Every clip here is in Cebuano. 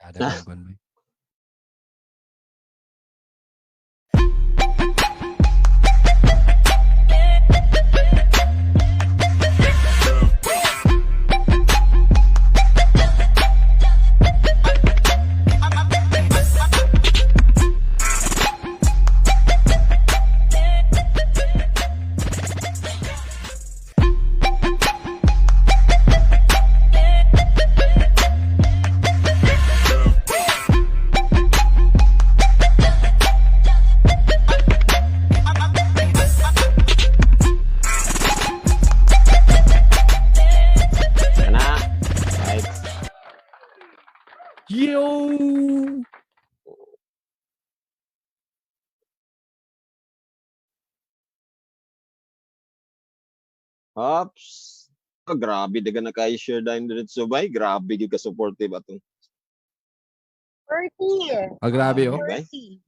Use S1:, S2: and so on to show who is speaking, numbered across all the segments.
S1: Ada gangguan ba?
S2: Kana. Right.
S3: Yo!
S2: Ops. Oh, grabe daga na kay share dahil diretso bay. Grabe gyud ka supportive atong.
S4: 30.
S1: Ah, grabe oh.
S2: Bay.
S4: 30.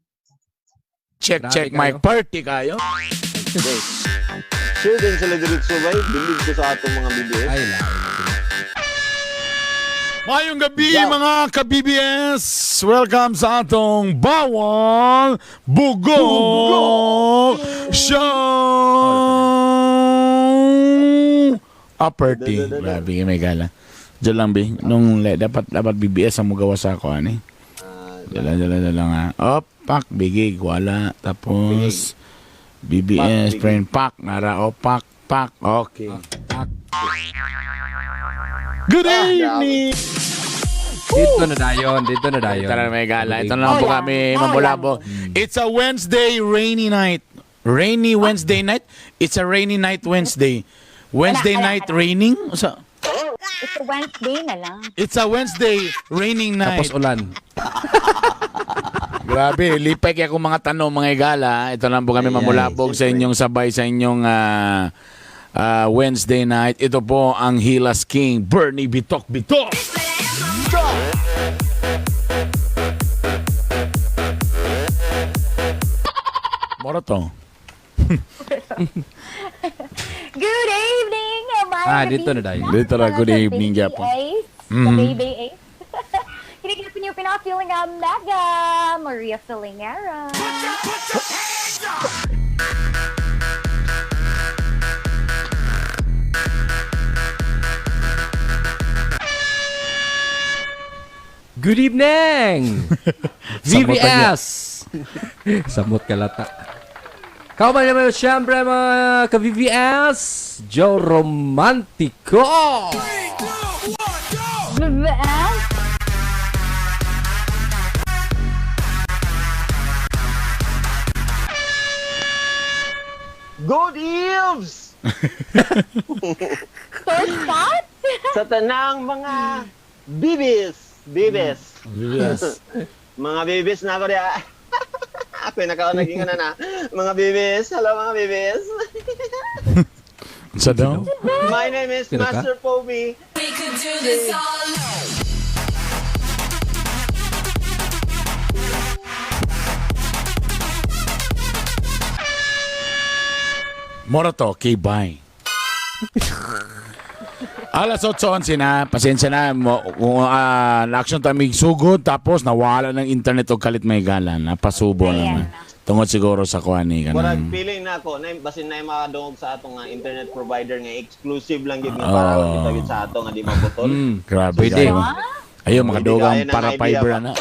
S3: Check,
S1: Grabe
S3: check
S1: kayo.
S3: my party kayo.
S2: Okay. Share din sila diretso bay. Bilib ko sa atong mga BBS.
S1: Ay, lain.
S3: Mayong gabi
S2: Yeah.
S3: mga ka-BBS! Welcome sa atong Bawal Bugok Show! Upper T. Grabe, may gala. Diyan lang, bi. Nung dapat BBS ang mugawa sa ako, ani.
S2: Ah,
S3: Dala, dala, dala nga. Oh, pak, bigig, wala. Tapos, BBS,
S2: Pak, bigig.
S3: friend, pak, nara, oh, pak, pak. Okay.
S1: Pak.
S3: Good
S2: Ah,
S3: evening!
S1: Dito na dayon, dito na dayon.
S3: Tara may gala. Ito na lang po
S4: Hola.
S3: kami
S4: Hola.
S3: mamulabo. It's a Wednesday rainy night. Rainy Wednesday night? It's a rainy night Wednesday. Wednesday
S4: Wala, wala,
S3: night
S4: wala.
S3: raining? Sa
S4: It's a Wednesday na lang.
S3: It's a Wednesday raining night.
S1: Tapos ulan.
S3: Grabe, lipay kaya kung mga tanong mga igala. Ito lang po kami
S2: Ay,
S3: mamulabog
S2: ay,
S3: sa
S2: siyempre.
S3: inyong sabay sa inyong Wednesday night. Ito po ang Hilas King, Bernie Bitok Bitok. Moro to.
S4: Good evening, mga
S1: Ah, dito na dayon.
S3: Dito na, good evening, Japon.
S4: Mm-hmm. Baby Ace. Kinikilapan niyo pinaka-feeling ang mega, Maria Filingera.
S1: Good evening! VVS! Samot kalata. Kauban naman siyempre mga ka-VVS, Joe Romantico!
S4: BBS?
S2: Good eves!
S4: First spot?
S2: Sa tanang mga bibis. Bibis.
S3: Yes.
S2: Mga bibis na ako diya. Ako yung nakaunaging na na. Mga bibis. Hello mga bibis.
S3: Sa daw?
S2: My name is
S1: Sino ka?
S2: Master Poby.
S3: Moro to, okay, bye. Alas 8:11 na, pasensya na, mo, kung, na-action tayo sugod, tapos nawala ng internet o kalit may gala, napasubo
S4: Ayan
S3: naman. Tungod siguro sa kuan ni
S2: Murag
S3: kanang.
S2: feeling na ako, na basin na yung makadungog sa atong nga internet provider nga exclusive lang gid nga para
S3: Oh.
S2: lang kita gid sa ato nga di maputol.
S3: Grabe
S1: Pwede.
S3: kayo. Ayun, makadulog ang
S2: Pwede kayo ng
S3: para
S2: idea
S3: fiber
S2: ba?
S3: na.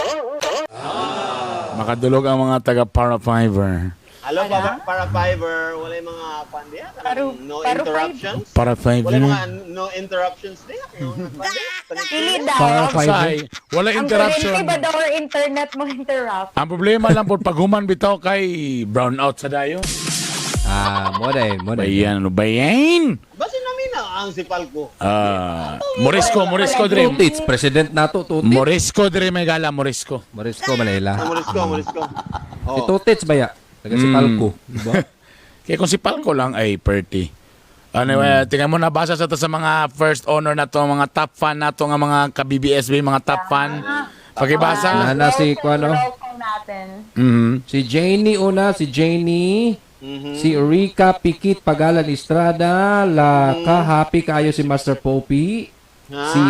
S3: Makadulog ang mga taga para fiber.
S2: Hello para fiber, wala yung mga kwan diya, kanang no
S4: Paro
S2: interruptions.
S3: Para fiber.
S2: Wala yung mga no interruptions diya. No, kwan diya.
S4: Pili daw.
S1: Para fiber.
S3: Say, wala
S4: Ang
S3: interruption.
S4: kuryente ba daw or internet mo interrupt?
S3: Ang problema lang po paghuman bitaw kay brown out sa dayo.
S1: Ah, mo day, mo day.
S3: Bayan, ano bayan?
S2: Basin namin na ang sipal ko.
S3: Ah, Morisco, Morisco dream.
S1: Tutits, president nato, Tutits.
S3: Morisco dire may gala Morisco.
S1: Morisco Manila.
S2: Morisco, Morisco.
S1: Si
S2: Oh.
S1: Tutits ba ya? Taga si Palco. Diba?
S3: Kaya kung si Palco lang ay 30. Anyway, tingnan mo nabasa sa to sa mga first honor na to, mga top fan na to, nga mga ka-BBSB, mga top fan. Pakibasa.
S1: Nana si Kuano.
S4: Roll call natin.
S3: Mhm.
S1: Si Janie una, si Janie.
S2: Mhm.
S1: Si Rica Pikit Pagalan Estrada, la ka happy kayo si Master Poppy.
S2: Ha?
S1: Si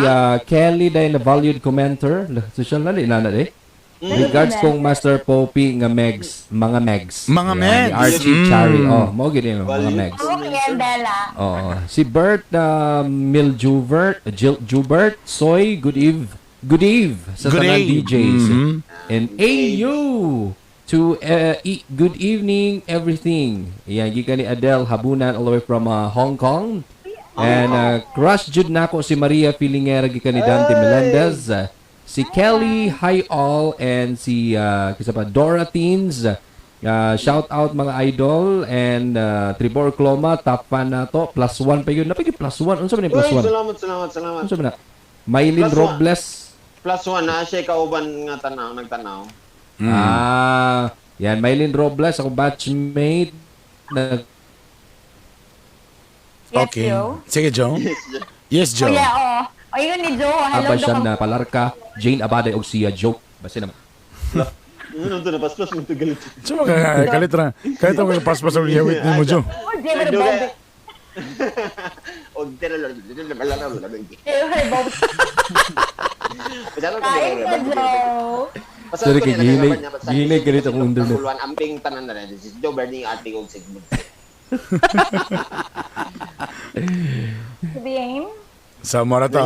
S1: Kelly dahil na valued commenter. Social na na eh. Regards kong Master Poppy nga Megs, mga Megs.
S3: Mga
S1: Ayan,
S3: Megs.
S1: ni Archie Chari. Oh, mo gid mga
S2: Valued.
S1: Megs.
S4: Ako kay Bella.
S1: Oo. Si Bert Miljubert, Jubert, Soy, good eve. Good eve sa
S3: Good
S1: tanan
S3: eve.
S1: DJs.
S3: Mhm.
S1: And AU to good evening everything. Ayan, gikan ni Adele Habunan all the way from Hong Kong. And crush jud nako si Maria Filingera gikan ni Dante Melendez. Si Kelly, hi all, and si kisa pa, Dora Teens. Shout out mga idol and Tribor Cloma, top fan na to. +1 pa yun. Napag +1. Unsa man yung
S2: Uy,
S1: +1?
S2: salamat, salamat, salamat.
S1: Unsa man na? Mylene
S2: +1.
S1: Robles.
S2: +1 na siya kauban nga tanaw, nagtanaw.
S1: Ah, yan Mylene Robles, ako batchmate na
S4: Yes,
S3: Okay.
S4: Joe.
S3: Sige, Joe. Yes,
S4: Oh,
S3: Joe.
S4: yeah, oo. Ayun ni Joe. Hello,
S1: Aba siya
S4: Joe.
S1: na Palarca, Jane Abade og siya Joke. Basta naman.
S2: Ano to, napaspas mo ito galit.
S3: So, kalit ra. Kalit ra mga paspas ang yawit ni mo, Joe.
S4: Oh, Jay Bob.
S2: O,
S4: Jay Bob. Kain ka, Joe.
S1: Sorry, kay gihilig ganito akong internet.
S2: Amping tanan na rin. Si Joe Bernie ate og sigmund.
S4: Sabihin.
S3: Sa mora to.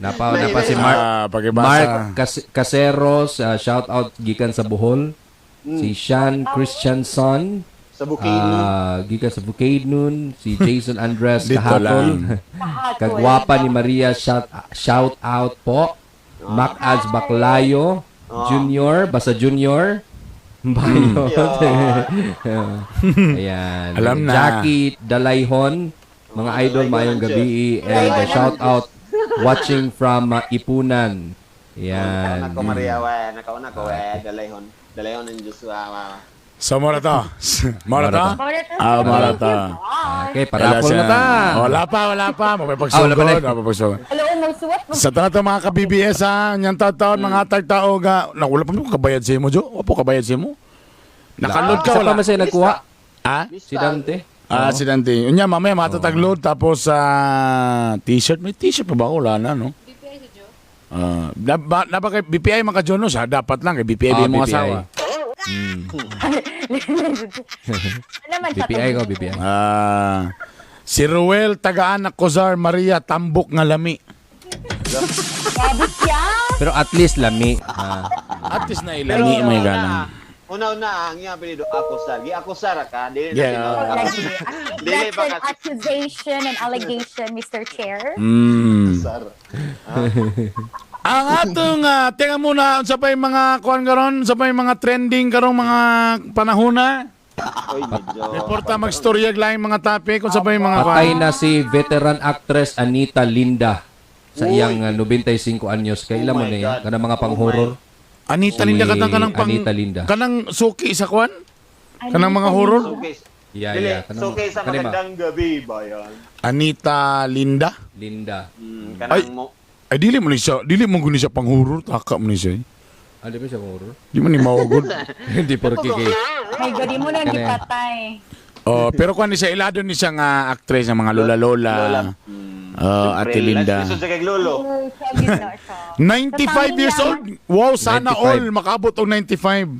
S1: Napa napa si Mark
S3: Ah, pakibasa.
S1: Mark Caseros, shout out gikan sa Bohol. Si Sean Christianson,
S2: Sa Bukidnon.
S1: Gikan sa Bukidnon, si Jason Andres
S3: Dito
S1: kahapon.
S3: lang.
S4: Kahapon.
S1: Kagwapa ni Maria, shout shout out po. Mac Az Baclayo Junior, basta Junior. Bayo. Ayan.
S3: Alam na.
S1: Jackie Dalayhon, mga idol,
S2: Dalayhon
S1: maayong
S2: ang
S1: gabi. And shout out watching from Ipunan. Ayan.
S2: Nakauna ko Maria we, nakauna ko we, dalayhon. Dalayhon ang Diyos wa.
S3: So, mora to. Mora to? Ah, mora to.
S1: Okay, parapol na ta.
S3: Wala pa, wala pa.
S1: Ah, wala pa na.
S3: Mapapagsugod. Mapapagsugod.
S4: Hello, magsuwat.
S3: Sa taon to mga ka-BBS ha, niyang taon, mga tagtao ga. Naku, wala pa mo kabayad sa imo, Jo. Wala po kabayad sa imo. Nakalod ka,
S1: Isa
S3: wala.
S1: pa man siya nagkuha.
S3: Ha?
S1: Si Dante.
S3: Ah, si Dante. Unya, mamaya matatag-load tapos sa t-shirt. May t-shirt pa ba ako? Wala na, no?
S5: BPI si Joe?
S3: Ah, na ba kay BPI mga ka-Jonos, ha? Dapat lang kay BPI
S1: Ah,
S3: ba yung mga
S1: BPI.
S3: asawa.
S4: Ano naman siya
S1: BPI
S4: to?
S1: ko, BPI.
S3: Ah, si Ruel Tagaan Cozar Maria Tambok nga lami.
S4: Grabe siya.
S1: Pero at least lami. Ah.
S3: At least na ilami may galang.
S2: Una-una ang iyang apelyido Acosar. Gi Acosar ka, dili na
S3: Yeah.
S2: tinuod.
S4: Lagi.
S2: Dili
S4: That's
S2: pa
S4: an
S2: kasi
S4: accusation and allegation, Mr. Chair.
S2: Acosar.
S3: Ang atong tinga muna unsa pa yung mga kuan karon, unsa pa yung mga trending karong mga panahona.
S2: Oy, medyo.
S3: Reporta magstorya laing mga topic unsa pa yung mga
S1: Patay
S3: kuan.
S1: na si veteran actress Anita Linda sa iyang 95 anyos. Kailan
S2: Oh
S1: mo
S2: my
S1: na yan?
S2: God.
S1: Kanang mga
S2: Oh
S1: pang-horror.
S3: Anita
S1: Si
S3: Linda katang kanang pang
S1: Anita Linda.
S3: Kanang suki sa kuan? Kanang mga horror?
S2: Okay.
S1: Yeah,
S2: Dili,
S1: yeah. Kanang-
S2: okay sa
S1: kanima.
S2: magandang gabi bayan.
S3: Anita Linda?
S1: Linda.
S2: Kanang
S3: Ay.
S2: mo.
S3: Ay dili mo ni siya, dili mo guni siya pang horror, taka mo ni siya. eh.
S1: Ano ba siya pang horror?
S3: Di mo ni maugod.
S1: Hindi porke kay.
S4: My God, di mo na
S1: Kaya.
S4: gipatay.
S3: Oh, pero kuan ni siya ilado ni siya nga actress ng mga lola-lola.
S2: Lola.
S3: Oh, Ate Linda.
S2: Lisod sa kay Lolo.
S4: Oh, siya gid na siya.
S3: 95 years old. Wow, sana
S1: 95.
S3: all makaabot og 95.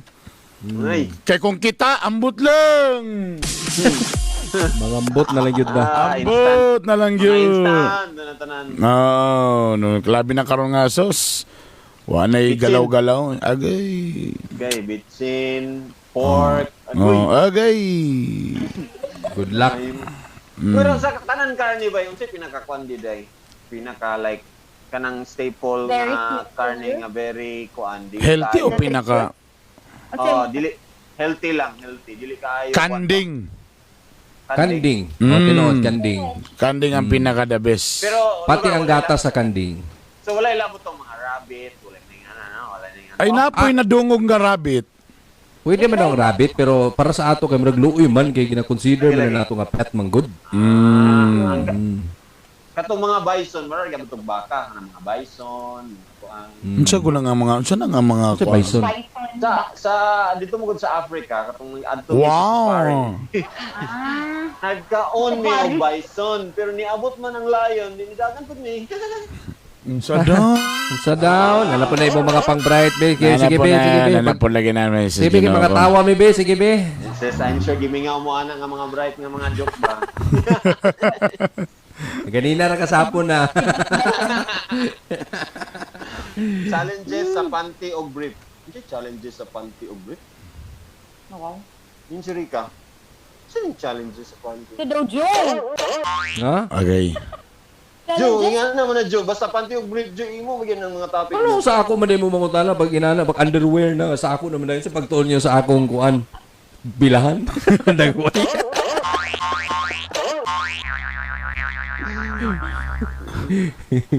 S2: Ay.
S3: Kay kung kita ambot lang.
S1: Mangambot na lang yun na.
S2: Ah, instant.
S3: Ambot na lang
S2: Mga
S3: yun.
S2: instant. Tanan, tanan.
S3: Oh, no, grabe na karon nga sos. Wa nay
S2: Bitsin.
S3: galaw-galaw. Agay.
S2: Okay, bitsin, pork, agoy.
S3: Oh, agay.
S1: Good luck.
S2: Pero sa tanan karne ba yung unsay pinaka kuan diday? Pinaka like kanang staple
S4: Very
S2: nga
S4: healthy.
S2: karne nga very kuan di
S3: Healthy o
S2: kaayo.
S3: pinaka
S2: Oh, dili healthy lang, healthy. Dili kaayo kuan.
S3: kanding.
S1: Kanding. Oh, tinuod kanding.
S3: Kanding ang pinaka the best.
S2: Pero
S1: Pati
S2: lugar,
S1: ang
S2: wala
S1: gata sa kanding.
S2: So wala ilabot tong mga rabbit, wala ning ana no, wala ning ana.
S3: Ay napoy na dungog nga rabbit.
S1: Pwede man ang rabbit pero para sa ato kay murag luoy man kay gina-consider man na nato nga pet man good.
S2: Katong mga bison, mara gyud tong baka, nga mga bison, kuan.
S3: Unsa ko lang ang mga unsa na nga mga
S1: Unsa
S3: kuan?
S1: bison?
S4: Bison.
S2: Sa dito mo gud sa Africa katong adto mi sa safari.
S3: Wow.
S4: Ah.
S2: Nagkaon mi og bison, pero niabot man ang lion, dinidagan pud mi.
S3: Unsa daw?
S1: Unsa daw? Nala po na ibang mga pang-bright be. Sige, sige be, sige be.
S3: Nana po lagi namin sa
S1: Sige be,
S3: Ginoo
S1: mga
S3: ko.
S1: tawa mi be, sige be.
S2: Sis, I'm sure gimingaw mo ana nga mga bright nga mga joke ba.
S1: Ganina ra kasapon na.
S2: Challenges sa panty og brief. Hindi challenges sa panty og brief.
S4: Wow.
S2: Yun si Rika. Sino yung challenges sa panty?
S4: Si Dojo.
S1: Ha?
S3: Okay.
S2: Joe,
S4: Challenges?
S2: nga naman na Joe. Basta panty og brief, Joe, imo magyan ng mga topic.
S1: Ano sa ako man mo mangutana pag inana pag underwear na sa ako naman dahil sa pagtuon niyo sa akong kuan bilahan. Dagway.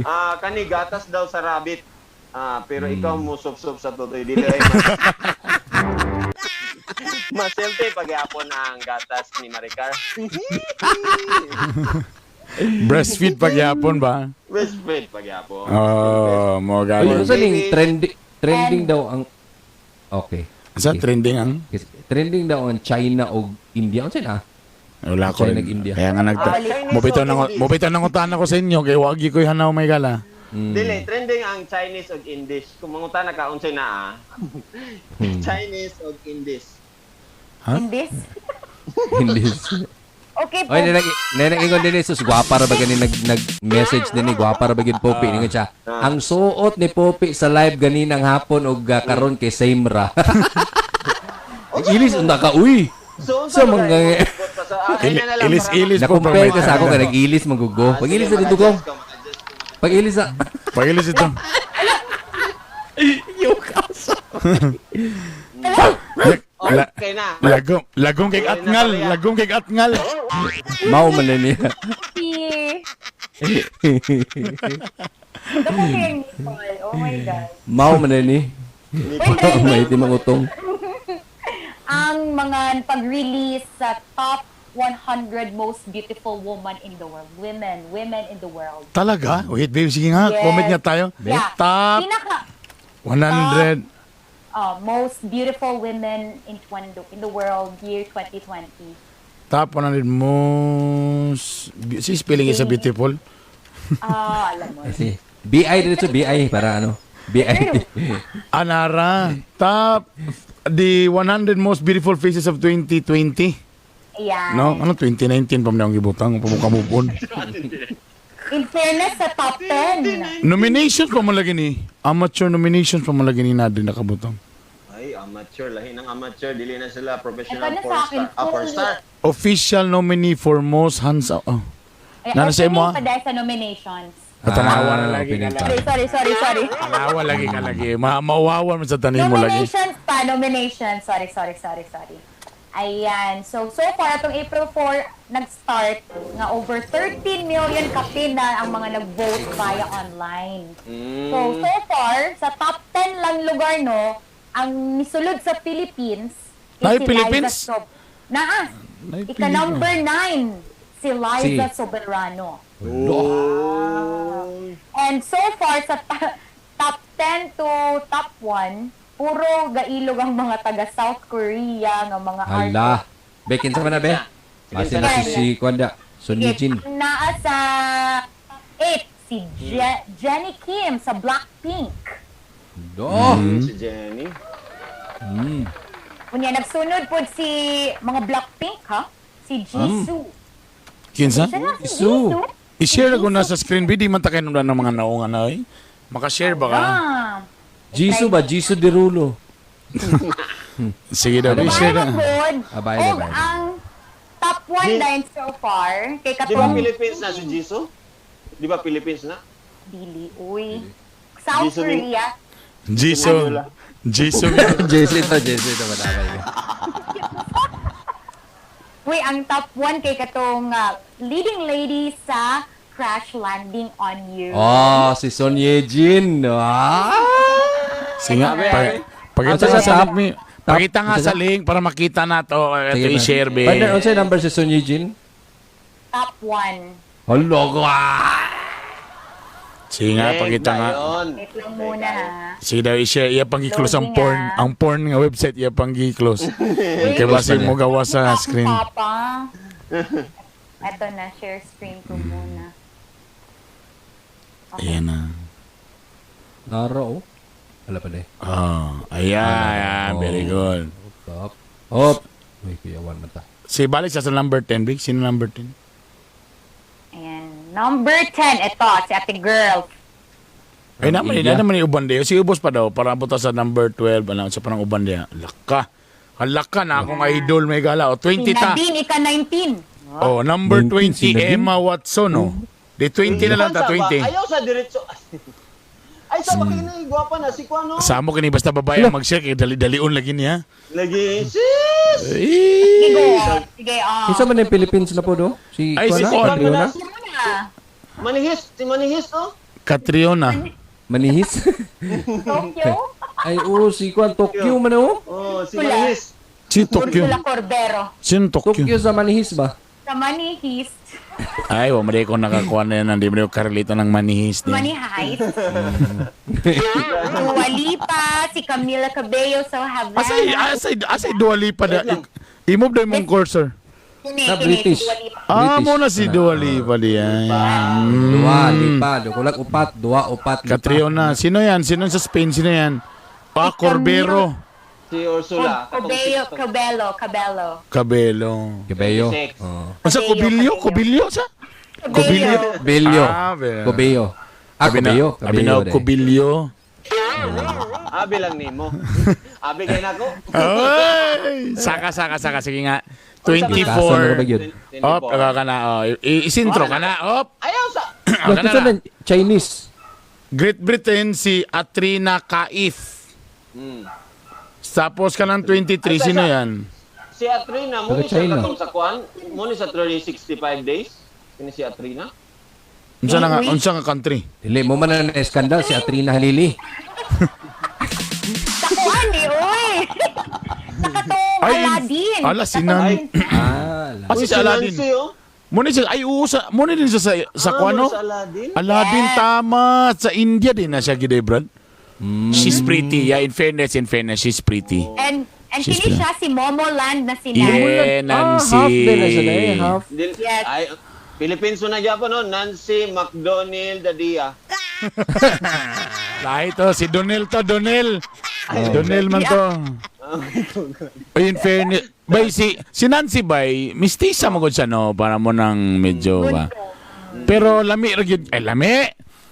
S2: Ah, kani gatas daw sa rabbit. Ah, pero ikaw mo sup-sup sa totoy dili ay maselte pagyapon ang gatas ni Maricar.
S3: Breastfeed pagyapon ba?
S2: Breastfeed pagyapon.
S3: Oh, mo
S1: Uy,
S3: gani.
S1: unsa ning trending daw ang. Okay.
S3: Sa trending ang
S1: Kasi trending daw ang China og India. Unsa na?
S3: wala ko
S1: China
S3: rin.
S1: ug India.
S3: Kaya nga nagta.
S2: Ah, Chinese
S3: Mobito
S2: o
S3: nang
S2: Indies?
S3: mobito nang utana ko sa inyo kay wagi ko'y hanaw may gala.
S2: Dili, trending ang Chinese og Indies. Kung mangutana ka unsay naa. Chinese og Indies.
S3: Ha?
S4: Indis?
S1: Hindi.
S4: Okay po.
S1: Oy, nenag ingon din sus gwapa ra ba gani nag message din ni gwapa ra ba gid Popi ningon siya. Ang suot ni Popi sa live ganinang hapon og karon kay same ra. Ilis unta ka uy.
S2: So,
S1: Sa mga-
S3: Ilis-ilis po
S1: Na-compare ka sa ako kay nag-ilis magugo.
S2: Ah,
S1: Pag ilis na dito ko. Pag ilis na.
S3: Pagilis ito.
S1: Yung kaso.
S2: Okay na.
S3: Lagom, lagom kay atngal, lagom kay atngal.
S1: Mao man na niya.
S4: Si... Dako kay nipple. Oh my God.
S1: Mao man na ni.
S4: Wait, trending
S1: May timang utong.
S4: ang mga pag-release sa top 100 most beautiful woman in the world. Women, women in the world.
S3: Talaga? Wait, babe, sige nga,
S4: Yes.
S3: comment nga tayo.
S4: Yeah.
S3: Top
S4: Pinaka
S3: 100.
S4: Most beautiful women in the world year 2020.
S3: Top 100 most si spelling is a beautiful.
S4: Ah, alam mo.
S1: Kasi BI dito BI para ano? BI.
S3: Anara, top the 100 most beautiful faces of 2020.
S4: Ayan.
S3: No, ano 2019 pa man ang gibutang pamukamupon.
S4: In fairness, sa top 10.
S3: Nominations pa man lagi ni. Amateur nominations pa man lagi ni na din nakabutang.
S2: Ay, amateur. Lahi ng amateur. Dili na sila professional
S4: Ito na sa
S2: four
S4: akin,
S2: star. Ah, four
S4: full.
S2: star.
S3: Official nominee for most handsome. Oh.
S4: Ay,
S3: Nana sa imo,
S4: opening
S3: ah?
S4: pa dahil sa nominations.
S3: Patanawa na lagi
S1: opening
S3: ka
S1: pa.
S4: Sorry, sorry, sorry, sorry.
S3: Tanawa lagi ka lagi. Mawawa man sa tanin mo lagi.
S4: Nominations pa, nominations. Sorry, sorry, sorry, sorry. Ayan. So, so far, atong April 4, nag-start nga over 13 million kapin na ang mga nag-vote via online. So, so far, sa top 10 lang lugar, no, ang misulod sa Philippines is
S3: Nay,
S4: si
S3: Philippines?
S4: Liza Naa.
S3: Nay,
S4: Ika number 9, si Liza
S1: Si-
S4: Soberano.
S2: Oh.
S4: And so far, sa top 10 to top 1, puro gailog ang mga taga South Korea, nga mga
S1: Hala. Be, kinsa man na be? Base na si Kwanda. Son
S4: Sige,
S1: Eugene.
S4: ang naa sa 8, si Jenny Kim sa Blackpink.
S1: Do.
S2: Si Jenny.
S4: Unya, nagsunod po si mga Blackpink, ha? Si Jisoo.
S3: Kinsa?
S4: Siya na si
S1: Jisoo.
S4: Jisoo.
S3: I-share ako na sa screen. Di man ta kayo ng mga naungan na eh. Makashare ba ka?
S4: Ah.
S1: Jisoo ba? Jisoo Derulo.
S3: Sige daw, i-share
S4: Bahay
S3: na.
S4: pod.
S1: Ah, bahay,
S4: Og
S1: bahay.
S4: ang top 1 din so far, kay
S2: Di ba
S4: katong
S2: Philippines na si Jisoo? Di ba Philippines na?
S4: Dili, uy. South
S2: Jisoo
S4: Korea.
S3: Jisoo. Jisoo.
S1: Jisoo ito, Jisoo ito. Matapay ka.
S4: Uy, ang top 1 kay katong leading lady sa Crash Landing on You.
S1: Oh, si Son Ye Jin. Ah!
S3: Sige nga. Pakita
S1: Ang
S3: nga
S1: sa
S3: sa
S1: top?
S3: link. Pakita nga
S1: Ang
S3: sa
S1: sa
S3: link para makita na to. Ito
S1: Sige,
S3: i-share, be.
S1: Partner, unsay number si Son Ye Jin?
S4: Top 1.
S1: Hala ka!
S3: Sige nga, pakita nga.
S2: Dayon.
S4: Wait lang muna ha.
S3: Sige daw, i-share. Iya pang i-close ang
S4: Loading,
S3: porn.
S4: ah.
S3: Ang porn nga website, iya pang i-close. Kaya basi mo gawa sa screen.
S4: Papa. Ito na, share screen ko muna.
S3: Ayan na.
S1: Naro, oh. Wala pa na eh.
S3: Oh, ayan.
S1: Oh.
S3: Very good.
S1: Top. Hop. Uy, kuyawan man ta.
S3: Si balik siya sa number 10, Big. Sino number 10?
S4: Ayan. Number 10, ito, si ate girl.
S3: Ay, naman,
S1: India.
S3: na naman yung uban diya. Si Ubos pa daw, para buta sa number 12, ano, sa parang uban diya. Laka. Halaka na akong idol, may gala. O,
S4: Si
S3: 20 ta.
S4: Nadine, ika-19.
S3: Oh, number
S1: 19
S3: 20,
S1: si Nadine.
S3: Emma Watson, oh. Di 20 na lang ta,
S2: Sa ba?
S3: 20.
S2: Ayaw sa diretso. Ay, sa bakit na gwapa na si Kwan, no?
S3: Sa mo kini basta babae ang mag-share kay dali-dalion lagi niya.
S2: Lagi, sis!
S4: Sige, go. Sige, oh.
S1: Isa man yung Philippines na po, do? Si,
S3: Ay, si
S1: Kuan na,
S3: Kuan.
S1: Catriona?
S4: Sino muna?
S2: Manihis, si Manihis, oh.
S3: Catriona.
S1: Manihis?
S4: Tokyo?
S1: Ay, oo, si Kuan. Tokyo man, oh.
S2: Oh, si
S4: Wala.
S2: Manihis.
S3: Si Tokyo.
S4: Ursula Cordero.
S3: Sino Tokyo?
S1: Tokyo sa Manihis ba?
S4: Sa Money Heist.
S3: Ay, wa mo ko nakakuha na yan. Hindi mo ko karelita ng manihis din.
S4: Money Heist. Dua Lipa, si Camila Cabello sa Havana.
S3: Asay, asay, asay Dua Lipa na. I-move daw imong cursor.
S4: Kini,
S1: Na
S4: kini,
S1: British.
S4: si Dua Lipa.
S3: Ah,
S1: British.
S3: mo na si Dua Lipa diyan.
S1: Dua, lipa. Kulag upat, dua, upat, lipa.
S3: Catriona. Sino yan? Sino sa Spain? Sino yan? Pa,
S4: Si
S3: Corbero.
S2: Si Ursula.
S4: Cabello, Cabello, Cabello.
S3: Cabello.
S1: Cabello.
S2: 26.
S1: Oh.
S3: Unsa
S4: Cabello,
S3: Cubillo? Cubillo sa?
S4: Cabello.
S1: Bello.
S3: Ah, be.
S1: Cabello. Ah, Cabello.
S3: Abi na
S1: Cabello. de.
S3: Cubillo.
S2: Abi lang nimo. Abi kay nako.
S3: Ay! Saka, saka, saka. Sige nga.
S1: Kaso na
S3: 24.
S1: ba yun?
S3: Op, ka na. Oh. Isintro ka na. Op.
S2: Ayaw sa
S3: Ah, ka na
S1: Ito
S3: na.
S1: na, Chinese.
S3: Great Britain, si Atrina Kaif. Tapos ka ng 23,
S2: Ay,
S3: sino
S2: sa-
S3: yan?
S2: Si Atrina mo
S1: Taga
S2: ni siya
S1: China.
S2: katong sa kuan, mo ni sa 365 days. Kini si Atrina.
S3: Unsa na nga, unsa nga country?
S1: Dili mo man na skandal si Atrina Halili.
S4: Sa kuan eh, uy! Sa katong
S3: Ay,
S4: Aladdin.
S3: ala,
S4: Sa
S3: si Nan-
S4: katong-
S1: Ah,
S3: Ah, si
S2: Uy, si
S3: Aladdin.
S2: Nancy, oh.
S3: Mo ni siya, ay oo, sa, mo ni din siya sa
S2: Ah,
S3: kuan,
S2: mo
S3: no?
S2: ni sa Aladdin.
S3: Aladdin,
S4: Yes.
S3: tama. Sa India din na siya, gid Brad. She's pretty. Yeah, in fairness, she's pretty.
S4: And
S3: She's
S4: kini siya si Momoland na si Nancy.
S3: Yeah, Nancy.
S1: Ah, half din na siya na eh, half.
S4: Yes.
S2: Ay, Philippines na gyapon no, Nancy McDonald Dadia.
S3: Lahi to, si Donel to, Donel. Donel man to. Ay, in fairness, bay, si Nancy bay, mistisa mo gud siya, no? Para mo nang medyo, ba? Pero lami, ra gyud- ay, lami!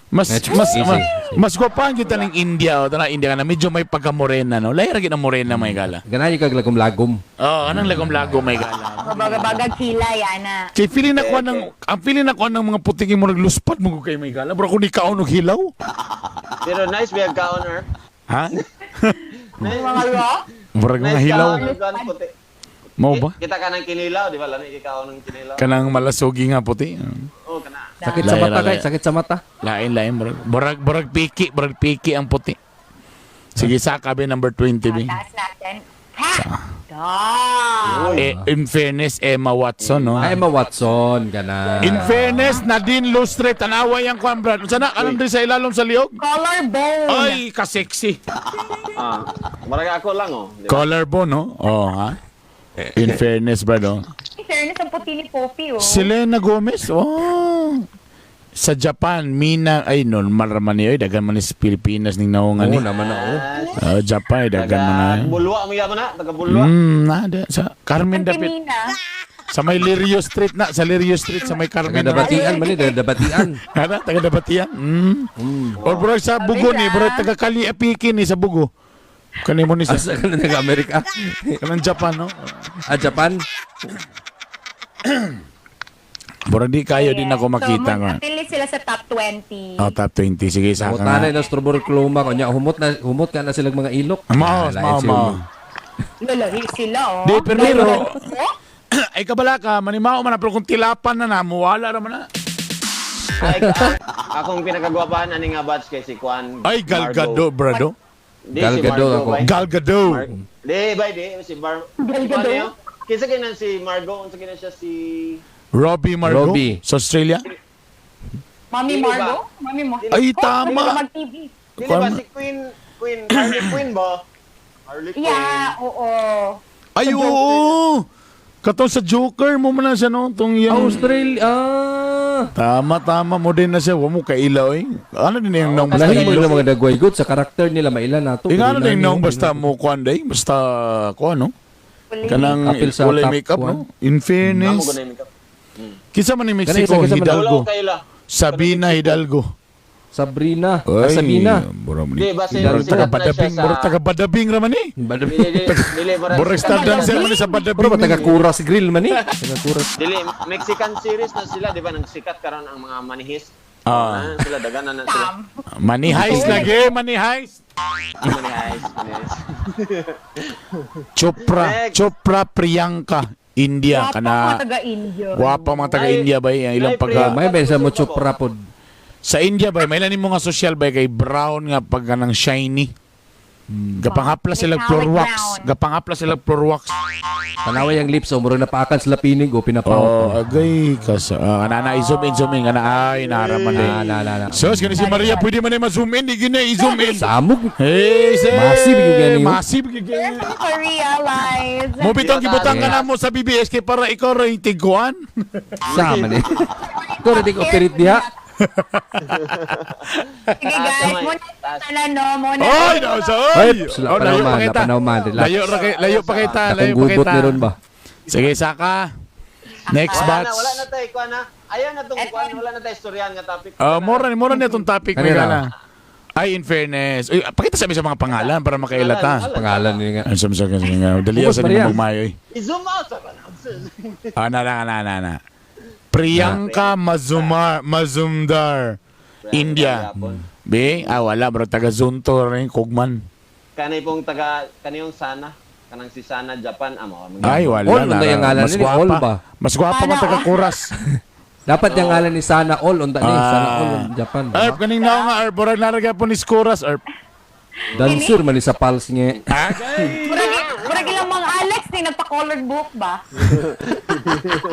S3: Mas,
S1: Medyo
S3: mas,
S1: easy.
S3: mas, mas gwapahan gyud ta ning India, o, tana India ka na, medyo may pagka-morena, no? Lahi ra gyud ang morena, may gala.
S1: Ganahan yung kaglagom-lagom.
S3: Oh, anong lagom-lagom, may gala.
S4: Mabaga-baga kilay, ana.
S3: Kay feeling na kuha ng, ang feeling na kuha ng mga puting mo nagluspad mo kay may gala. Bro, kung ni kaon og hilaw.
S2: Pero nice biya ka honor.
S3: Ha?
S4: Mga raw.
S3: Murag mga
S2: Nice
S3: hilaw.
S2: ka honor puti.
S3: Mao ba?
S2: Kita ka ng kinilaw, di ba? Lami kikaon ng kinilaw.
S3: Kanang malasugi nga puti.
S2: Oh, kana.
S1: Sakit sa
S3: Lahi,
S1: mata
S3: lahi.
S1: kay, sakit sa mata.
S3: Lain, lain. Murag, murag, murag piki, murag piki ang puti. Sige, saka be number 20 be.
S4: Taas natin. Ha! Da!
S3: Eh, in fairness, Emma Watson, no?
S1: Ay, Emma Watson, gana.
S3: In fairness, Nadine Lustre, tanawa yung kwan, Brad. Unsa na, anong din sa ilalom sa liog?
S4: Collarbone.
S3: Ay, ka-sexy.
S2: Ah, murag ako lang oh. Di ba?
S3: Collarbone, no? Oh, ha? In fairness, Brad, oh.
S4: In fairness, ang puti ni Poppy, oh.
S3: Selena Gomez, oh. Sa Japan, Mina, ay, normal raman niyo, dagan man ni sa Pilipinas ning naungan
S1: Oo
S3: ni.
S1: naman na, oh.
S3: Oh, Japan, dagan man na.
S2: Taga Bulwa mo yaman na, taga Bulwa.
S3: Na, sa Carmen
S4: Ang
S3: David.
S4: Timina.
S3: Sa may Lirio Street na, sa Lirio Street, sa may Carmen.
S1: Taga Dabatian man ni, taga Dabatian.
S3: Ano? Taga Dabatian? Or bro, sa Bugo ni, bro, taga Kali Apiki ni sa Bugo. Kani mo ni sa
S1: Asa ka na taga Amerika?
S3: kanang Japan, no?
S1: Ah, Japan?
S3: Bro, di kayo din ako makita
S4: So,
S3: nga.
S4: mag-atili sila sa top 20.
S3: Oh, top 20. Sige, sa
S1: Humot
S3: ka
S1: na
S3: nga.
S1: na tuberculoma kunya humot na humot ka na silang mga ilok.
S3: Mao,
S1: Ah, lain
S3: mao,
S1: si
S3: mao.
S1: Ulo.
S4: Lalahi sila, oh.
S3: Di, pero
S4: Oh?
S3: ay kabala ka, manimao man na, pero kung tilapan na na, muwala naman na.
S2: Ay, akong pinakagwapahan ani nga batch kay si Juan.
S3: Ay, Gal Gadot, brado.
S2: Di,
S1: Gal
S2: si
S1: Gadot
S2: Margot,
S1: ako.
S2: bay.
S3: Gal Gadot.
S2: Di, bay, di. Si Bar...
S4: Gal
S2: si Juan
S4: Gadot?
S2: yun. Kinsa kay si Margot? Unsa kay na siya si
S3: Robbie Margot
S1: Robbie.
S3: sa Australia.
S4: Mami
S2: Dili ba?
S4: Margo? Mami Margo.
S3: Ay, tama.
S4: Mag-TV.
S2: Dili ba si Queen, Queen, Harley Quinn ba? Harley Quinn.
S4: Yeah, oo.
S3: Ay, oo! Katong sa Joker mo man na siya, no? Tong yung...
S1: Australia. Ah.
S3: Tama, tama mo din na siya. Wa mo kaila, oy. Ano din yung naong basta
S1: Lahi mo
S3: ilo?
S1: yung mga dagway good sa karakter nila maila nato.
S3: Yung ano din yung naong
S1: Pero
S3: basta mo kuan day? Basta kuan, no?
S4: Uli.
S3: Kanang
S1: Apil sa
S3: walay
S1: top
S3: makeup,
S1: one.
S3: no? In
S2: Amo
S3: fairness.
S2: ko na yung makeup.
S3: Kinsa man ni
S1: Kanang
S3: Mexico,
S1: isa, kinsa man-
S2: Wala
S3: Hidalgo.
S2: ko kaila.
S3: Sabina Hidalgo.
S1: Sabrina. Ah, Sabina.
S3: Mura mo
S2: Di
S3: ni.
S2: ba si
S3: Murag
S2: sikat
S3: taga
S2: na siya
S3: Badabing,
S2: sa
S3: murag taga Badabing ra man eh.
S2: Dili dili dili murag
S3: Murag star
S2: sikat na
S3: dancer
S2: siya.
S3: man ni sa
S1: Pero ba
S3: Badabing.
S1: taga Kuras Grill man eh? Taga Kuras.
S2: Dili Mexican series na sila, di ba? Nang sikat karon ang mga manihis.
S3: Ah.
S2: Ah, sila daganan na sila.
S4: Tam.
S3: Money heist lagi, money heist.
S2: Ah, Manihis, manihis.
S3: Chopra,
S2: Next.
S3: Chopra Priyanka, India
S4: Gwapa
S3: kana.
S4: mga taga-India.
S3: Gwapa mga taga
S2: Ay,
S3: India bay ang ilang
S2: ay,
S3: pagka
S1: Oh, may bensa mo chopra pod.
S3: Sa India bay may nimo nga social bay kay brown nga pag kanang shiny. Gapanghapla sila
S4: Metallic
S3: floor wax.
S4: brown.
S3: Gapanghapla sila floor wax.
S1: Tanaway ang lips oh, murag napaakan sila pinig o pinapaw.
S3: Oh, agay kas. Ah, ana na i-zoom in, zoom in ana ay naraman eh.
S1: Na na na na.
S3: Sus, gani si Maria pwede man ay ma-zoom in, di gina i-zoom in.
S1: Samog.
S3: Hey, sir.
S1: Massive gyud gani, oh.
S3: Massive gyud gani.
S4: To realize.
S3: Mo bitong gibutang ka na mo sa BBS kay para ikaw ra yung tiguan.
S1: Sama ni. Ikaw rin operate diha.
S4: Sige guys, muna na no, muna.
S3: Oy, no, so,
S1: Ay,
S3: oy.
S1: sila
S3: Oh, layo
S1: panaw
S3: pa
S1: man,
S3: kita.
S1: napanaw man, relax.
S3: Layo ra kay layo pa kita,
S1: Dakong
S3: layo pa
S1: gubot
S3: kita.
S1: ni ron ba?
S3: Sige, saka. Next
S2: Wala na,
S3: batch.
S2: wala na tayo, kuan na. Ayaw na tong kuan, wala na tayo istoryahan nga topic.
S3: Ah, mura ni mura ni itong topic may
S1: Kanina.
S3: gana. Ay, in fairness. Uy, pakita sa amin sa mga pangalan para makaila ta.
S1: Pangalan niya nga.
S3: Ay, sa nga. Dali
S1: Ubos,
S3: sa
S1: Maria.
S3: nimo magmayo. eh.
S2: I-zoom out sa kuan.
S3: Ah, na na na na na. Priyanka Mazumar Mazumdar, India. Be, ah wala bro taga Zunto rin Kugman.
S2: Kanay pong taga kaniyong sana, kanang si Sana Japan amo.
S3: Ay wala.
S1: All, unta yung ngalan
S3: Mas
S1: nila, all
S3: gwapa.
S1: ba?
S3: Mas gwapa man taga Kuras.
S1: Dapat yung ngalan ni Sana All unta ni Sana All
S3: Ah.
S1: on Japan.
S3: Erp kaning naong nga Erp borag naraga po ni Kuras Erp.
S1: Dancer man ni sa pulse niya.
S4: Murag murag ilang mga Alex ni nagpa-colored book ba?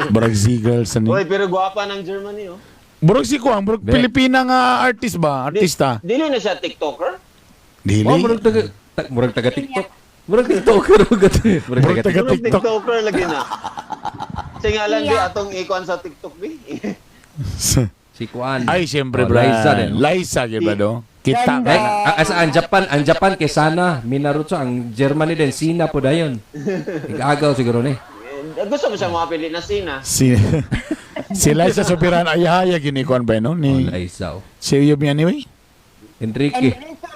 S3: Borag Ziegel sa ni.
S2: Uy, pero gwapa ng Germany oh.
S3: Borag si Kuang, borag
S1: Be.
S3: Pilipina nga artist ba? Artista.
S2: Dili na siya TikToker?
S3: Dili.
S1: Oh, murag taga murag taga TikTok. Murag TikToker murag murag
S3: Murag
S1: taga
S3: taga
S1: TikTok.
S2: Murag
S3: TikTok.
S2: TikToker lagi na. Singalan di
S4: Yeah.
S2: atong ikuan sa TikTok bi.
S1: Si Kuan.
S3: Ay, siyempre,
S1: Oh,
S3: Brad.
S1: Liza din.
S3: Liza, gyud ba, do? Kita.
S4: Ganda.
S1: Eh, sa ang Japan kay Sana Minaruto ang Germany din Sina po dayon. Igagaw siguro ni.
S2: Eh, gusto mo siya mapili na sina.
S3: Si si Liza Sobiran ay hayag yun ni Kuan ba, no?
S1: Oh,
S3: Ni
S1: Liza. Oh.
S3: si Uyab niya anyway.
S1: Enrique.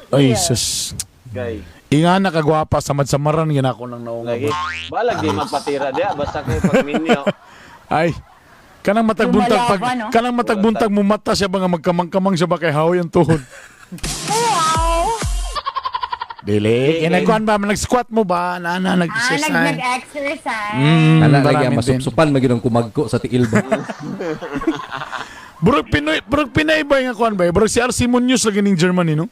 S3: Ay, sus.
S2: Kay
S3: Inga nakagwapa sa madsamaran gina ako nang naunga.
S2: lagi balag di magpatira diya basta kay pagminyo.
S3: Ay. Kanang matagbuntag pag
S4: Lumalaban, no?
S3: kanang matagbuntag mo mata siya ba nga magkamang-kamang siya ba kay hawi ang tuhod.
S4: Wow!
S3: Dili, kaya kuan ba nag-squat mo ba? Na na
S4: Ah,
S3: nag-exercise.
S4: nag-exercise.
S1: Kana lagi ang
S3: marami din.
S1: masupsupan magyud ang kumagko sa tiil ba.
S3: Burog Pinoy, burog Pinay ba nga kuan ba? Burog si RC Munoz lagi ning Germany no?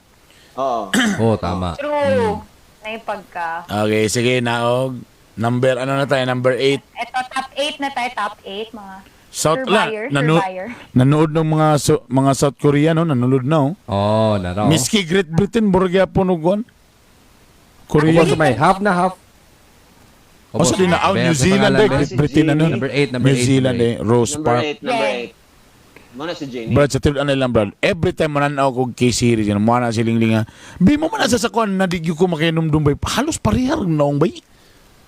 S2: Oo.
S1: Oh, tama.
S4: True. May pagka.
S3: Okay, sige naog. Number ano na tayo? Number 8.
S4: Ito, top 8 na tayo. Top 8, mga
S3: South la,
S4: survivor.
S3: nanu
S4: survivor.
S3: nanood ng mga mga South Korea no, nanonood na oh.
S1: Oh, naraw.
S3: Miski Great Britain burog gyapon og kuan. Korea.
S1: Ubos may half na half.
S3: O sa din na oh,
S1: Be,
S3: New
S1: sa
S3: Zealand
S1: pangalan,
S3: eh,
S1: be.
S3: Great Britain ano.
S1: Number 8, number
S3: New
S1: 8.
S3: Zealand eh, Rose
S2: Number
S3: Park.
S2: 8, number 8. Muna si Jenny.
S3: Brad, sa tinud ano lang, Brad. Every time mananaw ko kay series, yun, mo na si Lingling, ha. Bi mo man na sa sakuan, na di gyud ko makinomdum bay. Halos parehar naong bay.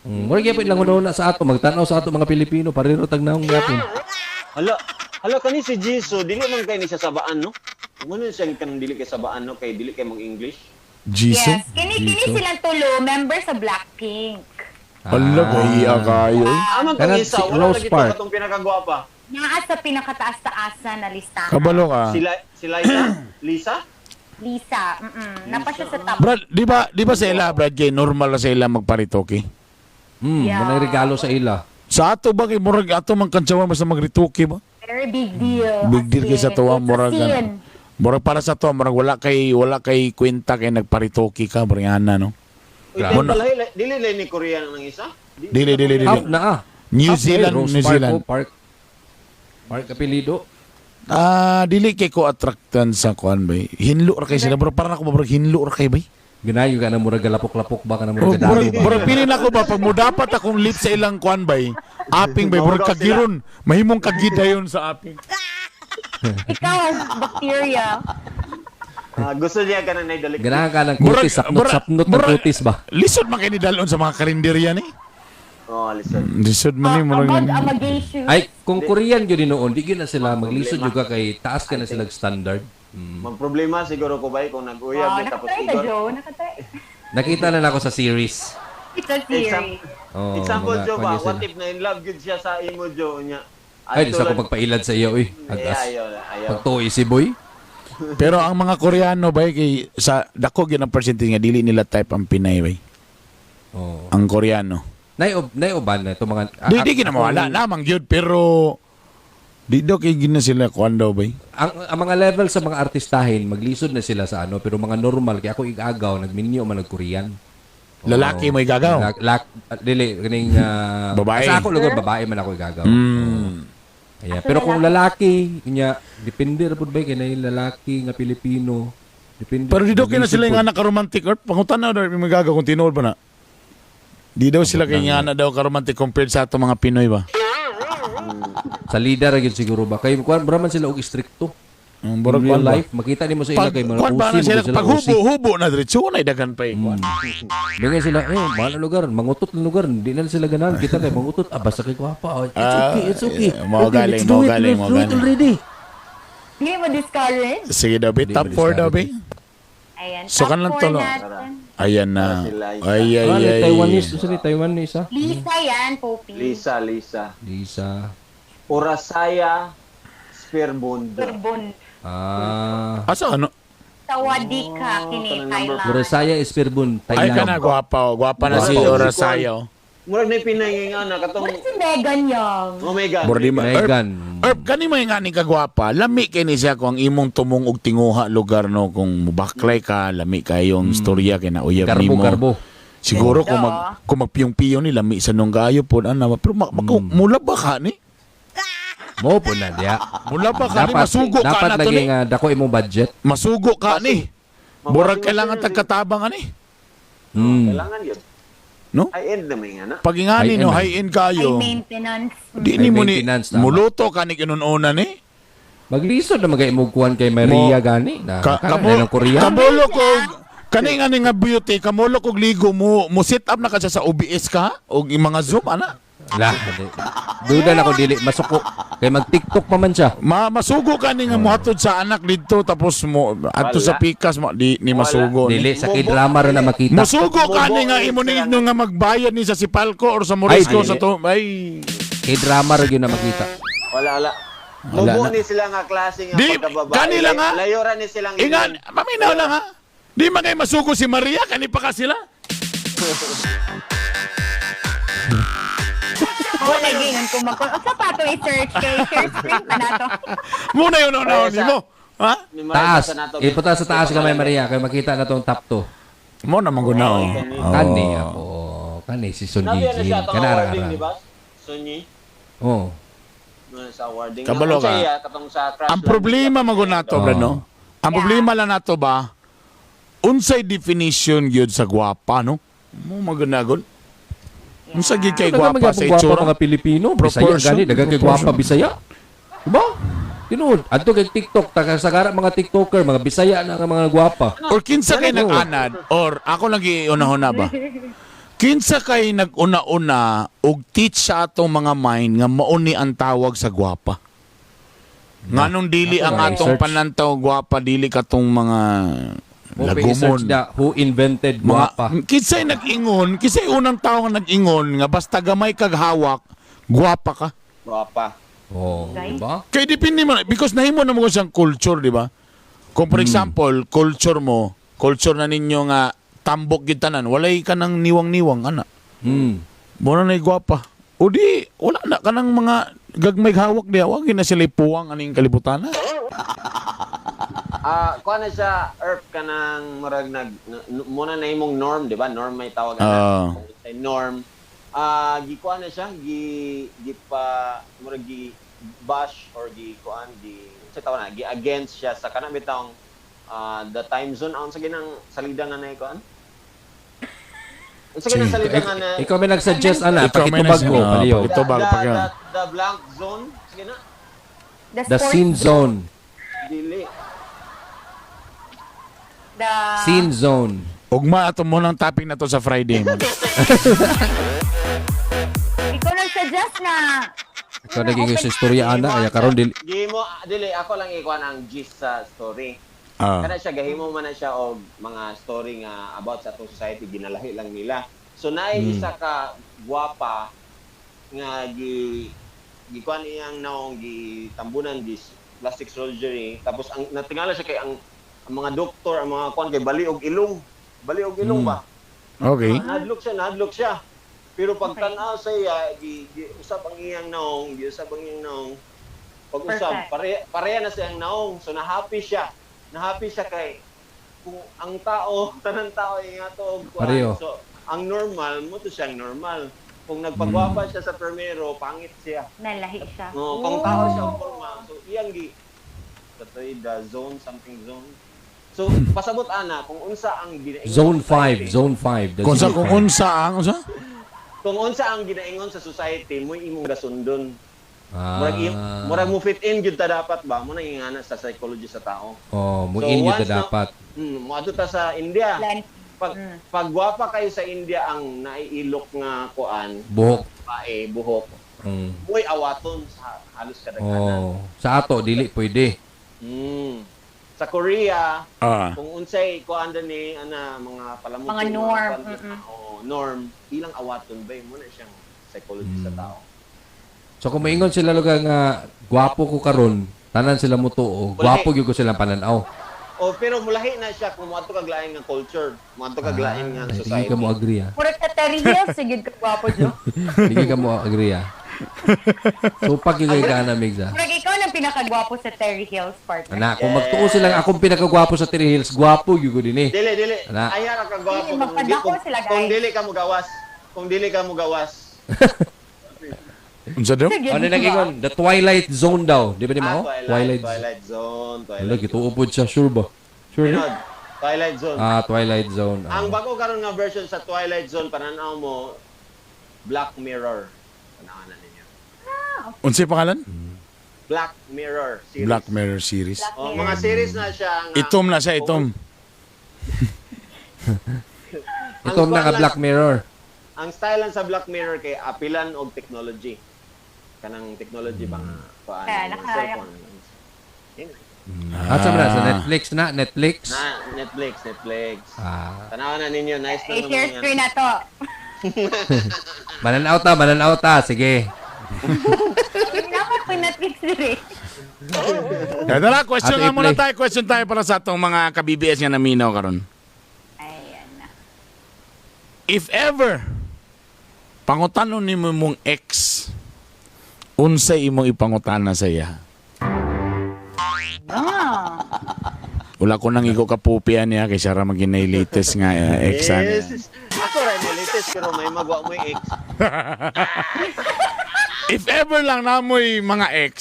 S1: Murag gyapon lang una sa ato magtan-aw sa ato mga Pilipino parero tag naong gyapon.
S2: Hala, hala kani si Jisoo, dili man kay ni siya sabaan no. Muna siya kanang dili kay sabaan no kay dili kay mong English.
S3: Jesus.
S4: Yes. Kini
S1: Dito.
S4: silang tulo, member sa Blackpink.
S3: Hala, gahiya kayo. eh.
S2: Aman tong
S1: Kanang
S2: isa,
S1: si
S2: wala
S1: Rose
S2: lagi to
S1: Park.
S2: katong pinakagwapa.
S4: Naa sa pinakataas-taasan na listahan.
S3: Kabalo ka.
S2: Si Liza, Lisa?
S4: Lisa. Mm-mm. Napa siya sa top.
S3: Brad, di ba sa ila, Brad, kay normal na sa ila magparitoke?
S4: Yeah.
S1: Manay regalo sa ila.
S3: Sa ato ba kay murag ato man kantsawan basta magritoke ba?
S4: Very big deal.
S3: Big deal
S4: As
S3: kay sa
S4: in,
S3: tuwa
S4: it's a
S3: murag
S4: scene.
S3: ano. Murag para sa tuwa murag wala kay kwenta kay nagparitoke ka murag ana no.
S2: Uy,
S1: Grabe.
S2: dili pala, dili lang ni Korea nang isa.
S3: Dili dili dili.
S1: Half na ah.
S3: New
S1: Half na eh,
S3: Zealand,
S1: Rose
S3: New
S1: Park,
S3: Zealand.
S1: oh, Park. Park apelido.
S3: Ah, dili kay ko attractan sa kuan bay. Hinlo ra kay sila bro, para na ko ba hinlo ra kay bay.
S1: Ganayo ka na murag galapok-lapok ba ka na
S3: Bro,
S1: murag gadalo
S3: bro,
S1: ba?
S3: bro, pili na ko ba pag mudapat akong lip sa ilang kuan bay. Aping bay, bro
S2: Mahugaw sila.
S3: kagiron. Mahimong kagidayon sa aping.
S4: Ikaw, bacteria.
S2: Ah, gusto niya ka na naidalik.
S1: Ganahan ka ng kutis, sapnot-sapnot ng kutis ba?
S3: Lisod man kay ni dalon sa mga karinderya ni.
S2: Oh, listen.
S3: Lisod man ni murag.
S4: Amag, amagay shoes.
S1: Ay, kung Korean gyud noon, di gyud na sila maglisod jud ka kay taas ka na sila standard.
S2: Magproblema siguro ko bay kung nag-uyab
S4: Wow,
S2: ni tapos
S4: nakatry ka,
S2: igor.
S4: Joe. Nakatry.
S1: Nakita na nako sa series.
S4: It's a theory.
S1: Oh,
S2: Example,
S1: mga
S2: Joe ba,
S1: kwan
S2: what
S1: sila.
S2: if na in love good siya sa imo, Joe, niya?
S1: Ay, di sa ako pagpailad sa iyo, uy. Agas.
S2: Ayaw, ayaw.
S1: Pagtuoy si boy.
S3: Pero ang mga Koreano bay kay sa dako gyud ang percentage nga dili nila type ang Pinay bay.
S1: Oh.
S3: Ang Koreano.
S1: Naioban na itong mga
S3: Di di gina mawala lamang gyud pero di daw kay gina sila kuan daw bay.
S1: Ang mga level sa mga artistahin, maglisod na sila sa ano, pero mga normal kay ako igagaw, nagminyo man nag Korean. Oo.
S3: Lalaki mo igagaw?
S1: Dili kaning
S3: Babae.
S1: Sa ako lugar babae man ako igagaw. Ayan. Pero kung lalaki, nya depende ra pud ba kay na yung lalaki nga Pilipino. Depende.
S3: Pero di daw kay na
S1: Maglisod
S3: sila
S1: pud.
S3: nga naka-romantic or pangutan na daw magagaw kung tinuod ba na. Di daw sila kay nga na daw ka-romantic compared sa ato mga Pinoy ba.
S1: Sa leader ra gyud siguro ba kay kuan bra man sila og istrikto.
S3: Ang
S1: In
S3: burag
S1: real
S3: kuan ba?
S1: life, makita nimo sa ila
S3: Pag
S1: kay mga
S3: kuan ba
S1: usi,
S3: na sila
S1: mo sila
S3: pag
S1: usi.
S3: hubo hubo na diretso na dagan pa eh, kuan.
S1: Ganyan sila, eh, mahal na lugar, mangutot na lugar, hindi na sila ganahan. Kita kay mangutot, ah, basta kay gwapa. Oh, it's okay, it's okay.
S3: Ah, mao
S1: Okay,
S3: galing,
S1: let's do
S3: mao
S1: it,
S3: galing,
S1: let's
S3: mao
S1: do it
S3: galing.
S1: already.
S4: Hindi mo discourage.
S3: Sige daw, be.
S1: Di
S3: Top
S1: ba
S3: 4 daw, be.
S4: Ayan.
S3: So,
S4: top
S3: kanang
S4: four
S3: tulo.
S4: natin.
S3: Ayan na.
S2: Para si Liza.
S3: Ay, ay,
S1: Ah,
S3: ay.
S1: Taiwanese, unsa ni Taiwanese ah?
S4: Lisa yan, Poppy.
S2: Lisa, Lisa.
S1: Lisa.
S2: Urasaya Spearbondo.
S4: Turbon.
S1: Ah,
S3: Asa ano?
S4: Sawadika, kini
S2: kanang number
S4: Thailand.
S1: Urasaya Esperbun,
S3: Ay
S1: Thailand.
S3: kana gwapa, oh. Gwapa na si
S2: Gwapa.
S3: Orasaya. oh.
S2: Murag na pinay nga na katong
S4: Mura si Megan Young.
S2: Oh my God.
S3: Bro, di ma-
S1: Megan.
S3: Erp, kani may nga ni kagwapa, lami kay ni siya kung ang imong tumong og tinguha lugar no kung mubaklay ka, lami kayong istorya kay na uyab
S1: Garbo,
S3: nimo.
S1: garbo.
S3: Siguro kung mag
S4: Ganda.
S3: kung magpiyong-piyo ni lami sa nung gayo pod ana pero mula ba ka ni?
S1: Mo po na diya.
S3: Mula ba ka ni
S1: Dapat,
S3: masugo ka
S1: dapat
S3: na to
S1: lagi
S3: ni?
S1: nga dako imong budget.
S3: Masugo ka ni. Murag
S2: Mabasi-
S3: kailangan tagkatabang ani.
S2: Kailangan yun.
S3: No?
S2: High end na may nga na.
S3: Pag ingani
S1: High-end
S3: no,
S1: man.
S3: high end kayo.
S4: High maintenance.
S3: Di
S1: High
S3: ni mo ni
S1: maintenance, tama.
S3: muluto ka ni kinununa ni.
S1: Maglisod na magay imong kuan kay Maria gani na
S3: Ka,
S1: kana na ng Korea.
S3: Kamulo ko kani nga ni nga beauty kamulo kog ligo mo mo sit up na ka siya sa OBS ka og yung mga Zoom ana.
S1: Lah, di. Duda na ko dili masuko kay mag TikTok pa man siya.
S3: Ma masugo ka ni nga mohatod sa anak didto tapos mo adto sa
S2: Wala.
S3: pikas mo di ni
S2: Wala.
S3: masugo ni.
S1: Dili sa K-drama ra na makita.
S3: Masugo ka ni nga
S2: Mubo-
S3: imo ni nga magbayad ni sa Sipalco or sa Morisco
S1: Ay,
S3: sa
S1: dili.
S3: to ay
S1: K-drama ra gyud na makita.
S2: Wala, wala.
S3: Wala
S2: Mubo
S3: na.
S2: ni sila nga klase nga
S3: Di,
S2: pagkababae.
S3: kanila nga.
S2: Layo ra ni silang
S3: ingan paminaw lang ha. Di man kay masugo si Maria kani pa ka sila.
S4: Oo, nagingon ko magkon. Unsa pa to i-search kay share screen pa na to.
S3: Muna yun una
S2: Ay, sa-
S3: nimo. Ha?
S2: Ni Maria
S1: Taas.
S2: sa nato.
S1: Ipunta sa taas ka may Maria kay makita na tong top 2.
S3: Mo na man gud na. oh.
S1: Kani ako. Kani si Son
S2: Nabi na
S1: Ye-jin.
S2: siya atong
S1: Kanara
S2: awarding,
S1: ara.
S2: di ba? Sunyi.
S1: Oh.
S2: No, sa awarding.
S3: Kabalo
S2: Ang
S3: ka.
S2: siya, katong sa crash
S3: Ang problema man gud nato,
S1: Oo.
S3: bro, no? Ang problema lang nato ba unsay definition gyud sa gwapa, no? Mo magunagol. Unsa gyud kay
S1: Daghang
S3: gwapa
S1: mga
S3: sa
S1: gwapa
S3: itsura?
S1: mga Pilipino, Bisaya
S3: Proportion.
S1: gani, daghang kay gwapa
S3: Proportion.
S1: Bisaya. Diba? Tinuod, adto kay TikTok, taga sagara mga TikToker, mga Bisaya na ang mga gwapa.
S3: Or kinsa kay
S1: Ano?
S3: nag-anad or ako lang giunahuna ba? Kinsa kay nag-una-una og teach sa atong mga mind nga mauni ang tawag sa gwapa. Nganong dili
S1: Ako
S3: ang
S1: na
S3: atong
S1: research.
S3: panantaw gwapa dili katong mga
S1: Mo search
S3: lagumon.
S1: na who invented
S3: Mga,
S1: gwapa.
S3: kinsay nag-ingon, kinsay unang tao nga nag-ingon nga basta gamay kag hawak, gwapa ka.
S2: Gwapa.
S1: Oh,
S4: Guys.
S1: diba?
S3: Kay depende man because nahimo na mo siyang culture, di ba? Kung for example, culture mo, culture na ninyo nga tambok gid tanan, walay ka nang niwang-niwang ana. Mo na nay gwapa. O di wala na kanang mga gagmay hawak diha, wa gyud na sila puwang aning kalibutan. Na.
S2: Ah, kuha na siya, Erp, kanang murag nag, muna na imong norm, di ba? Norm may tawag na.
S3: Ah.
S2: Kung say norm. Ah, gikuha na siya, gi gipa murag gi bash or gi kuan gi sa tawag na gi against siya sa kanang bitawng the time zone ang sa ginang salida nga na kuan. Unsa ginang salida nga na
S1: Ikaw may nag-suggest ana,
S3: Ikaw may
S1: pakitubag ko, paliyo.
S3: Pakitubag,
S2: the,
S3: pagka.
S2: the blank zone sige na
S4: The,
S1: The
S4: sports
S1: sin zone.
S2: Dili.
S4: The
S1: Sin zone.
S3: Ugma ato mo ng topic na to sa Friday.
S4: Ikaw nag-suggest na.
S1: Ikaw naging sa istorya ana, ay karon dili.
S2: Gihimo dili ako lang ikuan ang gist sa story. Kana siya gahimo man na siya og mga story nga about sa atong society, ginalahi lang nila. So naay isa ka gwapa nga gi gikuan iyang naong gitambunan gi plastic surgery, tapos ang natingala siya kay ang mga doktor, ang mga kuan kay bali og ilong. Bali og ilong ba? Nahadlok siya, nahadlok siya. Pero pag tan-aw sa iya, gi usab ang iyang naong, gi usab ang iyang naong. Pag usab,
S4: Perfect.
S2: pareha na siyang naong. So na-happy siya. Na-happy siya kay kung ang tao, tanan tao ay nga to og kuan.
S1: Pareho.
S2: So ang normal mo to siyang normal. Kung nagpagwapa siya sa permero, pangit siya.
S4: Nalahi siya.
S2: No, kung tao siya og forma, so iyang gi katoy the zone something zone. So pasabot ana kung unsa ang ginaingon
S1: Zone
S2: sa society.
S1: 5, Zone 5. The
S3: Kung sa
S1: zone
S3: kung
S1: 5.
S3: unsa ang unsa?
S2: Kung unsa ang ginaingon sa society, mo'y imong gasundon. Murag mo fit in gyud ta dapat ba? Mo nang ingana sa psychology sa tao.
S1: Oh, mo
S2: So,
S1: in yun
S2: once
S1: ta dapat.
S2: Moadto ta sa India.
S4: Plan.
S2: Pag pag gwapa kayo sa India ang naiilok nga kuan,
S1: Buhok.
S2: bae, buhok. Mo'y awaton sa halos kadaghanan.
S1: Oh, sa ato dili pwede.
S2: Sa Korea, kung unsay kuan ni ana mga palamuti,
S4: Mga norm,
S2: kuan, oh, norm, ilang awaton ba mo na siyang psychology sa tao.
S1: So kung maingon sila lugar nga gwapo ko karon, tanan sila mo tuo, gwapo gyud ko silang pananaw.
S2: Oh, pero mulahi na siya kung moadto kag lain nga culture, moadto kag lain nga
S1: Ay, Hindi
S2: society.
S1: ka mo agree ah.
S4: Murag sa Terry Hills, sige ka gwapo, Jo.
S1: Hindi ka mo agree ah. So pag yung ka na Migs ah.
S4: Murag ikaw lang pinakagwapo sa Terry Hills, partner.
S1: Ana, kung magtuo sila nga akong pinakagwapo sa Terry Hills, gwapo gyud ko din eh.
S2: Dili, dili.
S1: Ana.
S2: Ayaw ra ka gwapo
S4: Dili,
S2: kung,
S4: magpadako sila, guys.
S2: kung dili ka mugawas. Kung dili ka mugawas.
S3: Unsa daw?
S4: Sige,
S1: Ano
S4: di ba?
S1: nag-ingon? The Twilight Zone daw. Di ba di mo?
S2: Twilight, Twilight Zone,
S1: Wala,
S2: Twilight.
S1: gituo pod siya. Sure ba? Sure na?
S2: Pinod, Twilight Zone.
S1: Ah, Twilight Zone.
S2: Ang bago karon nga version sa Twilight Zone pananaw mo Black Mirror. Tanawan na ninyo.
S3: Unsay pangalan?
S2: Black Mirror series.
S3: Black Mirror series.
S4: Black
S2: Oh,
S4: Mirror.
S2: mga series na siya nga.
S3: Itom na siya, itom.
S2: Ang
S1: Ito ang
S2: kuwan
S1: naka
S2: lang-
S1: Black Mirror.
S2: Ang style lang sa Black Mirror kay apilan og technology. Kanang technology ba nga kuan,
S4: Kaya
S2: mga cellphone. Yun.
S1: Ah, sa na? Sa Netflix na? Netflix?
S2: Na Netflix, Netflix. Tanawan na ninyo, nice na
S4: Eh,
S2: naman
S4: share
S2: yan.
S4: screen na to.
S1: Mananaw ta, mananaw ta. Sige.
S4: Dapat po Netflix dire.
S3: Kaya tara, question
S1: Ato
S3: nga muna
S1: i-play.
S3: tayo. Question tayo para sa atong mga ka-BBS nga naminaw karon.
S4: Ayan na.
S3: If ever, pangutanon nimo mong ex, unsay imong ipangutana sa iya? Wala ko nang igo kapupian niya kay siya ra maginay latest nga ex ana.
S2: Yes. Ako ra mo latest pero may magwa mo yung ex.
S3: If ever lang namoy mga ex,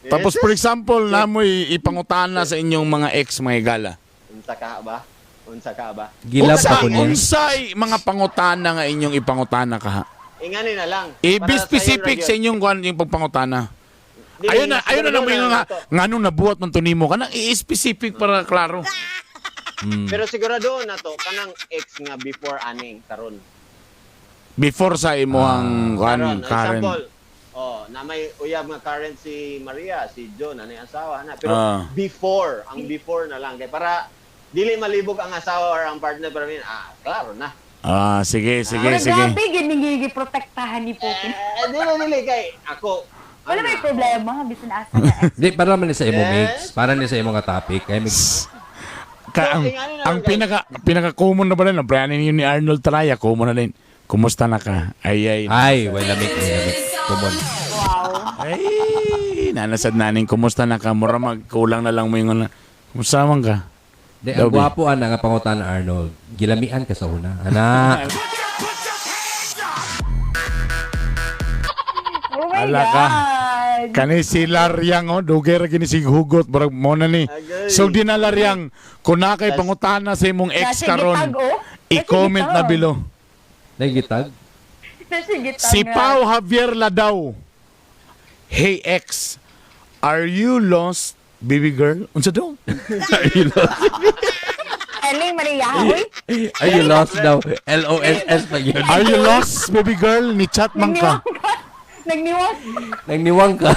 S3: tapos for example, namoy ipangutana sa inyong mga ex mga higala.
S2: Unsa ka ba? Unsa ka ba?
S1: Gilab
S3: Unsa,
S1: pa ko niya.
S3: unsay mga pangutana nga inyong ipangutana kaha?
S2: Ingani na lang.
S3: I be
S2: Para
S3: specific sa
S2: sayon ra gyud.
S3: inyong kuan yung pagpangutana.
S2: Dili,
S3: Ayun na, ayun na
S2: siguro
S3: lang mo nga
S2: to.
S3: nganong nabuhat man to nimo kanang i-specific para klaro.
S2: Pero sigurado na to kanang ex nga before aning karon.
S3: Before sa imong kuan
S2: Karon,
S3: current.
S2: example. Oh, na may uyab nga current si Maria, si John, anay asawa na. Pero before, ang before na lang kay para dili malibog ang asawa or ang partner para min, klaro na.
S3: Sige, sige,
S4: Murag
S3: sige.
S4: grabe, giningi protektahan ni Putin.
S2: Eh, dili dili kay ako.
S4: Wala
S2: ana,
S4: may problema, bisan asa na.
S1: Di, para man ni sa imo,
S2: Yes.
S1: Migs. Para ni sa imo nga topic. Kay Migs.
S3: Ka, ang pinaka pinaka common na ba rin, ang brand yun ni Arnold Traya, common na rin. Kumusta na ka? Ay ay.
S1: Ay, wala lamig. Wala lamig. Common.
S4: Wow.
S3: Ay, nanasad naning kumusta na ka? Mura magkulang na lang mo yung ano. Kumusta man ka?
S1: Di, ang
S3: Daw, bi.
S1: gwapo ana nga pangutan Arnold. Gilamian ka sa una. Ana.
S4: Oh my
S3: Ala ka.
S4: God. God.
S3: Kani si Laryang oh, dugay ra gini sig hugot murag mo na ni.
S2: Agay.
S3: So di na Laryang, kun naa kay pangutana sa imong ex
S4: Nasa
S3: karon,
S4: gitag, oh.
S3: i-comment na
S4: Nasa
S3: below.
S1: Nagitag.
S4: Nasa gitag
S3: Si
S4: nga.
S3: Pau Javier Ladao. Hey ex, are you lost, baby girl? Unsa daw?
S1: Are you lost?
S4: Eling Maria, uy.
S1: Are you lost daw? LOSS pa yun.
S3: Are you lost, baby girl? Ni chat man ka.
S4: Nagniwang ka. Nagniwang.
S1: Nagniwang ka.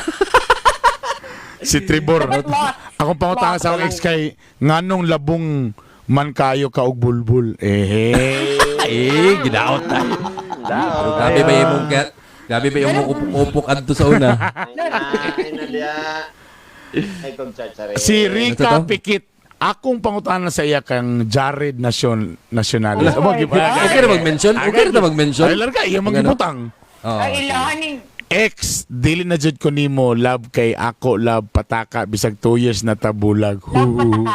S3: Si Trevor.
S4: Dapat lost.
S3: Akong pangutana sa akong ex kay nganong labong man kayo ka og bulbul. Eh.
S1: Eh, ginaot tayo. Pero grabe ba yung mong grabe ba yung mong upok-upok adto sa una?
S2: Ay na, ay na diya. Ay kog chacharin.
S3: Si Rica
S1: Ano to?
S3: Pikit. Akong pangutana sa iya kang Jared Nacion Nacionalis.
S4: Oh my God.
S1: Okay na mag-mention? Okay na mag-mention?
S3: Ay, larga, iya magibutang.
S1: Oo.
S4: Ay, ilahaning.
S3: Ex, dili na jud ko nimo love kay ako love pataka bisag 2 years na tabulag.
S4: Love pataka.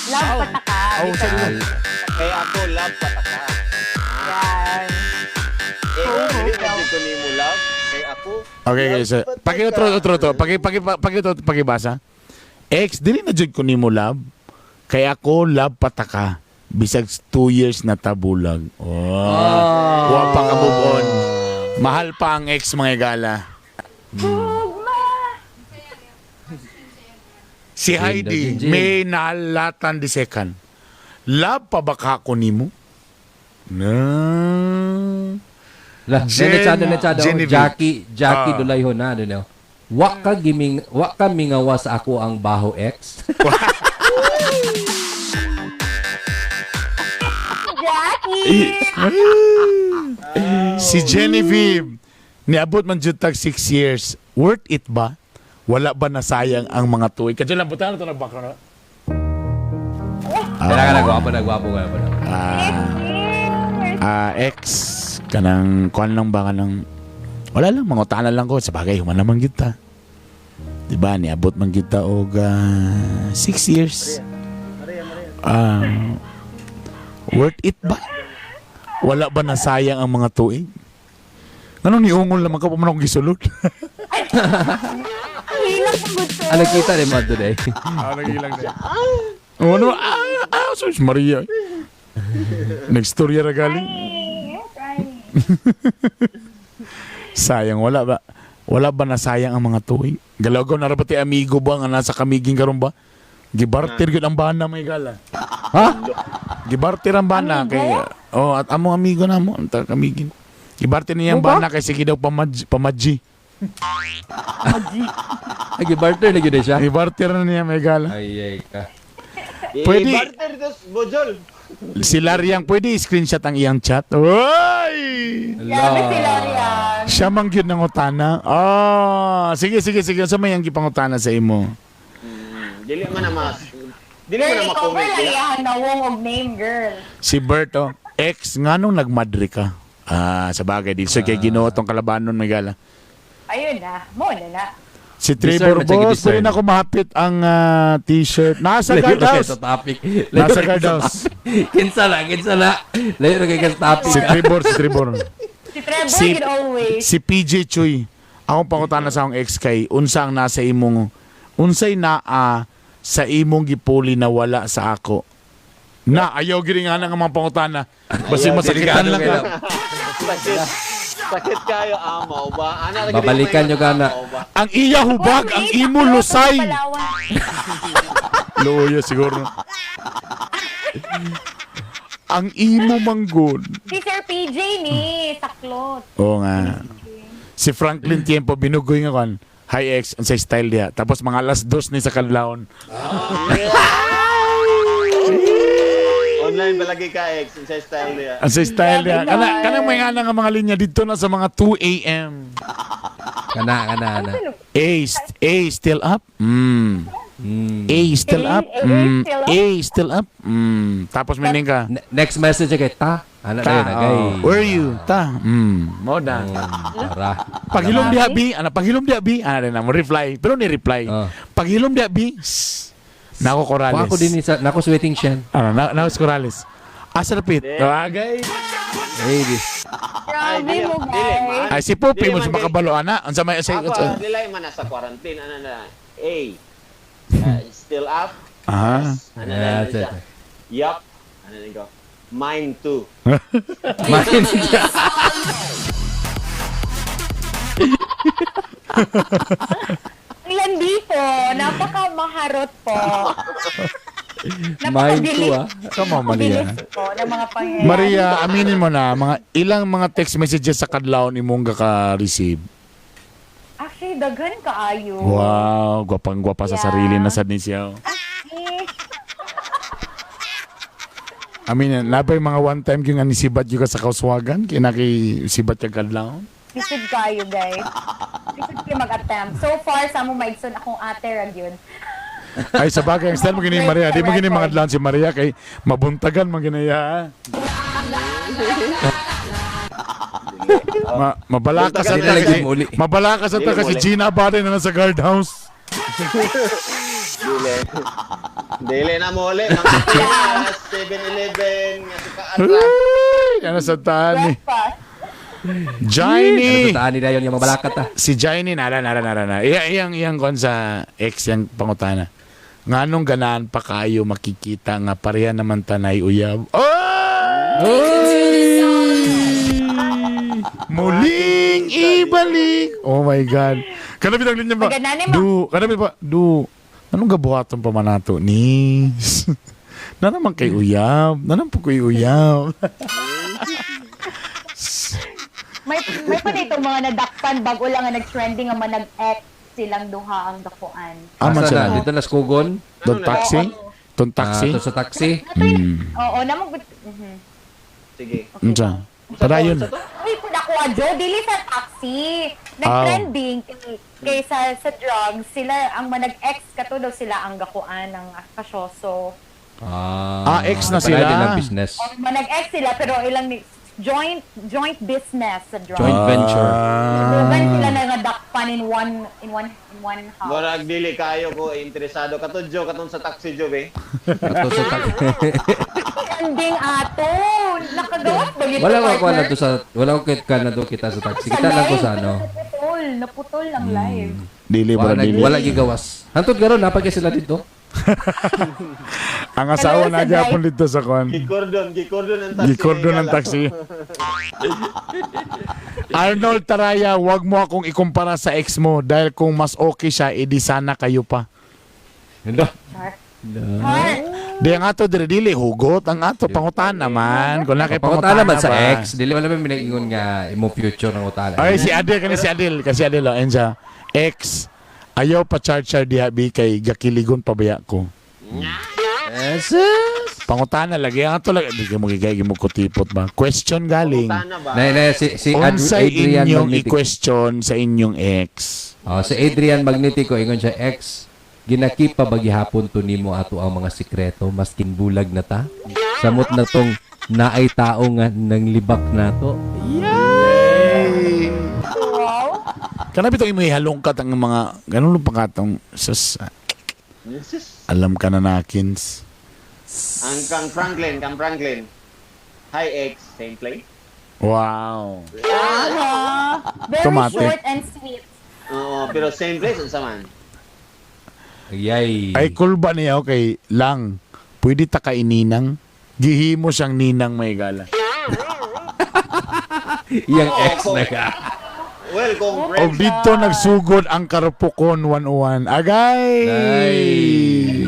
S4: Love pataka.
S3: Oh, sorry.
S2: Kay ako love pataka.
S4: Yan.
S2: Eh, dili na jud ko nimo love. Kay ako.
S3: Okay,
S2: love
S3: guys.
S2: pataka.
S3: Paki otro otro to. Paki paki paki otro pakibasa. Ex, dili na jud ko nimo love kay ako love pataka bisag 2 years na tabulag. Oh. Wa pa ka move on. Mahal pa ang ex, mga gala.
S4: Gugma.
S3: Si Heidi,
S1: Jin, Jin.
S3: may nalatan di second. Love pa ba ka ako nimo? No.
S1: La,
S3: Jen-
S1: nechado, nechado.
S3: Genevieve.
S1: Jackie, Jackie
S3: Ah.
S1: Dulayho na, ano. Wa ka giming, wa ka mingawa sa ako ang baho ex.
S4: Jackie!
S3: Si Genevieve, niabot man jud tag 6 years. Worth it ba? Wala ba nasayang ang mga tuig? Kadyo lang, buta na ito nag-background.
S1: Kailangan na gwapo na gwapo gwapo na.
S3: Ah, ex, kanang kuan lang ba kanang wala lang mangutana lang ko sa bagay human naman kita. 'Di ba? Niabot man kita og 6 years. Ah, worth it ba? Wala ba nasayang ang mga tuig? Anong niungol naman ka pa man akong gisulod?
S4: Ang hilak ng good sir.
S1: Ano kita ni mo today?
S3: Nagilang na. Oh, ano? Sus Maria. Nagstorya ra galing.
S4: Ay, ay.
S3: Sayang, wala ba? Wala ba nasayang ang mga tuig? Galagaw na ra ba ti amigo ba nga nasa kamiging karon ba? Gibarter gyud ang bana may gala.
S1: Ha?
S3: Gibarter ang bana kay oh at among amigo na mo ang taga kamigin. Gibarter niya ang
S1: Mo ba?
S3: bana kay sige daw pamadji. Pamadji.
S1: Ay, gibarter na gyud siya.
S3: Gibarter na niya may gala.
S1: Ay, ay ka.
S3: Pwede.
S2: Barter dos bojol.
S3: Si Lariang pwede i-screenshot ang iyang chat. Oy!
S4: Grabe si Lorian.
S3: Siya man gyud nang utana. Ah, sige sige sige sa may ang gipangutana sa imo.
S2: Dili man na mas dili man
S4: Girl,
S2: na
S4: ikaw ba
S2: ma-comment
S4: lang
S2: diya.
S4: iyahan na wong og name, girl?
S3: Si Berto, ex, nganong nagmadre ka? Ah, sa bagay di. So, kay Ginoo tong kalabanon may gala.
S4: Ayun na. Mo na na.
S3: Si
S1: Discern,
S3: Trevor
S1: man siya,
S3: Boss,
S1: discern.
S3: pwede na ako mahapit ang t-shirt. Nasa
S1: Layo na kayo
S3: guardhouse.
S1: sa topic. Layo
S3: Nasa
S1: na kayo sa
S3: guardhouse.
S1: topic. Kinsa na, kinsa na. Layo na kayo sa topic.
S3: Si Trevor, si Trevor.
S4: Si Trevor, yun always.
S3: Si PJ Chuy. Akong pangutana sa akong ex kay unsa ang nasa imong unsay naa sa imong gipuli na wala sa ako. Na ayaw gid nga na nga mga pangutana. Basta
S2: Ayaw,
S3: masakitan lang ka.
S2: Sakit. Sakit kayo amaw ba? Ana lagi
S1: Babalikan nyo gana.
S3: Ang iya hubag, ang imo lusay. Luya siguro. Ang imo manggod.
S4: Si Sir PJ ni, saklot.
S3: Oo nga. Si Franklin Tiempo binugoy nga kon. Hi ex, ang sa style niya. Tapos mga alas 2 ni sa kadlawon.
S2: Online ba lagi ka ex sa style niya?
S3: Ang sa style niya.
S4: Grabe
S3: Kana
S4: naman.
S3: kanang may nga na nga mga linya dito na sa mga 2 a.m.
S1: Kana, kana, kana.
S3: A, A still up? Mm. A still
S4: A,
S3: up?
S4: A
S3: Mm.
S4: still up?
S3: A still up? Mm. Tapos may ka.
S1: Next message kay ta. Ana na
S3: Ta,
S1: yun, agay.
S3: oh. Where are you? Ta. Mo na.
S1: Tara.
S3: Paghilom diha bi, ana paghilom diha bi, ana na mo reply. Pero ni reply.
S1: Oh.
S3: Paghilom diha bi. Shh. Nako Corrales.
S1: Kuha ko din sa nako sweating siya.
S3: Ano, na, nako Corrales. Asa lapit? Bagay.
S1: Hey, di.
S4: Grabe
S2: Ay, dili-
S4: mo,
S2: dili,
S4: guys.
S2: man.
S3: Ay, si Popi
S2: Dili
S3: mo
S2: man
S3: sa
S2: kay-
S3: makabalo, ana. Unsa may say
S2: Ako, dili man nasa quarantine. Ano na? A. Still up?
S3: Ah.
S2: Yes. Ano na
S1: That's
S2: siya?
S1: it.
S2: Yup. Ano na ko? Mine too.
S1: Mine.
S4: Ang landi po. Napaka-maharot po.
S1: Mine too, ah.
S3: Come on, Maria.
S4: Napakabilis po ng mga pangyayari.
S3: Maria, aminin mo na, mga ilang mga text messages sa kadlawon imong gaka-receive.
S4: Actually, daghan kaayo.
S3: Wow, gwapang-gwapa sa
S4: Yeah.
S3: sarili na sad ni siya. Oh.
S4: Eh,
S3: Aminin, nabay mga one time yung anisibat yung ka sa kauswagan, kinaki sibat yung kadlawon.
S4: Lisod kayo, guys. Lisod kayo mag-attempt. So far, sa mo maigsoon akong ate rag yun.
S3: Ay, sa bagay, ang style mo gini Maria, di mo gini mga adlaw si Maria kay mabuntagan man ginaya. Mabalaka sa
S1: Dili
S3: ta
S1: lagi
S3: kasi,
S1: mo uli.
S3: mabalaka sa ta
S2: Dili mo
S3: kasi
S2: uli.
S3: Gina Abade na nasa guardhouse.
S2: Dili. Dili na mo ulit. Mga Pinas, 7-Eleven, nga sukaan ra.
S3: Ay, ano sa tani?
S4: Breakfast.
S3: Jaini!
S1: Ano ni dayon yung mga balakat ah.
S3: Si Jaini, nara, nara, nara, nara. Iya, iyang, iyang kon sa ex, iyang pangutana. Nganong ganaan pa kayo makikita nga pareha naman tanay uyab. Oh! Muling ibalik. Oh my God. Kanabit ang linya ba?
S4: Maganani mo.
S3: Du, kanabit ba? Du, anong gabuhaton pa man nato ni? Na naman kay uyab. Na naman po kay uyab.
S4: May pa dito mga nadakpan bago lang nga nag-trending ang mga nag-ex silang duha ang dakuan.
S3: Aman
S1: Asa
S3: siya.
S1: na? Dito na sa Kugon.
S3: Don taxi? Don taxi?
S1: Ah, to sa taxi.
S4: Oo, namang
S2: Sige.
S3: Unsa? Padayon.
S4: Uy, kung ako adyo, dili sa taxi. Nag-trending kay sa drugs, sila ang mga nag-ex kato daw sila ang gakuan ng kasyoso.
S1: Ah,
S3: Ah, ex na
S1: pala
S3: sila.
S1: din ang business.
S4: O mga nag-ex sila pero ilang joint business sa drugs.
S1: Joint venture.
S4: Dugan sila na nadakpan in one house.
S2: Murag dili kayo ko interesado kato Jo katong sa taxi Jo eh.
S1: Ato sa taxi.
S4: Trending ato. Nakagawas ba yun,
S1: Wala ko
S4: partner?
S1: na to sa wala ko kit na to kita sa taxi. Kita lang ko sa ano.
S4: Naputol, naputol ang live.
S3: Dili ba
S1: Wala,
S3: dili.
S1: wala gigawas. Hantod karon napag sila dito.
S3: Ang asawa
S4: Hello,
S3: na
S4: sa
S3: gyapon dito sa kon.
S2: Gikordon ang taxi.
S3: Gikordon ng taxi. Arnold Taraya, wag mo akong ikumpara sa ex mo dahil kung mas okay siya, edi sana kayo pa.
S1: Hello.
S4: Char. Char.
S3: Di ang ato dire dili hugot ang ato pangutan naman. Kung na kay
S1: Pangutana
S3: pangutana
S1: man sa
S3: ba?
S1: ex, dili wala man minaingon nga imo future ng utana.
S3: Ay si Adel kani si Adel kasi Adel oh, ensa ex ayaw pa charge charge diha bi kay gakiligon pabaya ko.
S1: Yes.
S3: Pangutana lagi ang ato lagi di mo gigay mo kutipot ba. Question galing.
S2: Pangutana ba?
S1: Na, na, si
S3: Unsay
S1: Adrian
S3: inyong
S1: Magnetico.
S3: i-question sa inyong ex?
S1: Oh, si Adrian Magnetico ingon siya ex ginakip pa ba gihapon to nimo ato ang mga sikreto maskin bulag na ta. Samot na tong naay tao nga nang libak nato.
S3: Yay!
S4: Wow.
S3: Kana bitong imo ihalongkat ang mga ganun lang pa katong sus
S2: Jesus.
S3: alam ka na nakins.
S2: Ang kang Franklin, kang Franklin. Hi ex, same play.
S3: Wow.
S4: Ah, very
S3: Tomatic.
S4: short and sweet.
S2: Oo, pero same place unsa man.
S1: Yay.
S3: Ay cool ba niya okay lang. Pwede ta kaininang. Gihimo siyang ninang may gala.
S1: Iyang ex na ka.
S2: Well, kung
S3: Og
S2: friends,
S3: dito nagsugod ang Karupokon 101. Agay!
S1: Ay.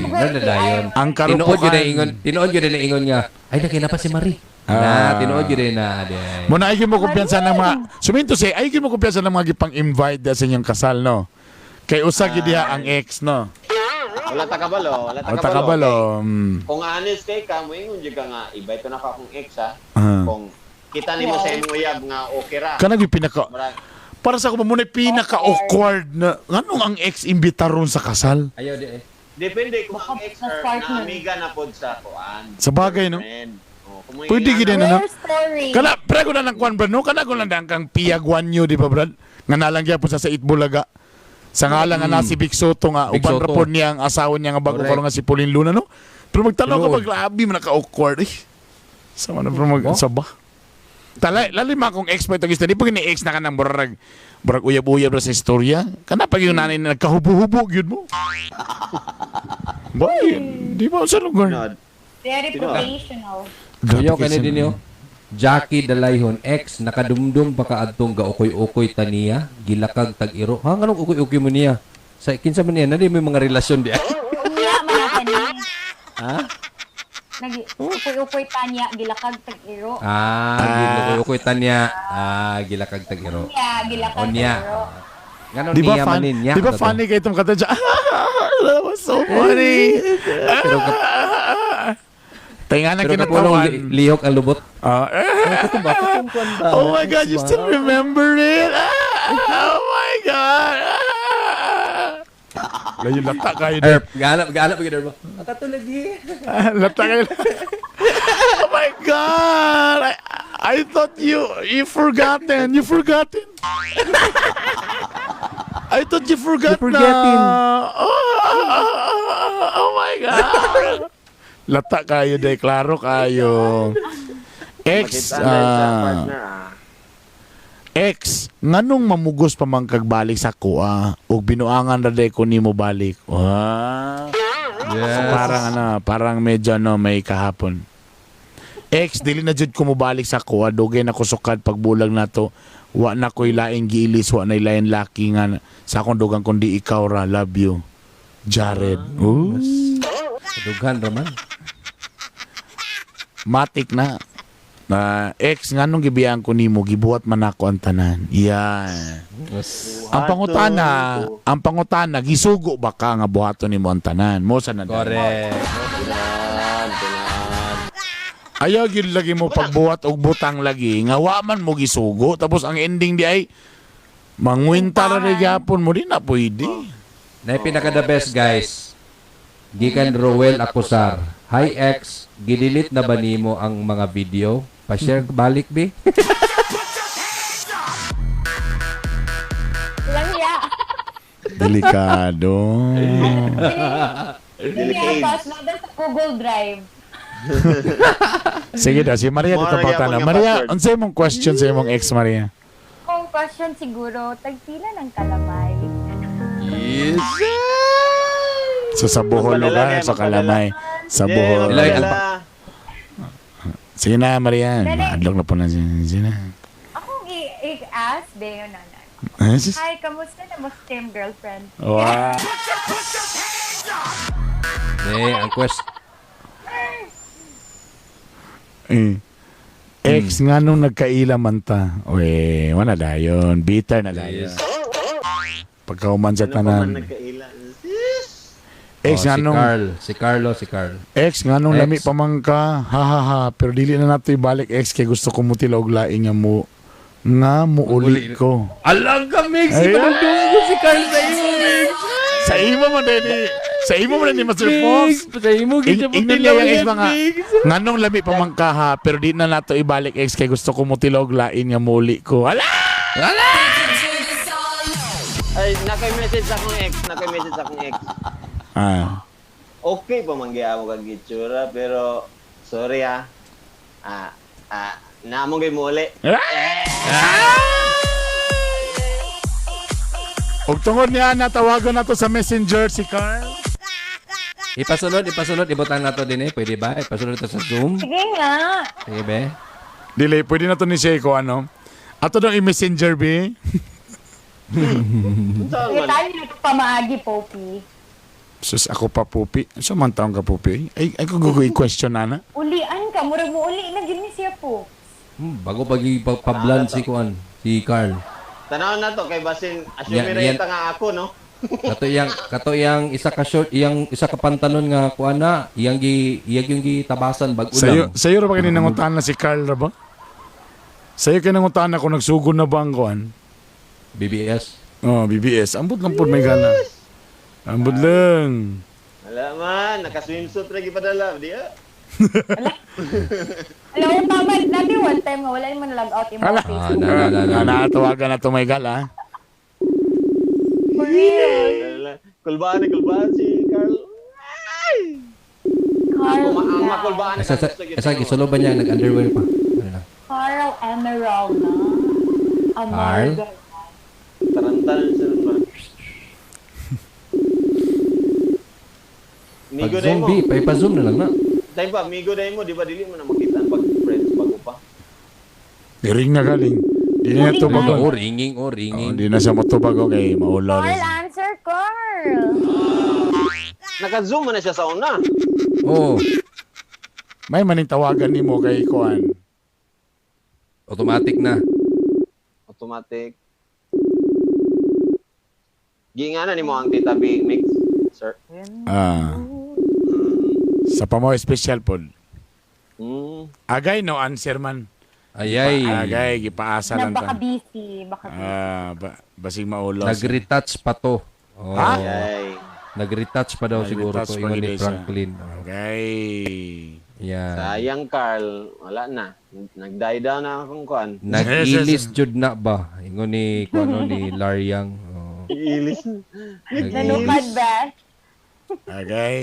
S1: Ano na dayon?
S3: Ang
S1: Tinuod yun na
S3: Karupukan.
S1: ingon, tinuod yun na ingon nga. Ay nakina pa si Marie.
S3: Ah.
S1: Na, tinuod yun na. Day.
S3: Muna ay mo kumpiyansa ng mga suminto say ay mo kumpiyansa ng mga gipang-invite diha sa inyong kasal no. Kay usa gid diha ang ex no.
S2: wala ta kabalo, wala ta
S3: O
S2: kabalo.
S3: takabalo. Mm.
S2: Kung honest kay ka, moingon jud ka nga ibay to na ka akong ex ha.
S3: Ah.
S2: Kung kita nimo sa imong uyab nga okay ra.
S3: Kanang yung pinaka
S2: Murag,
S3: para sa ako ba muna pinaka awkward na nganong ang ex imbitaron sa kasal?
S1: Ayaw di eh.
S2: Depende kung ang
S4: Baka
S2: ex
S4: mas
S2: or
S4: partner.
S2: na amiga na pod sa kuan.
S3: Sa bagay, no?
S2: Friend. Oh, kung may
S3: Pwede gid na, no?
S4: Rare story.
S3: Kana pre ko na ng kwan brad no kana ko lang dang kang Pia Guanyo di ba brad? Nga nalang gyapon sa Itbulaga. Sa ngalan nga na si Vic Soto nga
S1: Vic
S3: uban
S1: Soto.
S3: ra pod niya ang asawa niya nga bago
S1: Correct.
S3: karon nga si Pauline Luna no. Pero magtanaw ka
S1: Tinuod.
S3: ba grabe man naka-awkward eh. Sama na pero mag
S1: Oh.
S3: sa ba? Tala, lalim akong ex pa itong istorya. Di pa gini ex na ka ng burag, burag uyab-uyab ra sa istorya. Kana pag yung nanay na nagkahubo-hubo, yun mo. Boy, di ba sa lugar?
S2: No,
S4: Very
S2: Sino?
S4: professional.
S1: Kuyaw ka ni din yo. Jackie Dalayhon ex nakadumdum pa ka adtong gaukoy-ukoy taniya gilakag tag-iro. Ha, nganong ukoy-ukoy mo niya? Sa kinsa man niya nadi may mga relasyon di.
S4: Unya, mga kani.
S1: Ha?
S4: Nag ukoy-ukoy tanya, gilakag tag-iro.
S1: Ah, gilakag tanya. Ah, gilakag tag-iro.
S4: Unya, gilakag
S1: Onya.
S4: tag-iro.
S1: Ngano
S3: Di ba,
S1: niya
S3: fun,
S1: manin niya?
S3: di ba funny kay itong kata dyan? That was so funny.
S1: Pero kap
S3: Tinga na
S1: pero kapulong
S3: kinatawan.
S1: lihok ang lubot.
S3: Ah,
S1: Katong ba? Katong kuwan ba?
S3: oh my God, you still remember it? Ah, oh my God. Ah. Layo lata kayo.
S1: Erp, ganap, ganap gyud ba? Kato lagi.
S3: Lata kayo. Oh my God. I thought you forgotten. You forgotten. I thought you forgot
S1: You forgetting.
S3: na. Oh my God. Lata kayo, de. Klaro kayo. Ex,
S2: Makita na sa
S3: ah,
S2: partner ah.
S3: ex, nganong mamugos pa man kag balik sa kuha ug binuangan ra day ko nimo balik. Ah.
S1: Yes.
S3: So parang ano, parang medyo ano may kahapon. Ex, dili na jud ko mobalik sa kuha, dugay na ko sukad pagbulag nato. Wa na ko'y laing giilis, wa na laing laki nga sa akong dugang kundi ikaw ra, love you. Jared. Ooh.
S1: Dughan ra man.
S3: Matik na. Na ex, nganong gibiyaan ko nimo, gibuhat man ako ang tanan. Yan.
S1: Yes.
S3: Ang pangutana, gisugo ba ka nga buhaton nimo ang tanan? Mo sa na.
S1: Correct.
S2: Tinan, tinan.
S3: Ayaw gyud lagi mo pagbuhat og butang lagi nga wa man mo gisugo tapos ang ending di ay mangwinta ra rin gyapon mo di na pwede.
S1: Na pinaka the best guys. Gikan Roel Acosar. Hi ex, gidelete na ba nimo ang mga video? Pa-share balik bi.
S4: Lang ya.
S3: Delikado.
S4: Hindi tapos nandun sa Google Drive.
S3: Sige daw si Maria dito
S2: Mao ra
S3: pa
S2: gyapon
S3: tanan.
S2: nga
S3: Maria,
S2: password.
S3: unsay imong question sa imong ex Maria?
S4: Kung question siguro, tagpila ng kalamay.
S1: Yes.
S3: So sa Bohol
S2: Magpadala
S3: lugar,
S2: na,
S3: sa
S2: magpadala.
S3: Kalamay, sa
S2: Yeah,
S3: Bohol.
S1: Ilay, ang
S2: magpadala.
S3: Sige na Maria,
S4: Dali.
S3: maadlok na po na siya. Sige na.
S4: Akong i-ask, Beo na na.
S3: Ah, sis.
S4: Hi, kamusta na mo same girlfriend?
S3: Wow.
S1: Eh, ang quest
S3: Eh. Ex, nga nung nagkaila man ta. Uy, wala dayon. Bitter na dayon.
S1: Yes.
S3: Pagkauman sa
S2: Ano pa man
S3: tanan.
S2: nagkaila? Sis!
S3: Ex,
S1: Oh,
S3: nga
S1: si
S3: nung,
S1: Carl, si Carlo, si Carl.
S3: ex, nga nung
S1: Ex.
S3: lami pa man ka. Ha ha ha. Pero dili na nato ibalik ex kay gusto ko mutila og laing nga mo uli ko.
S1: Alang ka, Mix!
S3: Ay,
S1: Ipanagdunggo si Carl sa imo, Mix!
S3: Sa imo man din ni, sa imo man din ni Master Fox.
S1: Mix! Sa imo, gid siya
S3: Ingnan niya yung ex
S1: mutilaw
S3: mga,
S1: Mix!
S3: nga nung lami pa man ka ha, pero di na nato ibalik ex kay gusto ko mutila og laing nga mo uli ko. Ala!
S1: Ala!
S2: Ay, nakay message akong ex, nakay message akong ex.
S3: Ah.
S2: Okay pa man gyud mo kag itsura pero sorry ah. Ah, ah, naamong kay muli.
S3: Ug tungod niya natawagan nato sa Messenger si Carl.
S1: Ipasunod, ipasunod, ibutang nato din eh. Pwede ba? Ipasunod ito sa Zoom.
S4: Sige nga.
S1: Sige be.
S3: Dili, pwede na to ni Sheiko ano. Ato dong i-messenger be.
S2: Unsa
S4: Sige
S2: man?
S4: tayo na ito pamaagi, Poppy.
S3: Sus, ako pa pupi. So man taong ka pupi. Ay, ay ko gugu i-question ana.
S4: Ulian ka, murag mo uli na gini siya po.
S1: Bago pag pablan si Kuan, si Carl.
S2: Tanaw na to kay basin assume
S1: Yan,
S2: ra
S1: yan.
S2: ita nga ako no.
S1: Kato iyang isa ka short, iyang isa ka pantalon nga kuan na, iyang gi iyang yung gitabasan bag
S3: Sayo,
S1: ulam.
S3: sayo ra ba kini nangutan na si Carl ra ba? Sayo kay nangutan na kung nagsugod na ba ang kuan?
S1: BBS.
S3: Oh, BBS. Ambot lang pud may gana. Ambot lang.
S2: Wala man, naka-swimsuit ra gipadala, di ah.
S4: Alam mo, tama, natin one time nga, wala yung log out yung
S3: Ala.
S1: Ah,
S4: Facebook.
S1: na, na, na, na.
S3: Ah, natawagan na to may gala.
S4: For real.
S2: Wala. Kulbaan ni kulbaan si Carl.
S4: Carl.
S2: Ang makulbaan
S1: Asa sa asa gisulo ba niya nag-underwear pa? Ano na?
S4: Carl. Carl Emerald na. Amarga.
S2: Tarantal siya ba?
S1: Pag
S2: Migo day mo.
S1: zombie, pa-zoom na lang na.
S2: Dahil ba, migo day mo, di ba dili mo na makita ang pag friends bago pa?
S3: Ring na galing. Di na tubag.
S1: Oh, ringing, oh,
S3: Oh,
S1: ringing.
S3: di na siya matubag okay, maulaw.
S4: Carl, answer, Carl.
S2: Naka-zoom man na siya sa una.
S1: Oh,
S3: May maning tawagan nimo kay kuan.
S1: automatic na.
S2: Automatic. Giingana nimo ang Tita B mix, sir.
S3: Ah. Sa pamo special pod. Agay no answer man.
S1: Ayay.
S3: Agay gipaasa
S4: Na
S3: lang
S4: baka
S3: ta.
S4: busy. Baka busy.
S3: Ah, basig maulaw. siya.
S1: Nag-retouch pa to. Oh.
S3: Ha?
S2: Yay.
S1: Nag-retouch pa daw siguro
S3: Nag-retouch
S1: to.
S3: pa
S1: Ingon ni
S3: gid siya.
S1: Franklin. Oh.
S3: Agay.
S1: Yan.
S2: Sayang, Carl. Wala na. Nag-die down na akong kuan.
S1: Nag-ilis jud na ba? Ingon ni kuano ni Laryang. Oh.
S2: Ilis.
S1: Nag-ilis.
S4: Nanukad ba?
S3: Agay.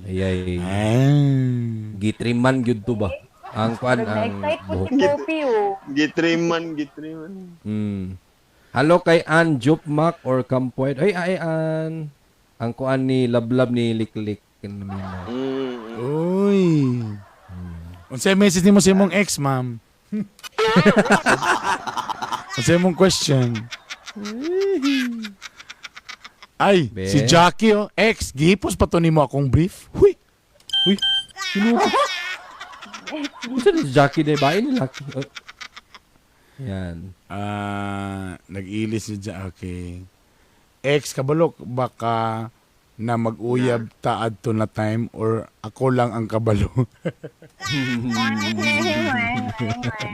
S1: Ayay.
S3: Ah.
S1: Gitriman gyud to ba? Ang kuan ang
S4: Na-excite po
S1: buhok.
S4: si Poppy, oh.
S2: Gitriman, gitriman.
S1: Hello kay Ann Jupmak or Kampoy. Ay ay Ann. Ang kuan ni Lablab ni Liklik.
S3: Uy. Unsay message nimo sa imong ex, ma'am? Unsay imong question? Ay,
S1: Be.
S3: si Jackie oh, ex, gihipos pa to nimo akong brief. Huy.
S1: Uy, sino ka? Unsa ni Jackie de ba ni Lucky? Oh. Yan.
S3: Ah, nag-ilis si Jackie. Okay. Ex, kabalok baka na mag-uyab ta adto na time or ako lang ang kabalo.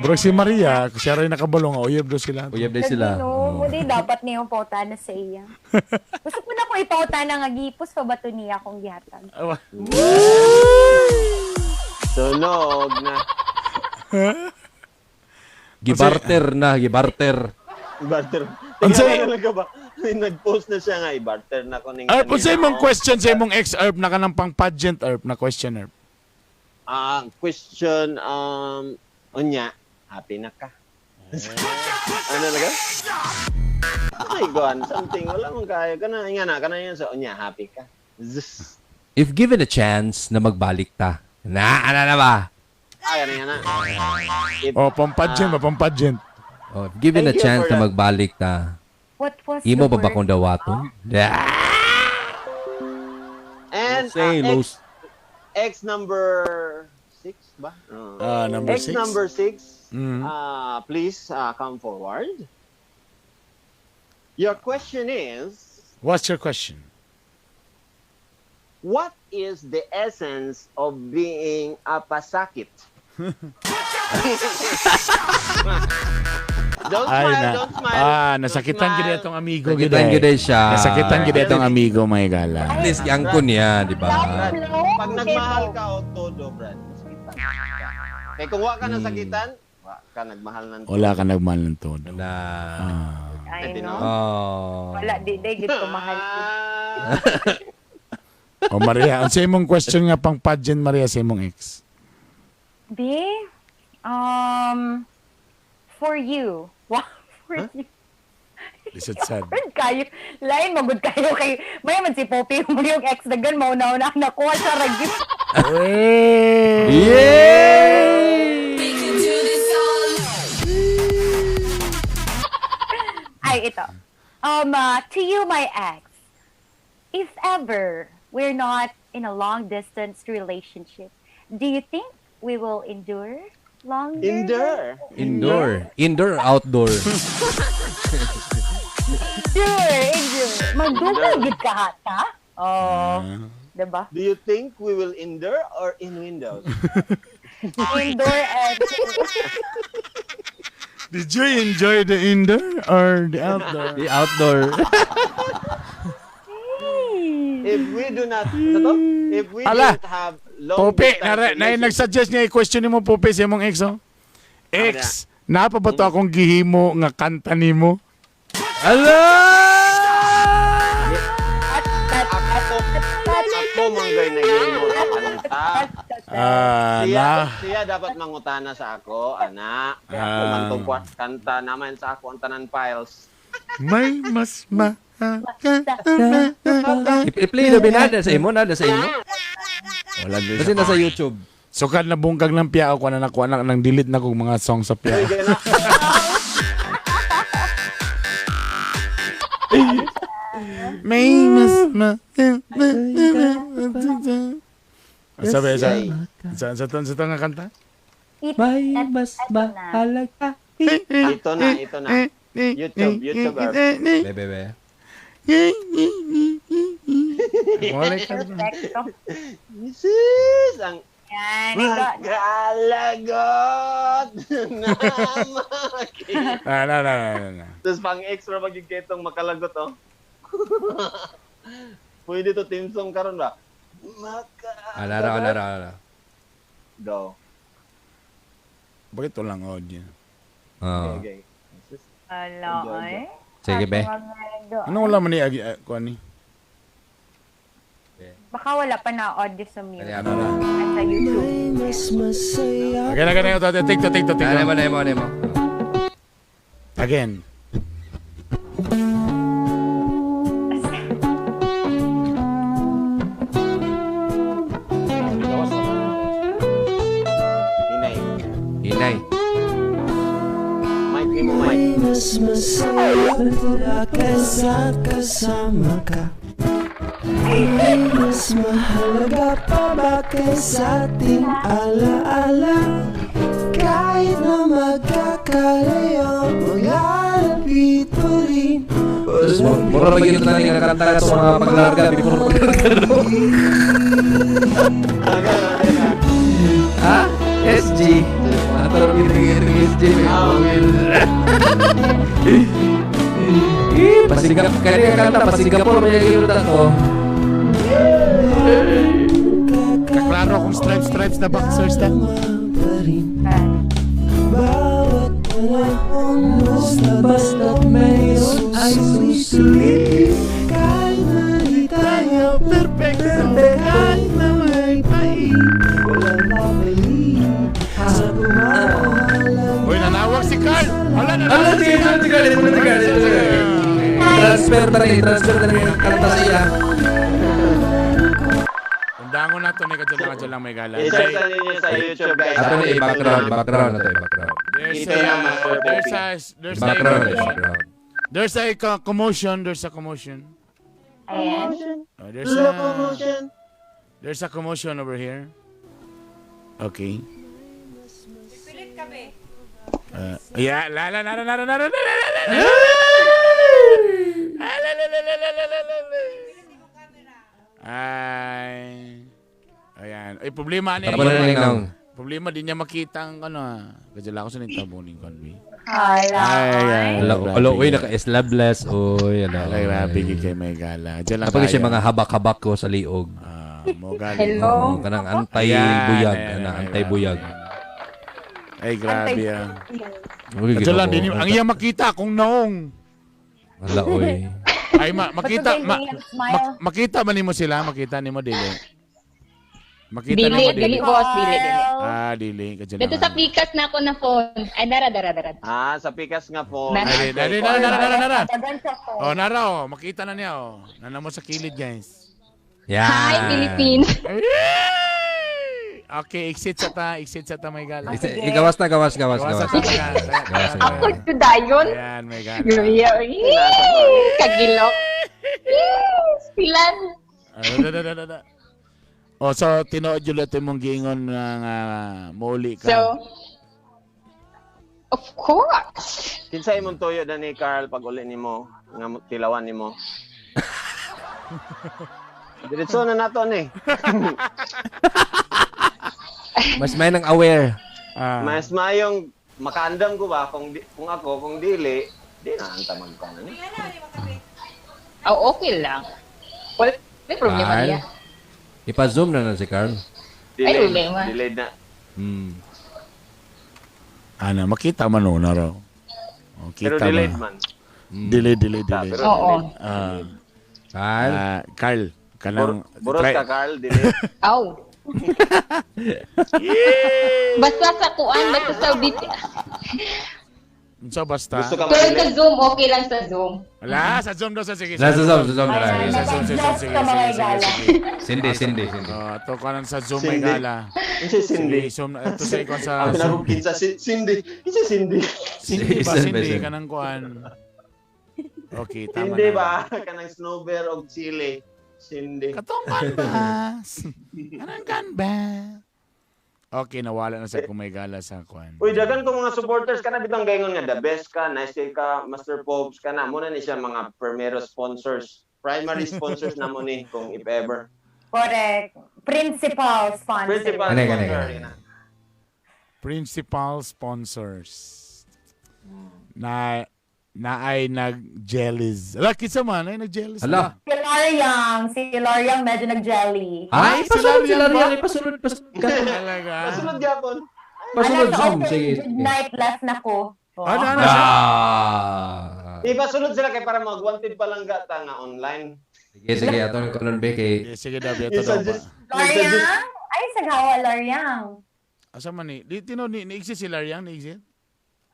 S3: Bro, si Maria, siya rin nakabalo nga, uyab do sila.
S1: Uyab day sila.
S4: No,
S1: Oh.
S4: mudi dapat niyong pautana sa iya. Gusto ko na ko ipautana nga gipos pa ba to niya akong gihatag.
S3: Awa.
S2: Sunog na.
S1: Gibarter na, gibarter.
S2: Barter.
S3: Unsay-
S2: Tingnan na ba? Nag-post na siya nga, i-barter na ko ning
S3: Erp, unsay
S2: kanina.
S3: imong question sa imong ex Erp na kanang pang pageant Erp na question Erp.
S2: Ah, question unya, happy na ka. Ano laga? Ay, gone. Something. Wala mong kaya. Kana, nga na, kana yun sa unya, happy ka. Zzz.
S1: If given a chance na magbalik ta. Na, ana na ba?
S2: Ay, ano yan na. If,
S3: Oh, pang pageant ba, pang pageant.
S1: Oh, if given a
S2: Thank you
S1: chance
S2: for
S1: na
S2: that.
S1: magbalik ta.
S4: What was
S1: Imo
S4: the
S1: pa ba
S4: word?
S1: kung dawaton? Yeah.
S2: And
S1: Say,
S2: ex,
S1: los.
S2: ex number 6 ba?
S3: Number
S2: Ex
S3: 6.
S2: number 6,
S3: Mhm.
S2: please come forward. Your question is,
S3: What's your question?
S2: what is the essence of being a pasakit? Don't
S3: Ay
S2: smile,
S3: na.
S2: don't smile.
S3: Ah,
S2: Don't
S3: nasakitan
S2: smile.
S3: gid itong amigo gid.
S1: Nasakitan gid ay siya.
S3: Nasakitan gid itong amigo may gala.
S1: At least giangkon niya, di ba?
S2: Brad, pag nagmahal ka o todo, Brad, masakitan ka. Kaya kung wa ka nasakitan, wa ka nagmahal ng
S3: Wala ka nagmahal ng todo.
S1: Na.
S3: Ah.
S4: Ay, no?
S1: Oh.
S4: Wala, di gid ko mahal.
S2: Ah.
S3: O Maria, unsa imong question nga pang pageant Maria sa imong ex?
S4: B, for you. Wow, for you.
S3: Lisod sad.
S4: Good kayo. Lain magud kayo kay may man si Poppy mo yung ex dagan mauna-una nakuha sa ragit.
S3: Hey!
S1: Yay!
S4: Ay, ito. To you, my ex, if ever we're not in a long-distance relationship, do you think we will endure longer?
S2: Endure.
S1: Indoor. Indoor or outdoor?
S4: Endure, endure. Magdugay gid ka hata. Oh, diba?
S2: Do you think we will endure or in windows?
S4: Endure and
S3: Did you enjoy the indoor or the outdoor?
S1: The outdoor.
S2: If we do not, ano to? If we
S3: Ala.
S2: don't have long
S3: Pope,
S2: distance
S3: na,
S2: relationship,
S3: nag-suggest niya i-question nimo Pope sa imong ex oh. Ex, napa ba to akong gihimo nga kanta nimo?
S1: Ala!
S2: Ako, ako manggay na gihimo sa kanta. Siya dapat mangutana sa ako, ana. Kung kanta naman sa ako ang tanan files.
S3: May mas ma...
S1: I-play na binada sa imo, nada sa imo.
S3: Wala din.
S1: Kasi nasa YouTube.
S3: Sukad na bungkag ng piyao ko na nakuha na nang delete na kong mga song sa piyao. May mas ma... Sabi sa sa nga kanta?
S1: May mas mahalaga.
S2: Ito na, ito na. YouTube.
S1: Be, be, be.
S4: Perfecto.
S2: Sis, ang
S4: Yan.
S2: magkalagot na maki.
S3: Na.
S2: Tapos pang extra pag yung ketong makalagot, oh. Pwede to team song karon ba? Maka...
S1: Alara.
S2: Go.
S3: Bakit walang audio?
S1: Oo.
S2: Okay.
S4: Ala, ay.
S1: Sige, be.
S3: Ano wala man ni kuan ni?
S4: Baka wala pa na audio sa music.
S1: Kaya mo na.
S4: At sa YouTube.
S3: Okay na. Take to.
S1: Ano mo.
S3: Again.
S2: Hinay.
S1: Hinay.
S2: Mic mo, mic.
S5: Mas masaya kaysa kasama ka. May mas mahalaga pa ba kaysa ating alaala? Kahit na magkakalayo, maglalapit pa rin.
S1: Mura ba yun na nga kanta sa mga paglarga before paglarga? Ha? SG? Ato rin yung SG. Eh, pasigap kaya kanta pa Singapore may yun to.
S3: Kaklaro kung stripes na boxers na.
S5: Bawat panahon basta't may susulit. Kahit na di tayo perfecto, kahit na may pait, walang babalik sa pumamahalang.
S3: Uy, nanawag si Carl! Hala,
S1: Ala,
S3: nanawag
S1: sige, sige, sige, sige, sige. Transfer na rin ang kanta sa iya.
S3: Undangon na to ni kadyan lang may gala.
S2: I-search na ninyo sa YouTube, guys.
S1: Ato ni i-background na to, i-background.
S3: There's a commotion, there's a commotion.
S4: Ayan.
S3: There's a commotion over here. Okay. Yeah, la la la la la la la la la la la. La la la la la la la la. Ay. Ayan. Ay, problema ni. Problema di niya makita ang ano. Kadyan ako sa nagtabuning konbi.
S4: Ala.
S3: Ay,
S1: Alo, uy, naka-slabless. Uy, ala.
S3: Ay, grabe kay may gala. Diyan lang
S1: Kapag siya mga habak-habak ko sa liog.
S3: Mo gali.
S4: Hello.
S1: Kanang antay-buyag. Antay-buyag.
S3: Ay, grabe ah. Kadyan lang, ang iya makita kung naong.
S1: Ala, uy.
S3: Ay, makita, makita ba nimo sila? Makita nimo dili. Makita nimo dili.
S6: Dili, boss, dili.
S3: Ah, dili.
S6: Dito sa pikas na ako na phone. Ay, nara.
S2: Ah, sa pikas nga phone.
S3: Nara, nara. Oh, nara, oh. Makita na niya, oh. Nana mo sa kilid, guys.
S1: Yeah.
S6: Hi, Philippines.
S3: Okay, exit sa ta, may gala.
S1: Gawas na, gawas.
S6: Ako to dayon.
S3: Ayan, may gala.
S6: Kagilok. Pilan.
S3: Oh, so tinuod jud ito mong giingon nga muuli ka.
S6: So, of course.
S2: Kinsa imong tuyo na ni Carl pag uli nimo nga tilawan nimo? Diretso na nato ni.
S1: Mas may nang aware.
S2: Mas mayong makaandam ko ba kung ako kung dili, di na anta magkano ni.
S6: Oh, okay lang. Wala may problema niya.
S1: Ipa-zoom na si Carl.
S2: Delay, ay, problema. Delayed na.
S3: Ana, makita man na raw. Oh,
S2: kita pero delayed man.
S3: Delay.
S6: Oo.
S3: Carl. Carl, kanang
S2: buros ka Carl, delay.
S6: Aw. Basta sa kuan, basta sa video.
S3: So basta.
S2: Gusto ka
S6: Pero sa
S2: ma-relate?
S6: Zoom, okay lang sa Zoom.
S3: Wala, sa Zoom daw sa sige.
S1: Sa Zoom, sa Zoom na lang.
S3: Sige, sa Zoom, sa Zoom, sige, sige, sige, sige.
S1: Sindi, sindi, sindi.
S3: Oh, to kanan sa Zoom may
S2: Cindy.
S3: gala.
S2: Unsa
S3: Sige,
S2: Cindy?
S3: Zoom na ito sa ikon sa
S2: Ang
S3: Zoom.
S2: pinakong kinsa si Cindy. Kinsa Cindy?
S3: Cindy ba?
S1: Cindy,
S3: Cindy
S1: Cindy.
S3: kanang kuan. Okay, tama
S2: Cindy
S3: na.
S2: ba? Kanang snowbear og chili. Cindy.
S3: Katong kan ba? Kanang kan ba? Okay, nawala na sa kumay gala sa kuan.
S2: Uy, dagan ko mga supporters kana bitang gayngon nga the best ka, nice kay ka, Master Popes kana mo na ni siya mga primero sponsors. Primary sponsors na mo ni kung if ever.
S4: Correct. Principal sponsor.
S2: Principal
S1: Kani, kani,
S2: sponsor.
S1: kani.
S2: Yun na.
S3: Principal sponsors. Na na ay nag-jealous. Ala, kinsa man ay nag-jealous.
S1: Hala.
S4: Si Loriang. Si Loriang medyo nag-jelly.
S1: Ay, pasunod
S3: sila
S1: sila
S3: ba?
S1: riyan. Ipasunod, pasunod ka.
S3: Talaga.
S2: Pasunod gyapon.
S1: Pasunod
S4: Ala, sa
S1: Zoom.
S4: open
S1: Sige,
S4: Good
S1: sige.
S4: night, left na ko. Oh.
S3: Ano, ano siya?
S1: Ah.
S2: Ipasunod sila kay para mag-wanted palangga ta nga online.
S1: Sige, sige. Ato yung kanon be kay...
S3: Sige, sige daw, ito daw ba?
S2: I-suggest
S4: Loriang? Ay, saghawa, Loriang.
S3: Asa man ni? Di tino ni ni-exist si Lariang, ni-exist?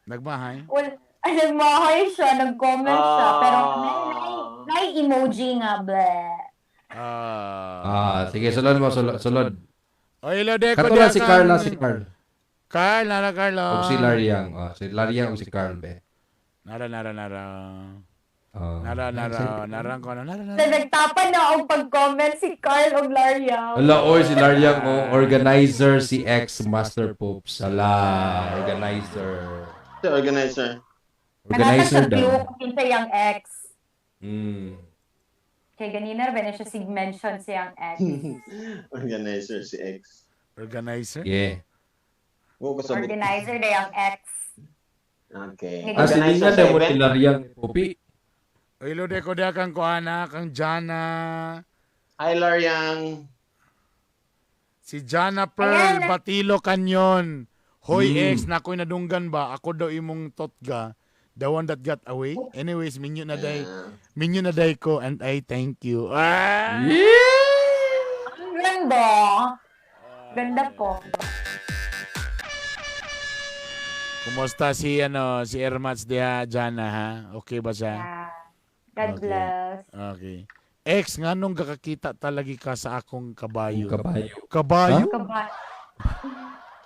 S3: Nagmahay.
S4: Well, ay, nagmahay siya, nag-comment siya,
S2: Ah.
S4: pero may emoji nga, bleh.
S3: Ah.
S1: Ah, sige, sulod mo, sulod. Sulod.
S3: Oy, hello, Deko.
S1: Kato na si Carla, si Carl.
S3: Carl, nara, Carla.
S1: O si Lariang. Oh, si Lariang o si Carl be.
S3: Nara, nara, nara.
S1: Oh.
S3: Nara, nara, nara, ko nara, nara.
S4: So, nagtapan na og pag-comment si Carl og Loriang.
S1: Ala, oy, si Lariang, oh, organizer, si ex-Master Popes. Ala, organizer.
S2: The organizer.
S1: Organizer
S4: sa view
S1: daw.
S4: kung kinsa yung ex. Kay ganina ra ba na siya sig mention siyang ex.
S2: Organizer si X.
S3: Organizer?
S1: Yeah.
S2: Wo ko sabot.
S4: Organizer na yung ex.
S2: Okay.
S1: Ah, si Nina
S2: Organizer sa
S1: daw mo
S2: event.
S1: si Lariang Popi.
S3: Oy, hello, Deko, dia kang kuana, kang Jana.
S2: Hi Lariang.
S3: Si Jana Pearl,
S4: Ayan.
S3: Batilo Canyon. Hoy, ex, nakoy nadunggan ba? Ako daw imong totga. The one that got away. Anyways, minyo na day. Minyo na day ko and I thank you. Ah!
S4: Ang ganda. Ganda po.
S3: Kumusta si ano si Ermats diha Jana ha? Okay ba siya?
S4: Yeah. God
S3: Okay.
S4: bless.
S3: Okay. Ex, nganong gakakita talagi ka sa akong kabayo?
S1: Kabayo.
S3: Kabayo?
S4: Kabayo.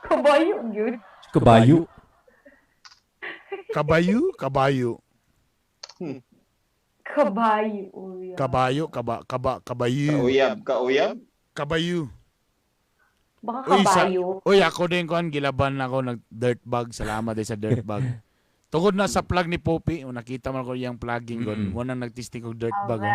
S4: Kabayo, yun.
S1: Kabayo.
S3: Kabayo? Kabayo.
S4: Kabayo. yeah.
S3: Kabayo, kaba, kaba, kabayo.
S2: Kauyab, kauyab.
S3: Kabayo.
S4: Baka
S3: Uy, sa,
S4: kabayo.
S3: uy, ako din kuan gilaban ako nag dirt bag. Salamat din sa dirt bag. Tungod na sa plug ni Poppy, o nakita man ko yung plugging gon.
S1: Mm-mm.
S3: Mo nang nagtisting og dirt bag.
S4: Aba.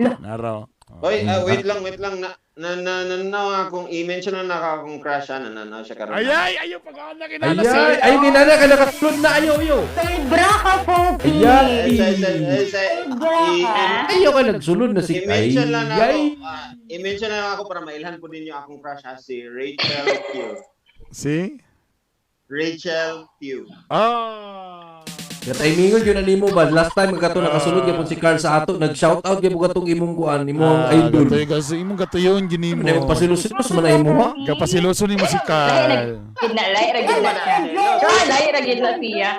S3: Oh. Naro. Oh.
S2: Oy, wait lang, wait lang. Na na na na, na akong i-mention na naka akong crush ah, na na, na siya karon.
S3: Ay ay, ayo pag-anak kinana
S1: Ay, ay, ay, ninana ka nakasulod na. Ayo, ayo.
S4: Sobra ka, Poppy!
S1: Ayan.
S2: Ay, sa, sa, ay, sa,
S4: Sobra ka.
S1: Ayo ka nagsulod na si... Ay,
S2: I-mention lang ako.
S1: ay.
S2: I-mention lang ako para mailhan po ninyo akong crush ha, si Rachel Pew.
S3: Si?
S2: Rachel Pew.
S3: Ah.
S1: Katimingon yun na nimo ba? Last time kato nakasulod gyapon si Carl sa ato, nag-shout out gyapon katong imong kuan, imong idol.
S3: Gatoy kasi imong gatuyon gini mo.
S1: Ano pasilos-silos man na imo ha?
S3: Gapasiloso nimo si Carl.
S6: Gid na, lay ra gid na siya. Lay ra gid na siya.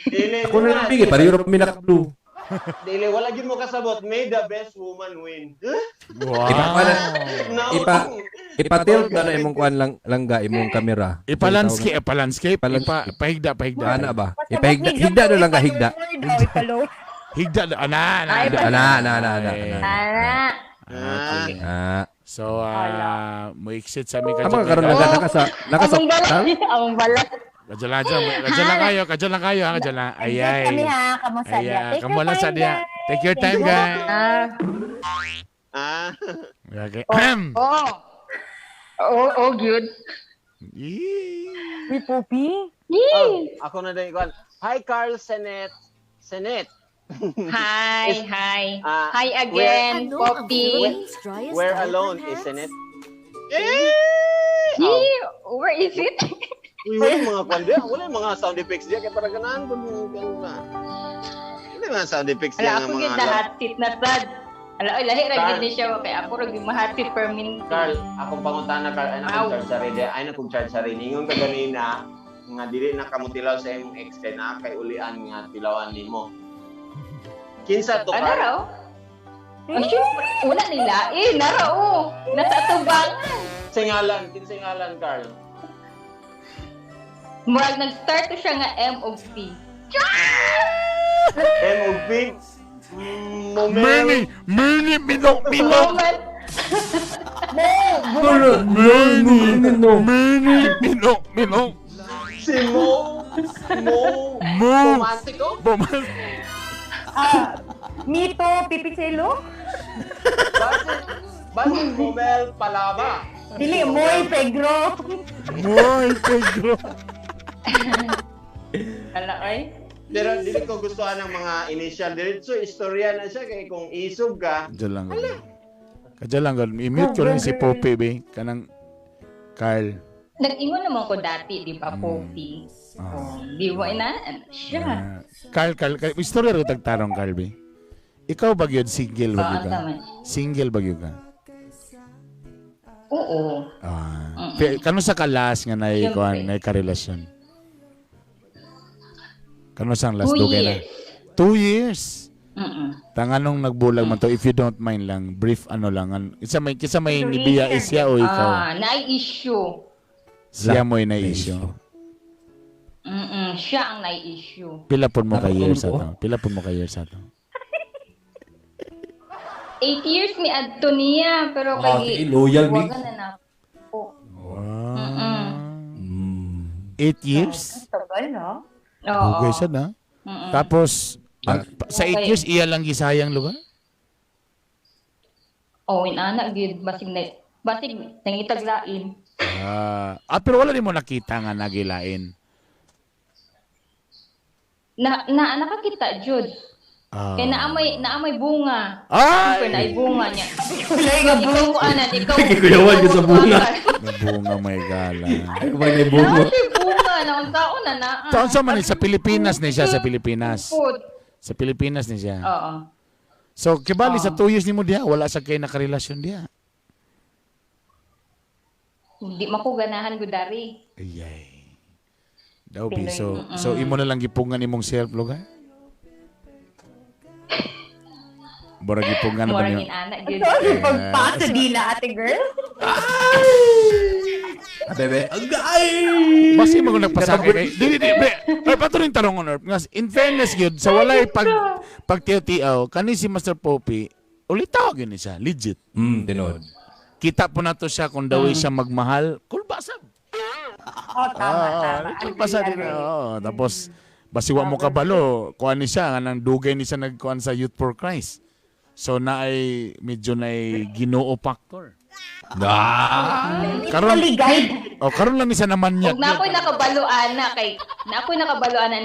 S2: Dili,
S1: Ako na lang bigay, pareho ra mi naka-blue.
S2: Dili, wala gyud mo kasabot. May the best woman win. Huh?
S3: Wow.
S2: No.
S1: Ipa-tilt na na imong kuan lang langga imong kamera.
S3: Ipa-landscape, ipa-landscape,
S1: Ipa-landscape.
S3: ipa pahigda, pahigda.
S1: Ana ba? Ipahigda higda na lang ka higda.
S4: Ipalower.
S3: Higda ana ana.
S6: Ay,
S1: Ana ana ana ana.
S3: Ay.
S1: ana.
S6: Ana.
S3: Okay.
S1: Ah.
S3: So, mo exit sa mi
S1: Tama ka karon lang naka sa naka sa
S6: Among balat. Among balat.
S3: Kadyo lang, kadyo lang kayo, kadyo lang kayo, ha, kadyo lang. Ay, ay.
S4: Kami ha, kamusta
S3: Ay,
S4: diya.
S3: ah,
S4: Take
S3: kamo
S4: your
S3: lang sa
S4: time,
S3: diya.
S4: guys.
S3: Take your time, guys.
S6: Ah.
S2: Ah.
S3: Okay.
S6: Oh. Oh, oh, good.
S3: Yee.
S4: Uy, Poppy.
S2: Oh, ako na din ikuan. Hi Carl Senet. Senet.
S6: Hi, hi.
S2: Ah,
S6: Hi again,
S7: Ano ang
S6: Poppy.
S7: Philippines driest
S2: We're
S7: diaper
S2: alone,
S7: pants?
S2: isn't it? Eh! Oh,
S6: Yee, where is it?
S2: uy, wala yung mga kwan diya. Wala yung mga sound effects diya. Kaya para ganahan ko. Wala yung mga sound effects diya
S6: Wala
S2: nga
S6: ako
S2: mga
S6: gid na hot seat na sad. Ala, oy, lahi ra
S2: Carl.
S6: gid ni siya kay ako ra gyud mahati permanente.
S2: Carl, akong pangutana Carl, ay na
S6: Aw.
S2: kong charge sa rede, ay na kong charge sa rede. Ingon ka ganina nga dili na kamutilaw sa imong ex kay naa kay ulian nga tilawan nimo. Kinsa to
S6: Ano
S2: Carl?
S6: raw? Oh, syempre, wala nila. Eh, nara oh. Nasa atubangan.
S2: Singalan, kinsa ngalan Carl?
S6: Murag nag-start to siya nga M og P.
S2: M O P Momel.
S3: Merny, Merny, Minok, Minok.
S6: Moment.
S3: Merny, Merny, Minok, Minok.
S2: Si Mo Mo
S3: Mo.
S2: Romantico?
S3: Bumas.
S4: Ah, Mito Pipichelo?
S2: Basin Basin Momel Palaba.
S4: Dili, Moy Pedro.
S3: Moy, Pedro.
S6: Ala, oy.
S2: Pero dili ko gustuhan ang mga initial. Diretso istorya na siya kay kung isog ka.
S3: Diyan lang. Kadya lang. I-mute ko lang si Poppy, be. Kanang Carl.
S6: Nag-ingon naman ko dati, di ba, Poppy? Oh, di ba ina? Ano siya?
S3: Ah, Carl, Carl, Carl. Istorya ro tagtarong, Carl, be. Ikaw ba yun? Single ba
S6: Oo,
S3: yun ka?
S6: tama.
S3: Single ba yun ka?
S6: Oo.
S3: Ah. Kano sa kalas nga na
S6: Siyempre.
S3: kuan na karelasyon? Kano sa last
S6: 2
S3: dugay na?
S6: years.
S3: 2 years. Tanga nung nagbulag man to, if you don't mind lang, brief ano lang. Isa may nibiya is siya o ikaw?
S6: Ah, naay issue.
S3: Siya mo na issue.
S6: Siya ang naay issue.
S3: Pila pud mo ka
S1: Nakatulog
S3: years
S1: ko.
S3: ato? Pila pud mo ka years ato?
S6: 8 years mi adto niya, pero
S1: Ah,
S6: kay
S1: sige, loyal mi.
S6: Huwagan na na ako.
S3: 8 years?
S4: Tagal, no?
S6: Oo.
S3: Okay siya na. Tapos, sa 8
S6: Okay.
S3: years, iya lang gisayang lugar?
S6: Oh, inana gyud basig na basig nangitag lain.
S3: Ah, pero wala din mo nakita nga nagilain.
S6: Na, na nakakita jud.
S3: Ah.
S6: Kay naamoy bunga.
S3: Ay!
S6: Siyempre, naay bunga niya.
S4: Wala nga
S6: Ikaw mo anan, ikaw.
S1: Kikuyawan ka sa bunga.
S3: May bunga may gala.
S1: Ay, kumay may bunga.
S6: Naa siya bunga na unsaon na naa.
S3: Taon sa man sa Pilipinas ni siya sa Pilipinas.
S6: Food.
S3: Sa Pilipinas ni siya.
S6: Oo.
S3: So kibali sa 2 years nimo diha wala sa kay nakarelasyon diha.
S6: Hindi mako ganahan gud dari.
S3: Ayay. Daw bi so imo na lang gipungan imong self lugar. Bora gipungan na ba
S6: Murag
S3: niyo?
S6: inana gyud.
S4: Sorry, pagpasa dila, ate girl.
S1: Ah, bebe. Ay!
S3: Basi mo kung nagpasakay kay. Dili di be. Ay pato rin tarong on nga in fairness gyud sa walay pag pagtiyo-tiaw kani si Master Poppy ulitaw gyud ni siya legit.
S1: Tinod.
S3: Kita po nato siya kung daway siya magmahal, kulba sab.
S4: Oh, tama, tama.
S3: Kulba sa
S4: Agree,
S3: din.
S4: agree.
S3: Oo, tapos basi wa mo kabalo, kuan ni siya nang dugay ni siya nagkuan sa Youth for Christ. So naay medyo naay Ginoo factor.
S1: Ah!
S3: Karon
S4: Literally guide.
S3: oh karon lang ni siya naman
S6: Ug na ako'y nakabalo ana kay na ako'y nakabalo ana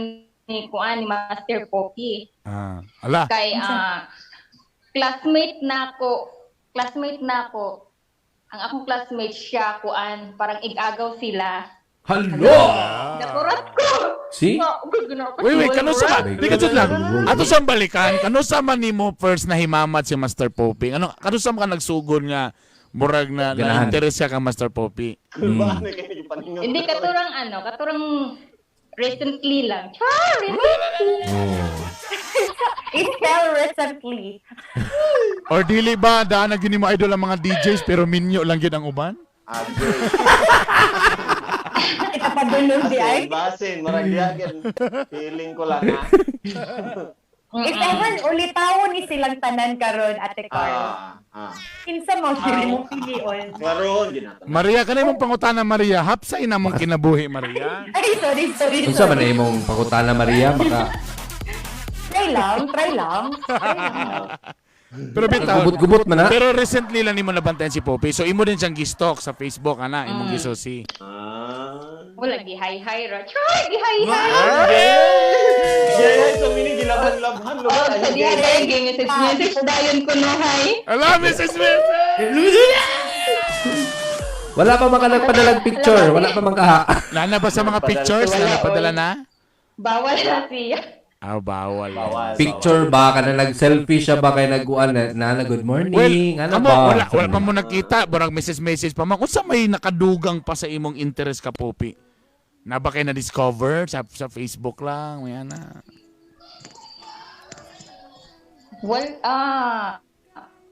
S6: ni kuan ni Master Poppy.
S3: Ah, ala.
S6: Kay classmate nako ang akong classmate siya kuan parang igagaw sila.
S1: Hello!
S6: Nakurat ko.
S1: See?
S3: Wait, wait, kano sa ba? Di ka jud lang. Ato sa balikan, kano sa man nimo first na himamat si Master Poppy? Ano kano sa ka nagsugod nga murag na, na
S1: Ganahan.
S3: interest siya kang Master Poppy?
S2: Kulba na kay gipaningon.
S6: Hindi katurang ano, katurang recently lang. Char, recently.
S4: It fell recently.
S3: Or dili ba daan na gyud nimo idol ang mga DJs pero minyo lang gyud ang uban?
S2: Agay.
S4: Ito pa dulong di ay.
S2: Basin, basin, marag diha Feeling ko lang ha.
S4: If ever ulitawon ni silang tanan karon, Ate Carl.
S2: Ah, ah.
S4: Kinsa mo siya mo pilion.
S2: Klarohon ginato.
S3: Maria, kanay mong pangutana Maria, hapsay na mong kinabuhi Maria.
S4: Ay, sorry, sorry.
S1: Unsa man
S4: sorry.
S1: na imong pangutana Maria maka
S4: Try lang, try lang. Try lang.
S3: Pero bitaw,
S1: gubot-gubot man na.
S3: pero recently lang nimo nabantayan si Poppy. So imo din siyang gi-stalk sa Facebook ana, imong gisusi.
S2: Ah.
S6: Wala gi hi hi ra. Char, gi hi hi.
S2: Yeah, so mini gilaban-labhan lugar.
S6: Oh, sa diha dahil gi message message dayon ko no hi.
S3: Ala, Mrs. Smith!
S1: Wala pa man ka nagpadalag picture, wala pa man kaha.
S3: Nana ba sa mga pictures?
S6: Wala,
S3: Nana padala
S6: oy.
S3: na?
S6: Bawal na siya.
S3: Ah, bawal.
S2: Bawal.
S1: Picture ba kana nag-selfie siya ba kay nagkuan na, na good morning
S3: Well,
S1: ano
S3: amo,
S1: ba?
S3: wala pa mo nakita, barang message-message pa man. Unsa may nakadugang pa sa imong interest ka, Popi? Na ba kay na-discover sa Facebook lang, may ana.
S6: Well,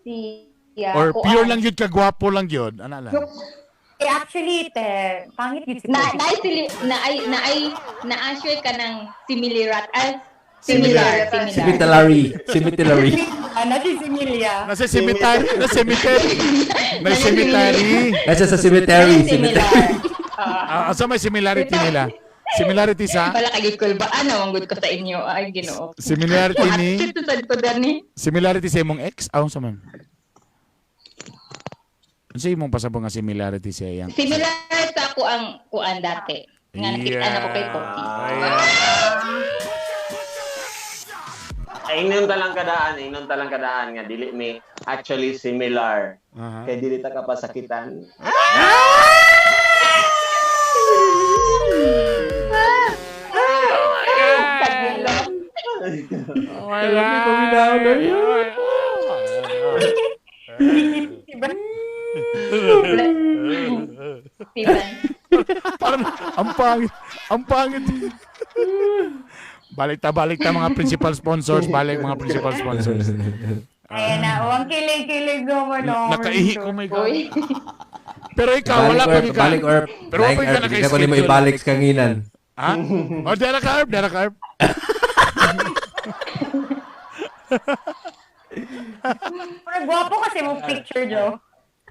S6: si yeah,
S3: Or
S6: kuan.
S3: pure lang yun ka gwapo lang yun. Ana lang.
S4: Eh, actually, te, pangit yun si
S6: Na
S4: Poppy.
S6: na sili na ay na ay na assure ka ng similar ah, similar similar.
S1: Cemetery, cemetery.
S4: Ano si Similia?
S3: Nasa cemetery, nasa cemetery. May cemetery.
S1: Nasa sa cemetery,
S6: Similar.
S1: cemetery.
S3: Ah, asa may similarity nila? Similarity sa
S6: Wala kay gikul ba ano ang good ko sa inyo ay Ginoo.
S3: similarity ni
S6: Ito sad ko dani.
S3: similarity sa imong ex? Ah, unsa man? Unsa imong pasabot nga similarity sa iyang?
S6: Similar sa ako ang kuan dati. Nga nakita na ko kay Poppy.
S2: Ay, ingnon ta lang kadaan, ingnon ta lang kadaan nga dili mi actually similar.
S3: Aha.
S2: Kay dili ta kapasakitan.
S3: Oh my God.
S6: Diba?
S3: Parang ang pangit, ang pangit. Balik ta mga principal sponsors, balik mga principal sponsors.
S4: Ayan na, oh, ang kilig-kilig naman. oh.
S3: Nakaihi ko my God.
S6: Uy.
S3: Pero ikaw wala pa
S1: Balik
S3: ka.
S1: or, balik or,
S3: Pero wala pa
S1: like
S3: ka
S1: or, hindi ko nimo
S3: naka-schedule.
S1: ibalik sa kanginan.
S3: Ha? O dera ka, Herb, dera ka, Herb.
S4: Pero gwapo kasi mo picture, Joe.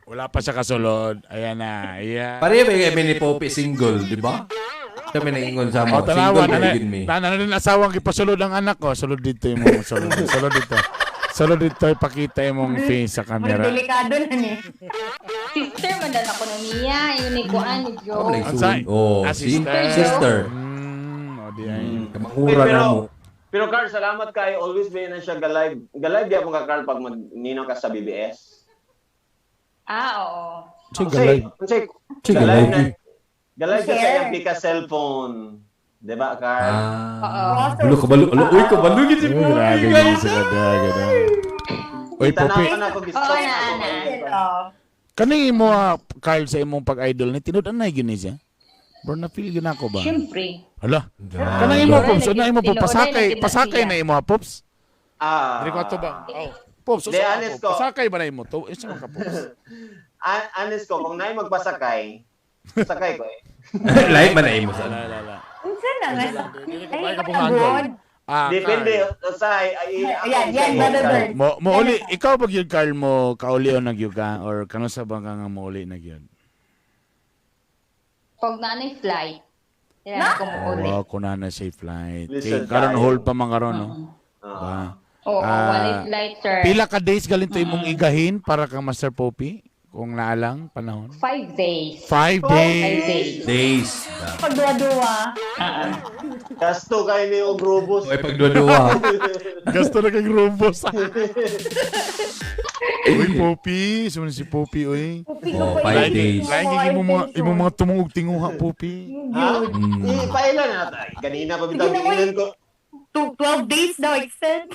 S3: Wala pa siya kasulod. Ayan na. Ayan.
S1: Pareho ba yung ni Poppy single, di ba? Siya may naingon sa mo.
S3: O, tanawa,
S1: Single
S3: na,
S1: ba yun mi?
S3: na, na, na, asawang ipasulod ang anak ko. Sulod dito yung mong, sulod, sulod dito. Sulod dito, ipakita yung mong face sa
S4: Pero
S3: camera.
S4: delikado na ni.
S6: Sister man dan ako na niya, yun ni kuan ni Joe.
S1: Ako
S3: Ang sa-
S1: Oh,
S3: Ah,
S1: see?
S3: sister.
S1: Sister.
S3: O di ay.
S1: Kamangura
S2: Uy,
S1: na mo.
S2: Pero Carl, salamat kayo. Always ba na siya galive. Galive gyapon ka Carl pag magninong ka sa BBS.
S6: Ah, oo.
S3: Sige, galay.
S2: Unsay
S1: Sige,
S2: galive na.
S1: live.
S2: Galive ka sa
S4: Share.
S2: iyang pika cellphone. 'Di ba, Carl?
S1: Ah. Ulo, kabalo. Ulo, uy, kabalo. Gid si
S3: Uy,
S1: Poppy,
S3: grabe
S1: guys.
S3: yun sila daga. Uy,
S2: Tanaw
S3: Poppy.
S2: ka na ako gusto.
S6: Oo, na, na.
S4: Oh.
S3: Kaning imo, Carl, sa imong pag-idol ni tinud anay gyud ni siya. Bro, na feel gyud ako ba?
S6: Siyempre.
S3: Hala.
S1: Grabe.
S3: Kanang imo, Pops.
S6: Tinuod
S3: Una imo, Pops.
S6: na
S3: Pasakay,
S6: gyud na
S3: pasakay
S6: siya.
S3: na imo, ha, Pops.
S2: Ah.
S3: Dili ko ato ba? Oh. Pops,
S2: Di,
S3: usa ka,
S2: honest
S3: Pops.
S2: ko.
S3: Pasakay ba na imo to? Isa man ka, Pops.
S2: Honest ko, kung naay magpasakay, sakay ko eh.
S1: Lain man na imo sa.
S3: Wala, wala.
S4: Unsa na nga?
S3: Dili ko
S4: Ay,
S3: kaya ka
S4: pagod.
S3: Ah,
S2: Depende
S3: Carl.
S2: usahay ay
S4: Ayan, yan, Brother Bird.
S3: Mo uli ikaw pag yun Carl mo kauli o nagyud ka or kano sa bang ka nga mo uli nagyud?
S6: Pag naanay flight, kailangan ko mo uli.
S3: Oh, kuna na safe flight.
S2: Listen
S3: Kay karon
S2: tayo.
S3: hold pa man karon no.
S2: Ah.
S3: Ba.
S6: Oo,
S3: Ah,
S6: walay flight, sir.
S3: Pila ka days galing to imong igahin para kang Master Poppy kung naalang panahon?
S6: 5 days.
S3: 5
S6: 5
S3: days.
S6: days.
S1: Days.
S4: Pagdua-dua.
S2: Gasto kayo ni og robos.
S1: Uy, pagdua-dua.
S3: Gasto na kang rumbos. Uy, Poppy. Sumunod si Poppy, uy.
S4: Pupi
S1: Oh,
S4: ko pa
S1: 5
S4: yun.
S1: days.
S3: Lain kay imo mga tumungog tinguha, Poppy.
S2: Ha? Eh, paila na tayo. Ganina pa bitaw
S4: Sige na, uy.
S2: giingnan ko.
S4: 12 days daw extend.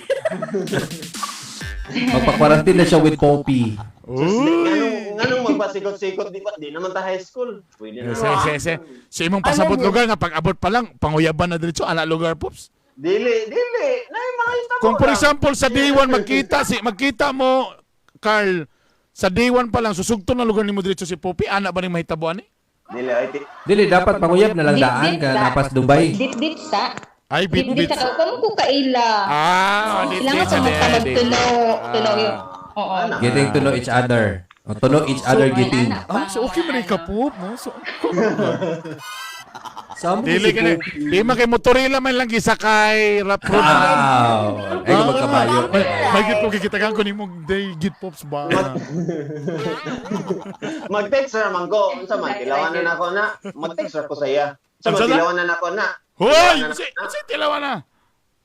S1: Magpa-quarantine na siya with Poppy.
S3: Uy.
S2: Nganong magpasikot-sikot di ba? Di naman ta high school. Pwede na.
S3: Se, se, se. Sa imong pasabot lugar nga pag abot pa lang panguyaban na diretso ana lugar pops.
S2: Dili, dili. Nay mga itabo.
S3: Kung for
S2: lang.
S3: example sa day 1 magkita mo Carl sa day 1 pa lang susugto na lugar nimo diretso si Poppy ana ba ning mahitabuan ni?
S2: Dili ay ti.
S1: Dili, dapat panguyab na lang daan ka napas Dubai.
S6: Dit-dit sa.
S3: Ay bit
S6: Dit-dit
S3: bit.
S6: sa. Kung ko kaila.
S3: Ah, dit
S6: Kailangan
S3: dit
S6: sa
S3: sa
S6: magtuno. Tuno yun. Oo.
S1: Getting to know each other. O, to know each other
S6: So,
S1: getting.
S6: ay, anak.
S3: Ah, so okay man ka pop, no? So,
S1: Samo
S3: dili
S1: si
S3: ka na.
S1: Poppy.
S3: Di man kay motorila man lang gisakay rap road.
S1: Wow. Ay, kung magkabayo.
S3: May git po kikitagan ko nimong day git pops ba.
S2: Mag-text ra man ko. Unsa man tilawan na nako na. Mag-text ra ko sa iya. Unsa man
S3: Unsa na?
S2: tilawan na nako na.
S3: Hoy,
S2: Tilawan na
S3: si
S2: nako na.
S3: si tilawan na.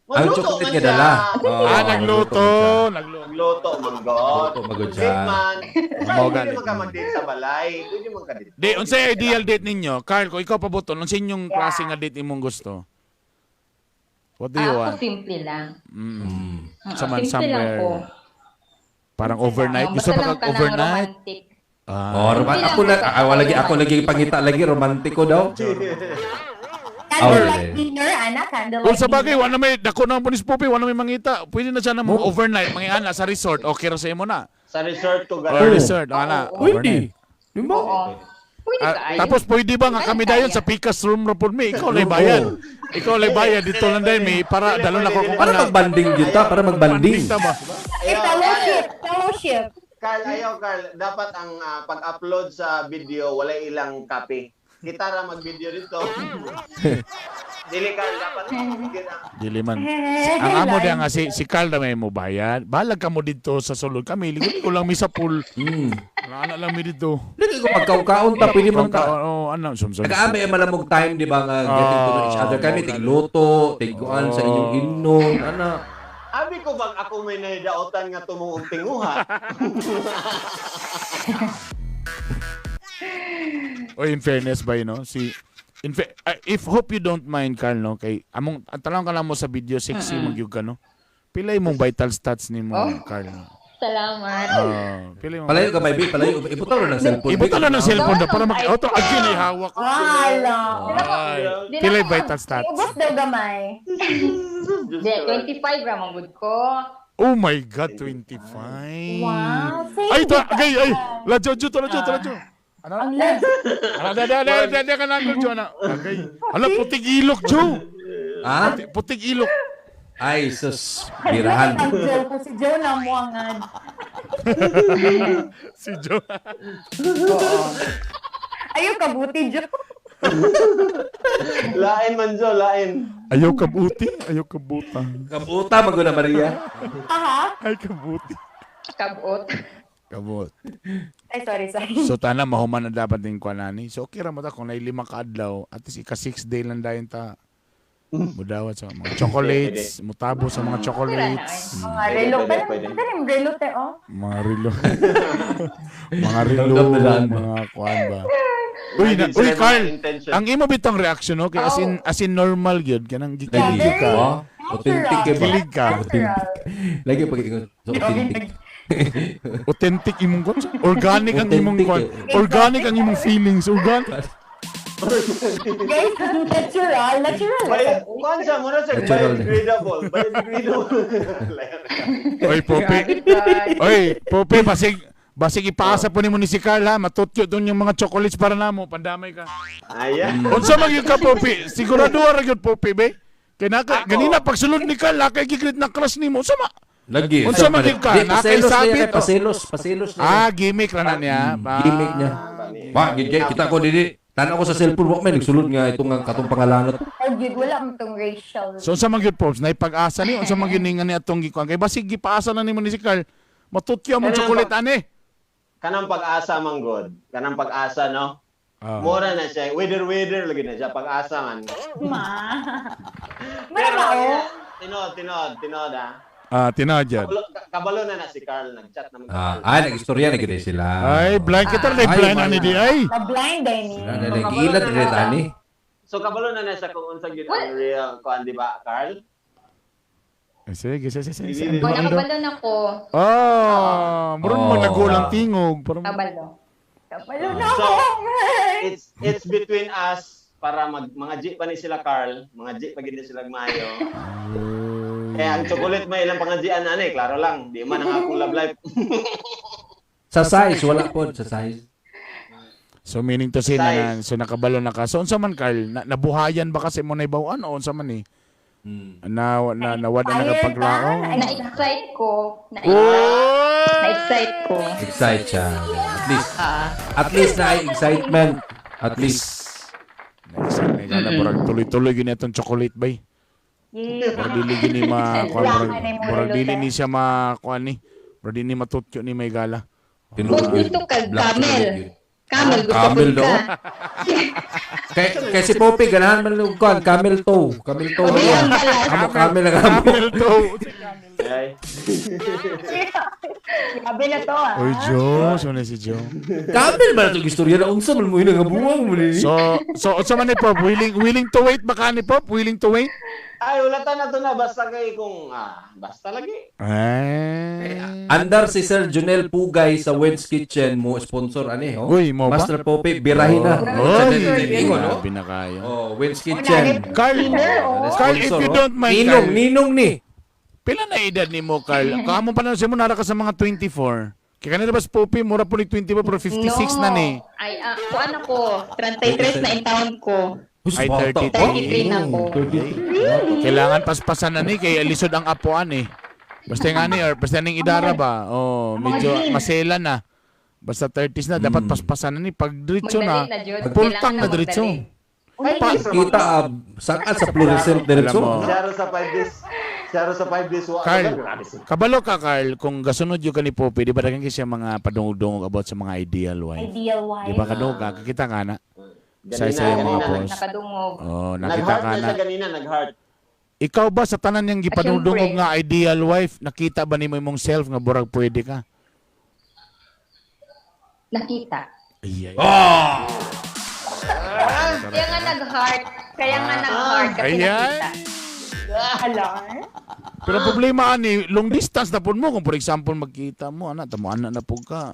S1: Ang
S2: Magluto
S1: chocolate
S2: man
S1: nga
S2: siya.
S1: dala. Oo,
S3: Ah, nagluto, nagluto.
S2: Magluto man god.
S1: Magluto, magod siya.
S2: Safe man.
S3: Mao
S2: Pwede
S3: gani.
S2: man ka mag-date sa balay. Pwede man ka dito.
S3: Di, unsay ideal date ninyo? Carl, kung ikaw pabuton, unsay inyong klase nga date imong gusto? What do you
S6: Ah, ako
S3: want?
S6: simple lang.
S3: Sa man
S6: Simple lang
S3: somewhere.
S6: ko.
S3: Parang overnight. Gusto
S6: Basta
S3: pa
S6: lang
S3: kag
S6: kanang
S3: overnight?
S6: romantic.
S3: Ah.
S1: Oh, ako na, lagi ako lagi pangita lagi romantiko daw.
S4: Candlelight
S1: Oh,
S4: dinner, ana, candlelight
S3: Kung sa bagay,
S4: dinner.
S3: wala may, dako na po ni Spoopy, wala may mangita. Pwede na siya na mo overnight, mga ana sa resort. Okay ra sa imo na.
S2: Sa resort ko
S3: Or
S2: gano'n.
S3: resort, ana. Overnight.
S1: Pwede. Di ba?
S6: Oo. Pwede
S3: Ah,
S6: kaayo.
S3: tapos pwede ba nga kami dayon sa Pikas room ra pud mi? Ikaw lay bayad. Ikaw lay bayad dito lang dayon mi para dalo na ko kung
S1: Para
S3: ana.
S1: magbanding yun ta, para magbanding.
S3: Banding ta ba?
S4: Eh, fellowship, fellowship.
S2: Carl, ayaw Carl, dapat ang pag-upload sa video wala ilang copy. Kita ra mag-video dito. Dili Carl, dapat
S3: Dili man. Ang amo diya nga si Carl na may mo bayad. Balag ka mo dito sa sulod kami. Ligo lang mi sa pool. Ana lang mi dito.
S1: Lagi ko pagkaukaon ta, pwede man ta.
S3: Oh, ano, sum sum.
S1: Nag-aami ang malamog time, di ba, nga getting to know each other. Kami, tigluto, tiguan sa inyong inon, ana.
S2: Abi ko bang ako may nahidautan nga tumuong tinguha?
S3: Oy, in fairness ba, you know, si if hope you don't mind, Carl, no, kay among ang tanong ka lang mo sa video sexy magyug ka, no. Pila imong vital stats nimo,
S6: Oh.
S3: Carl? No?
S6: Salamat.
S3: Ah, pila imong
S1: Palayo ka, baby, palayo. Ibutaw na ng cellphone.
S3: Ibutan na ng cellphone na para mag
S4: Ay.
S3: auto again ay hawak ko.
S4: Wala.
S3: Ay, pila yung vital stats.
S4: Ubos daw gamay.
S2: Diyos
S6: Di,
S2: ko.
S6: 25 ra man gud ko.
S3: Oh my God, 25.
S4: Wow, same
S3: Ay, to,
S4: di ba?
S3: ay, ay, la Jojo, to, la Jojo, to, la Jojo. Ano?
S4: Ang love.
S3: Ano, da, da, da, da, da, ka na, Jo, ano? Agay. Hala, putig ilok, Jo.
S1: Ha?
S3: Putig ilok.
S1: Ay, sus, birahan.
S4: Ang Joe ko si Joe na muangan.
S3: Si Jo.
S4: Ayaw kabuti, Joe.
S2: Lain man Jo, lain.
S3: Ayaw kabuti, ayaw kabuta.
S1: Kabuta, maguna Maria.
S4: Aha.
S3: Ay, kabuti.
S6: Kabot.
S3: Kabut.
S4: Ay, sorry, sorry.
S3: So, tana, mahuman na dapat din kwa nani. So, okay ra mo ta kung naay 5 ka adlaw, at least ika 6 day lang dayon ta. Mudawat sa mga chocolates, mutabo sa mga chocolates.
S4: Mga relo.
S2: Pwede,
S4: Pwede,
S2: pwede.
S4: pwede rin relo, te, oh.
S3: Mga relo. Mga relo,
S1: Ramdam na daan ba?
S3: mga kuan ba. Uy, na,
S2: Naging sila
S3: uy
S2: mga
S3: Carl,
S2: intention.
S3: ang imo bitong reaction no kay as in normal gyud kanang
S1: Lagi.
S3: gikilig
S4: Yeah,
S3: ka.
S1: Oh, authentic ka ba?
S3: Kilig ka.
S4: Natural.
S1: Lagi pag ingon, so authentic.
S3: Authentic imong kuan. Organic ang imong kuan.
S1: Authentic eh.
S3: Organic ang imong feelings. Organic.
S4: Guys, natural. Natural.
S2: Kuan siya muna siya,
S1: Natural.
S2: biodegradable. Biodegradable.
S3: Oy, Pope. Oy, Pope, basig basig ipaasa po nimo ni si Carl ha. Matutyo doon yung mga chocolates para namo. Pandamay ka.
S2: Ayan.
S3: Unsa man gyud ka, Pope? Sigurado ra gyud, Pope, be. Kay naka,
S2: Ako.
S3: ganina pagsulod ni Carl, lakay gigrit na crush nimo. Unsa ma?
S1: Lagi.
S3: Unsa man gyud ka?
S1: Di, paselos
S3: Nakaisabit,
S1: niya,
S3: oh.
S1: paselos, paselos niya.
S3: Ah, gimmick ra na niya. Ah.
S1: Gimmick niya. Wa, gid kay kita ko dili. Tanaw ko sa cellphone, wa may nagsulod nga itong nga katong pangalan.
S4: Oh, good. Wala mo tong racial.
S3: So unsa man gyud, Pops, naipag-asa ni unsa man gyud ni nga ni atong gikuan kay basig gipaasa na nimo ni si Carl. Matutyo mo
S2: Kanang
S3: chocolate ani.
S2: Kanang pag-asa man god. Kanang pag-asa no.
S3: Ah.
S2: Mura na siya. Weather weather lagi na siya pag-asa man.
S4: Ma. Mura ba, oh?
S2: Tinod, tinod, tinod ah.
S3: Ah, tinadyan.
S2: Kabalo, kabalo na na si Carl nag-chat na
S1: Ah, ay nag-istorya na gid sila.
S3: Ay, blind kita na
S1: Ay,
S3: blind ani di ay.
S4: Na-blind ay ni.
S1: Wala na giila dire tani.
S2: So kabalo na na siya kung unsa gyud ang real kuan di ba, Carl?
S3: Ay, sige, sige, sige, sige.
S2: Hindi,
S6: O,
S3: Ando, ando.
S6: nakabalo na ko.
S3: Ah, murag
S1: Oh.
S3: mo nagulang tingog. Parang
S6: Kabalo.
S4: Kabalo na
S2: So,
S4: ako.
S2: It's between us para mag mga G pa ni sila Carl, mga G pa gid ni sila maayo. Eh ang chocolate may ilang pangajian ani, klaro lang, di man ang akong love life.
S1: Sa size wala pod sa size.
S3: So meaning to say na,
S2: Size.
S3: so nakabalo na ka. So unsa man Carl, na, nabuhayan ba kasi mo naibawan o unsa man eh? Na na nawad na
S4: Inspired
S3: nagapaglaon.
S4: ba?
S6: Na-excite ko.
S3: Oh!
S6: Na-excite ko.
S1: Excite siya. At least
S6: Ah.
S1: at least na ay excitement. At least
S3: Na-excite na gana murag tuloy-tuloy gyud itong chocolate bay.
S4: Yeah.
S3: Murag dili gyud ni ma kuan murag,
S4: Wala ka na yung
S3: murag dili
S4: relo,
S3: ni siya ma kuan ni. Murag dili ni matutyo ni may gala.
S1: tinuod
S6: Kung
S1: yun.
S6: gusto ka,
S1: Black
S6: camel.
S1: chocolate yun.
S6: Camel, gusto
S1: Camel
S6: ko
S1: daw?
S6: ka.
S1: Kay kay si Poppy ganahan man og kuan, camel toe, camel toe na niya. Amo camel lang amo.
S3: Camel toe.
S2: Ay.
S4: Grabe na to, ah.
S3: Oy Joe, so na si Joe.
S1: Camel ba na itong istorya na unsa man mo ina nga buwang mo ni.
S3: So so unsa man ni Pop, willing willing to wait ba ka ni Pop? Willing to wait?
S2: Ay, wala ta na to na basta kay kung basta lagi.
S3: Ay.
S1: Andar si Sir Junel Pugay sa Wed's Kitchen mo sponsor ani ho.
S3: Uy, mo ba?
S1: Master Pope birahin na.
S3: Oy,
S1: Ingon, no?
S3: grabe na kayo.
S1: Oh, Wed's Kitchen.
S3: Carl, Carl, if
S1: Sponsor,
S3: you
S1: oh.
S3: don't mind,
S1: Ninong,
S3: Carl.
S1: ninong ni.
S3: Pila na edad ni mo, Carl? Kamo pa na siya mo, nara ka sa mga 24. Kaya kanina ba si Poppy, mura po ni 24, pero 56 na ni.
S6: Ay, kuan ako, 33 na in taon ko.
S3: Ay,
S1: Bata
S3: 33.
S1: pa.
S6: 33 na ko.
S1: 33.
S3: Kailangan paspasan na ni, kay lisod ang apuan eh. Basta nga ni, or basta ning idara ba? Oh, medyo masela na. Basta 30s na, dapat paspasan na ni. Pag diretso na,
S6: Magdali na, Jud.
S3: pultang
S6: Kailangan
S3: na diretso.
S6: magdali.
S1: Kita saan sa fluorescent diretso.
S3: Alam mo.
S2: Zero sa 5 days. Zero sa 5 days. Wa
S3: Carl,
S2: Grabe siya.
S3: kabalo ka, Carl, kung gasunod yung ka ni Poppy, di ba daghan kasi siya mga padungog-dungog about sa mga ideal wife?
S4: Ideal wife.
S3: Di ba kadungog ka? Kakita ka na. Sa
S2: Ganina,
S3: isa yung mga
S2: ganina,
S3: post.
S6: Nakadungog.
S3: Oh, nakita
S2: Nag-heart
S3: ka
S2: na
S3: na.
S2: siya ganina, nag-heart.
S3: Ikaw ba sa tanan niyang gipadungdungog
S6: Siyempre.
S3: nga ideal wife, nakita ba nimo imong self nga burag pwede ka?
S6: Nakita.
S3: Ay, ay.
S6: Kaya nga nag-heart. Kaya nga nag-heart kasi
S3: Ayan.
S6: nakita.
S4: Alarm?
S3: Pero ang problema ani, long distance na pud mo kung for example magkita mo ana, tamo ana na pud ka.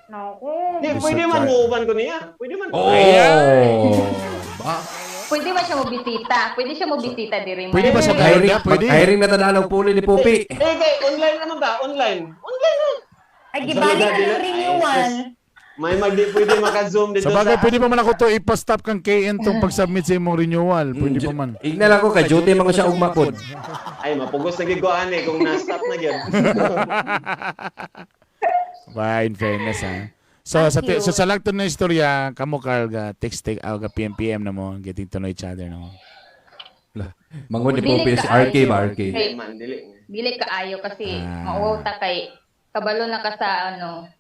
S4: Naku.
S2: Di, pwede man muuban ko niya. Pwede man.
S1: Oh. Ba?
S6: Pwede ba siya mobisita? Pwede siya mobisita diri man.
S3: Pwede ba siya
S1: Hiring,
S3: kaya? Pwede.
S1: hiring na tanan og puli ni Popi.
S2: Eh, kay online naman ba? Online. Online na.
S4: Ay, gibalik na ng renewal.
S2: May magdi pwede maka-zoom dito
S3: Sa bagay, pwede pa man ako to ipa-stop kang KN tong pag-submit sa imong renewal. Pwede pa man.
S1: Igna lang ko kay duty man ko siya ugma pod.
S2: Ay, mapugos na gid ko ani kung na-stop na gyud.
S3: Ba, in fairness ha. So
S4: Thank
S3: sa
S4: you.
S3: so sa lagton na istorya, kamo Carl ga text take ga PM PM na mo, getting to know each other na mo.
S1: Mangon ni
S6: Dili
S1: Popi si
S6: kaayo.
S1: RK ba RK.
S2: Dili man, dili.
S6: Dili kaayo kasi
S3: Ah.
S6: mauwaw ta kay kabalo na ka sa ano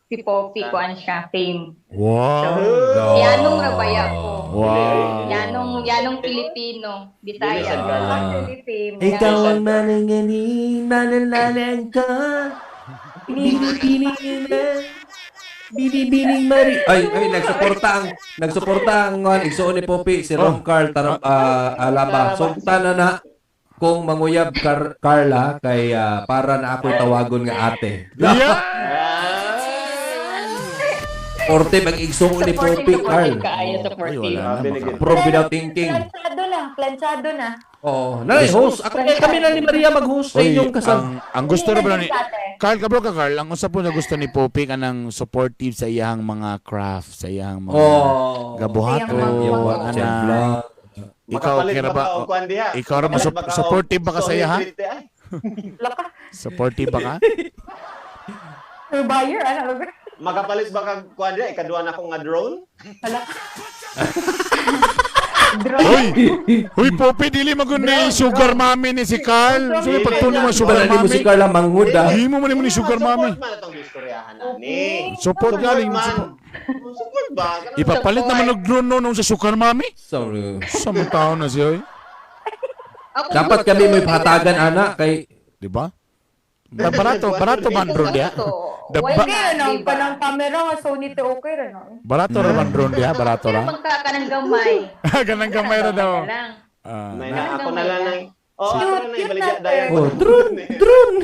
S6: si Poppy kuan siya fame.
S3: Wow.
S6: Yanong ra baya ko.
S3: Wow.
S6: Yanong yanong Pilipino,
S2: Dili
S6: Bisaya.
S2: sad ka.
S4: Actually, fame.
S5: Ikaw ang manangaling, manalalang ka. Binibining na, binibining Mari.
S1: Ay, ay nagsuporta ang igsuon ni Popi si Rom Carl Tarap Alaba. Sugta na na kung manguyab Carla kay para na ako'y tawagon nga ate.
S3: Yeah.
S1: Forte mag igsuon ni
S6: Supportive,
S1: Popi Carl.
S6: supportive kaayo,
S3: Ay,
S6: supportive.
S3: wala na.
S2: Grabe na gyud.
S1: Pro without thinking.
S4: Planchado na. Planchado na.
S1: Oh, nanay host. Ako eh, kami na ni Maria mag-host sa
S3: Oy,
S1: inyong kasal.
S3: ang gusto ra ba ni
S4: Hindi na din
S3: Carl kabro ka Carl, ang usa po na gusto ni Poppy kanang supportive sa iyang mga craft, sa iyang mga
S1: Oh.
S3: gabuhaton,
S4: Sa iyang
S3: ana. Ikaw
S2: Makapalit
S3: kira
S2: ba
S3: ba?
S2: ka og kuan diha?
S3: Ikaw ra
S2: Makapalit ba ka og
S3: supportive ba ka sa iya ha?
S2: Sony 30, ay?
S4: Laka.
S3: Supportive ba ka?
S4: Per buyer, ano?
S2: Makapalit ba ka kuan diha? Ikaduha na ko nga drone.
S4: Hala.
S3: Hoy! Hoy Poppy, dili man ni sugar mommy ni si Carl. Sige pagtuno mo sugar
S1: Wala ni mo si
S3: mommy.
S1: Carla manghud ah.
S3: Hindi mo man mo ni sugar mommy.
S2: Support man atong istoryahan ani.
S3: Support galing.
S2: man. Support ba? Kanang
S3: Ipapalit naman og drone no nung sa sugar mommy.
S1: Sorry.
S3: Sa mga tao na siya, oy.
S6: Ako
S1: Dapat
S6: gusto.
S1: kami may patagan ana kay
S3: Di ba? Barato, barato man drone diha.
S6: Gusto.
S3: Daba-
S6: Why
S4: Okay,
S6: not,
S4: ano?
S6: diba?
S4: Kanang camera nga Sony te okay ra no?
S3: Barato ra man drone diha, barato
S6: Pero
S3: ra.
S6: magka ka ng gamay.
S3: Ganang gamay ra daw.
S6: Gamay na lang.
S3: Ah,
S2: May na ako na lang nang Oh, ako
S4: Cute,
S2: na lang
S4: cute
S2: ibaligya
S4: natin.
S2: dayon.
S1: Oh, drone, drone.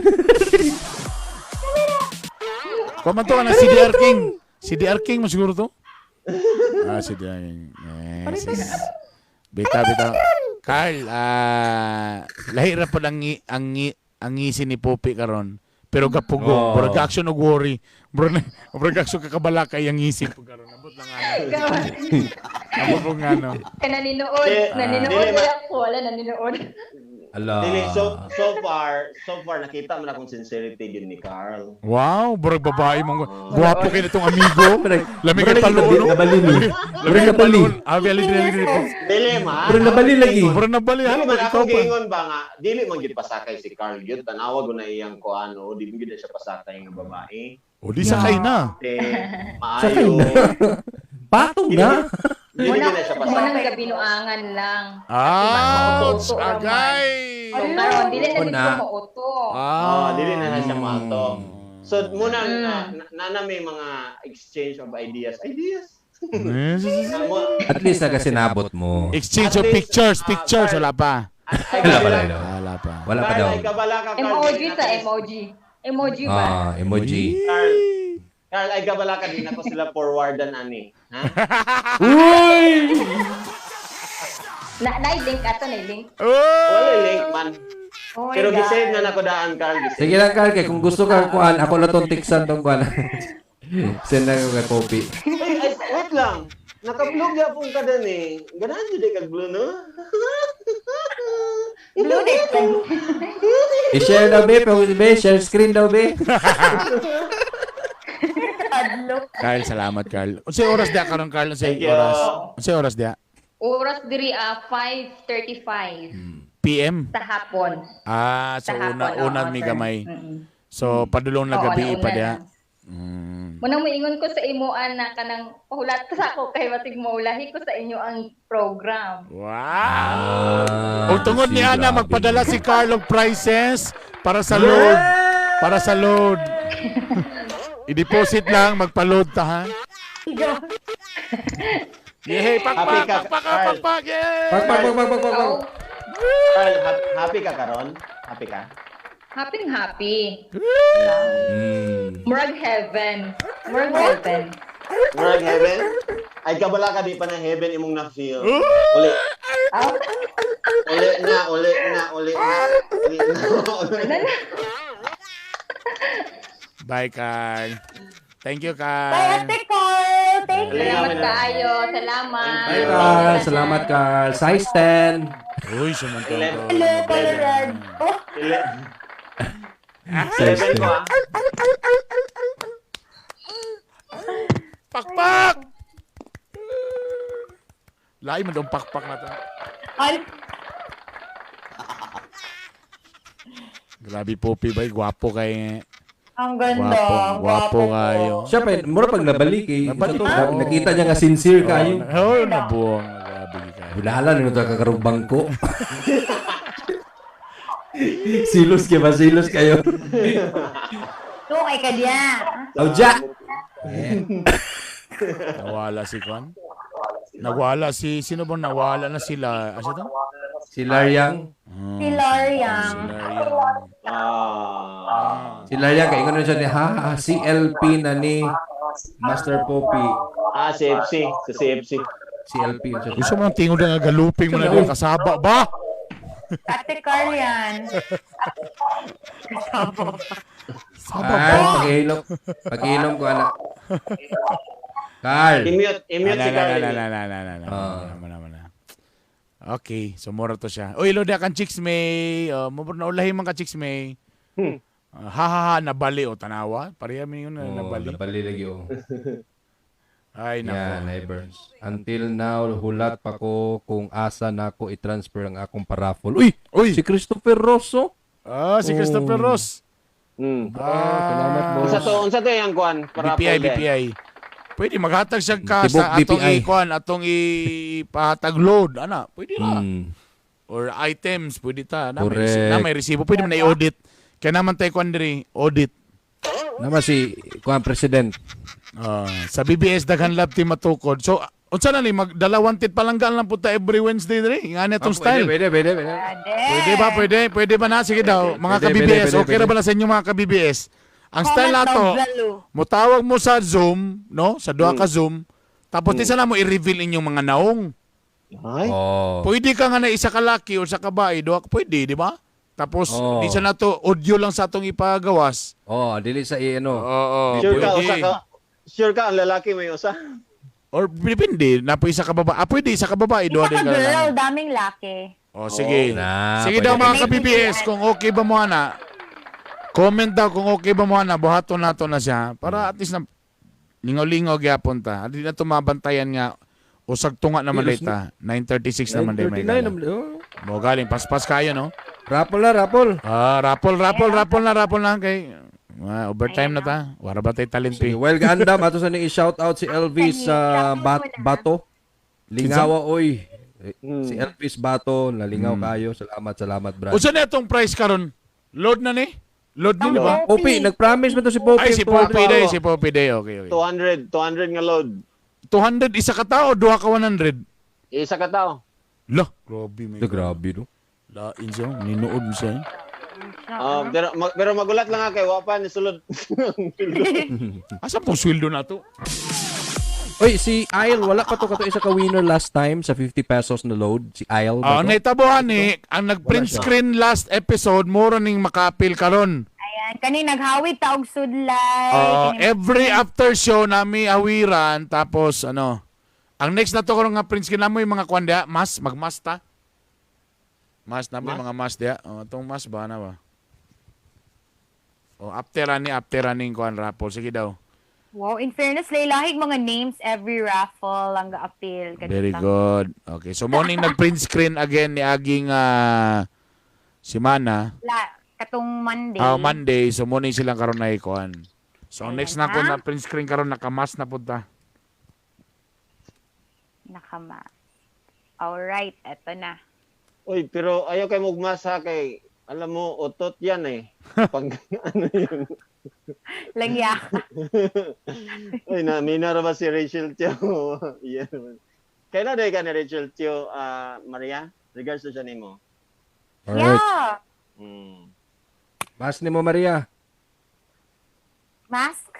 S3: Kuha man to ka ng CDR King. CDR King mo siguro to? Ah, CDR King. Yes. Yes. Bita, bita. Carl, lahi ra pod ang ngisi ni Poppy karon. Pero gapugo,
S1: Oh.
S3: murag action og worry. Murag murag action kakabalaka ang ngisi po karon. Abot lang ano. Abot po nga no.
S6: Kaya naninood.
S2: Eh,
S6: Naninood
S2: dili,
S6: wala ko. Wala naninood.
S1: Ala.
S2: Dili, so far nakita mo na kung sincerity yun ni Carl.
S3: Wow, murag babae mong guwapo kay nitong amigo. Lami kay
S1: Murag
S3: palo no.
S1: nabali ni.
S3: Lami
S1: Murag
S3: kay
S1: nabali.
S3: palo. Abi ali dili dili.
S2: Dili ma.
S1: Murag nabali lagi.
S3: Murag nabali ha.
S2: Dili man
S3: Ikaw
S2: ako
S3: pa.
S2: giingon ba nga dili man gyud pasakay si Carl gyud tanawa ko na iyang kuano di man gyud na siya pasakay nga babae.
S3: O di sakay na.
S2: Eh,
S1: Sakay
S2: maayo.
S1: na. Patong na.
S2: Dili gyud na siya
S6: Munang
S2: pasakay.
S6: gabinuangan lang.
S3: Ouch!
S6: Mauto-uto raman.
S3: Agay!
S6: So, karon dili na
S1: O
S6: dito
S1: na.
S6: mauto.
S3: Ah.
S2: Oh, dili na na siya maato. So muna na, na, na may mga exchange of ideas. Ideas.
S3: Yes.
S2: Na mo-
S1: At least na kasi nabot mo.
S3: Exchange
S2: At
S3: of
S2: least,
S3: pictures, pictures,
S2: Carl.
S3: wala pa.
S2: Ay,
S1: Wala pa
S2: kabala-
S1: lang.
S3: Wala pa.
S1: Wala pa
S2: Carl,
S1: daw.
S2: ay kabala ka, Carl.
S6: Emoji
S2: Dili na
S6: sa
S2: ko-
S6: emoji. Emoji ba?
S1: Ah, emoji.
S2: Carl, Carl, ay kabala ka din ako sila forwardan ani. Ha?
S1: Uy!
S6: Na, na-link ato, na-link.
S2: Wala link man.
S4: Oh my
S2: Pero
S4: God.
S2: gisave na nako daan, Carl. Gisave.
S1: Sige lang, Carl, kay kung gusto ka kuan, ako na tong tiksan tong kuan. Send na ko kay Poppy.
S2: Ay, ay, wait lang. Naka-blue gyapon ka din eh. Ganahan jud kag blue, no?
S4: Blue date.
S1: I-share daw, be. Pero, be, share screen daw, be.
S4: Adlok.
S3: Carl, salamat, Carl. Unsay oras dia karon, Carl? Unsay
S2: Thank you.
S3: oras? Unsay oras dia?
S6: Oras diri ah 5:35
S3: PM.
S6: sa hapon.
S3: Ah, so
S6: Sa hapon.
S3: una
S6: Oo,
S3: una mi
S6: sir.
S3: gamay.
S6: Mm-mm.
S3: So padulong na
S6: Oo,
S3: gabi
S6: nauna
S3: pa dia.
S6: na. Munang moingon ko sa imuan na kanang pahulat ka sa ako kay matig maulahi ko sa inyo ang program.
S3: Wow.
S1: Ah,
S3: Og tungod ni
S1: si
S3: Ana
S1: grabe.
S3: magpadala si Carl og prices para sa load, para sa load. I-deposit lang, magpa-load ta ha. Yay,
S2: Happy
S3: pakpak,
S2: ka,
S3: pakpak,
S2: Carl.
S3: pakpak, yay!
S1: Pak, pak, pak, pak, pak, pak, pak.
S6: Oh,
S2: Carl, happy ka karon? Happy ka?
S6: happy happy. Murag heaven. Murag heaven.
S2: Murag heaven? Ay kabala ka di pa na heaven imong na-feel. Uli.
S6: Ah,
S2: Uli na, uli na, uli na. Uli na, uli na.
S3: Bye, Carl. Thank you,
S4: Bye,
S3: Carl.
S4: Ate Carl. Thank you.
S6: Salamat kaayo. Salamat.
S1: Bye, Carl. Salamat, Carl. Size 10.
S3: Uy, sumantong ko.
S4: Hello, color red. Oh,
S1: Size
S2: 11
S1: 10.
S2: ko ah.
S3: Pakpak! Lain man dong pakpak na to.
S4: ay,
S3: Grabe Poppy bay, gwapo kay
S4: ang ganda.
S3: Gwapo,
S4: Ang
S3: gwapo
S4: ko.
S3: kayo.
S1: Siya pa, mura pag nabalik eh.
S3: Nabalik.
S1: Sa to, nakita niya nga sincere kayo.
S3: Oh, nabuang. Grabe kayo.
S1: Wala na nito kakarong bangko. Silos kayo ba? Silos kayo.
S4: Okay ka diya.
S1: Auja!
S3: Nawala si Kwan. Nawala si, sino bang nawala na sila? Asa to?
S1: Si Laryang.
S4: Si Loriang.
S3: Sila yung-
S2: Ah.
S1: Si Laryang, kaingon na siya ni, ha, ha, CLP na ni Master Poppy.
S2: Ah, CFC. Sa CFC.
S1: CLP. Siya.
S3: Gusto mo ng tingog na nga galuping mo na din kasaba ba?
S4: Ate Carl yan.
S3: Saba ba?
S1: Carl, pag-ihilom. Pag-ihilom ko, anak. Carl.
S2: I-mute, i-mute si
S3: Na,
S2: Carl.
S3: na,
S2: i-mute.
S3: na, na, na, na, na,
S1: Ah.
S3: na, na, na, na. Okay, so mura to siya. Uy, lo kan Chicks May. Uh, mura na ulahi man ka Chicks May. Ah, ha ha ha, nabali o tanawa. Pareha mi yun na
S1: Oh,
S3: nabali.
S1: nabali lagi, oh.
S3: Ay, nako.
S1: Yeah, neighbors. Until now, hulat pa ko kung asa na ko i-transfer ang akong paraffol. Uy!
S3: Uy!
S1: Si Christopher Rosso.
S3: Ah, si Christopher
S1: Oh.
S3: Ross.
S1: Ah, salamat, boss.
S2: Unsa to yung kuan? Para
S3: BPI,
S2: po,
S3: BPI. Pwede maghatag siya ka
S1: Tibok
S3: sa atong
S1: BPI.
S3: ikuan, atong ipahatag load, ana. Pwede na. Or items, pwede ta. Na may,
S1: Correct.
S3: na may resibo, pwede man na i-audit. Kaya naman tayo kuan diri, audit.
S1: Nama si kuan president.
S3: Ah, sa BBS daghan lab team matukod. So unsa na ni mag dalawang tit palanggaan lang punta every Wednesday diri. Nga na itong style.
S1: Pwede, pwede, pwede.
S4: Ade.
S3: Pwede ba? Pwede? Pwede ba na? Sige daw, mga
S1: Pwede,
S3: ka-BBS,
S1: pwede, pwede,
S3: okay ra
S1: pwede.
S3: ba na sa inyo mga ka-BBS? Ang style
S4: Comment
S3: nato,
S4: down below.
S3: mutawag mo sa Zoom, no? Sa duha ka Zoom. Tapos di sana mo i-reveal inyong mga naong.
S2: Ay.
S1: Oh.
S3: Pwede ka nga na isa ka laki o isa ka babae, duha ka pwede, di ba? Tapos
S1: Oo.
S3: di sana to audio lang sa atong ipagawas.
S1: Oh, dili sa i ano.
S3: Oo,
S2: Sure ka,
S3: pwede.
S2: usa ka. Sure ka, ang lalaki may usa.
S3: Or depende, na po isa ka babae. Ah, pwede isa ka babae, duha
S4: Isa
S3: din
S4: ka
S3: ka
S4: girl,
S3: lalaki.
S4: daming laki.
S3: Oh, sige.
S1: Na,
S3: Sige
S1: pwede,
S3: daw mga
S1: pwede.
S3: ka-BBS, kung okay ba mo ana, comment daw kung okay ba mo ana, buhaton nato na siya para at least na lingaw-lingaw gyapon ta. At di na tumabantayan nga usag tunga naman
S1: Kilos
S3: late 9:36 naman day may
S1: 9:39
S3: gala.
S1: naman, oh.
S3: Mo galing paspas kayo no.
S1: Rapol na, rapol.
S3: Ah, rapol rapol rapol na rapol na kay overtime na ta. Wara ba tay talent
S1: Sige,
S3: eh.
S1: well, gandam. Ato sa ning i-shout out si Elvis sa Bato. Lingawa, oy. Eh, Si Elvis Bato, nalingaw kayo. Salamat, salamat, brad.
S3: Unsa na itong price karon? Load na ni? Load ni di ba?
S1: Poppy, nag-promise mo to si Poppy.
S3: Ay si Poppy day, si Poppy day. Okay, okay.
S2: 200, 200 nga load.
S3: 200 isa ka tao, duha ka 100.
S2: Isa ka tao.
S3: Lah, grabe may.
S1: Ito, grabe, no?
S3: Lain siya, ninuod mo siya, eh.
S2: Oh, pero magulat lang ako kay wa pa ni sulod.
S3: Asa pong sweldo na to?
S1: Oy, si Isle, wala pa to kato isa ka winner last time sa 50 pesos na load. Si Isle
S3: Ah,
S1: ba to?
S3: naitabuhan ni ang nag-print
S1: Wala siya.
S3: screen last episode mura ning makapil karon.
S4: Ayan, kani naghawid taog sudlay.
S3: Ah, every after show nami awiran tapos ano. Ang next na to karon nga print screen namo yung mga kwan diha, mas magmas ta. Mas namo yung mga mas diha. Oh, atong mas ba na ba? Oh, after ani kuan raffle sige daw.
S4: Wow, in fairness, laylahig mga names every raffle ang ga-appeal.
S3: Very good. Okay, so morning nag-print screen again ni aging simana.
S4: La, katong Monday.
S3: Ah, Monday. So, morning silang karon na ikuan. So, ang
S4: Ayan,
S3: next na ko
S4: ha?
S3: na print screen karon nakamas na punta.
S4: Nakama. Alright, eto na.
S2: Uy, pero ayaw kay mugmasa kay alam mo utot yan eh. Pag ano yun.
S4: Langya.
S2: Uy, na minor ba si Rachel Tio? Yeah. Kailan day ka ni Rachel Tio, ah, Maria? Regards to siya nimo.
S1: Alright.
S4: Yeah.
S1: Mas ni mo, Maria.
S4: Mask.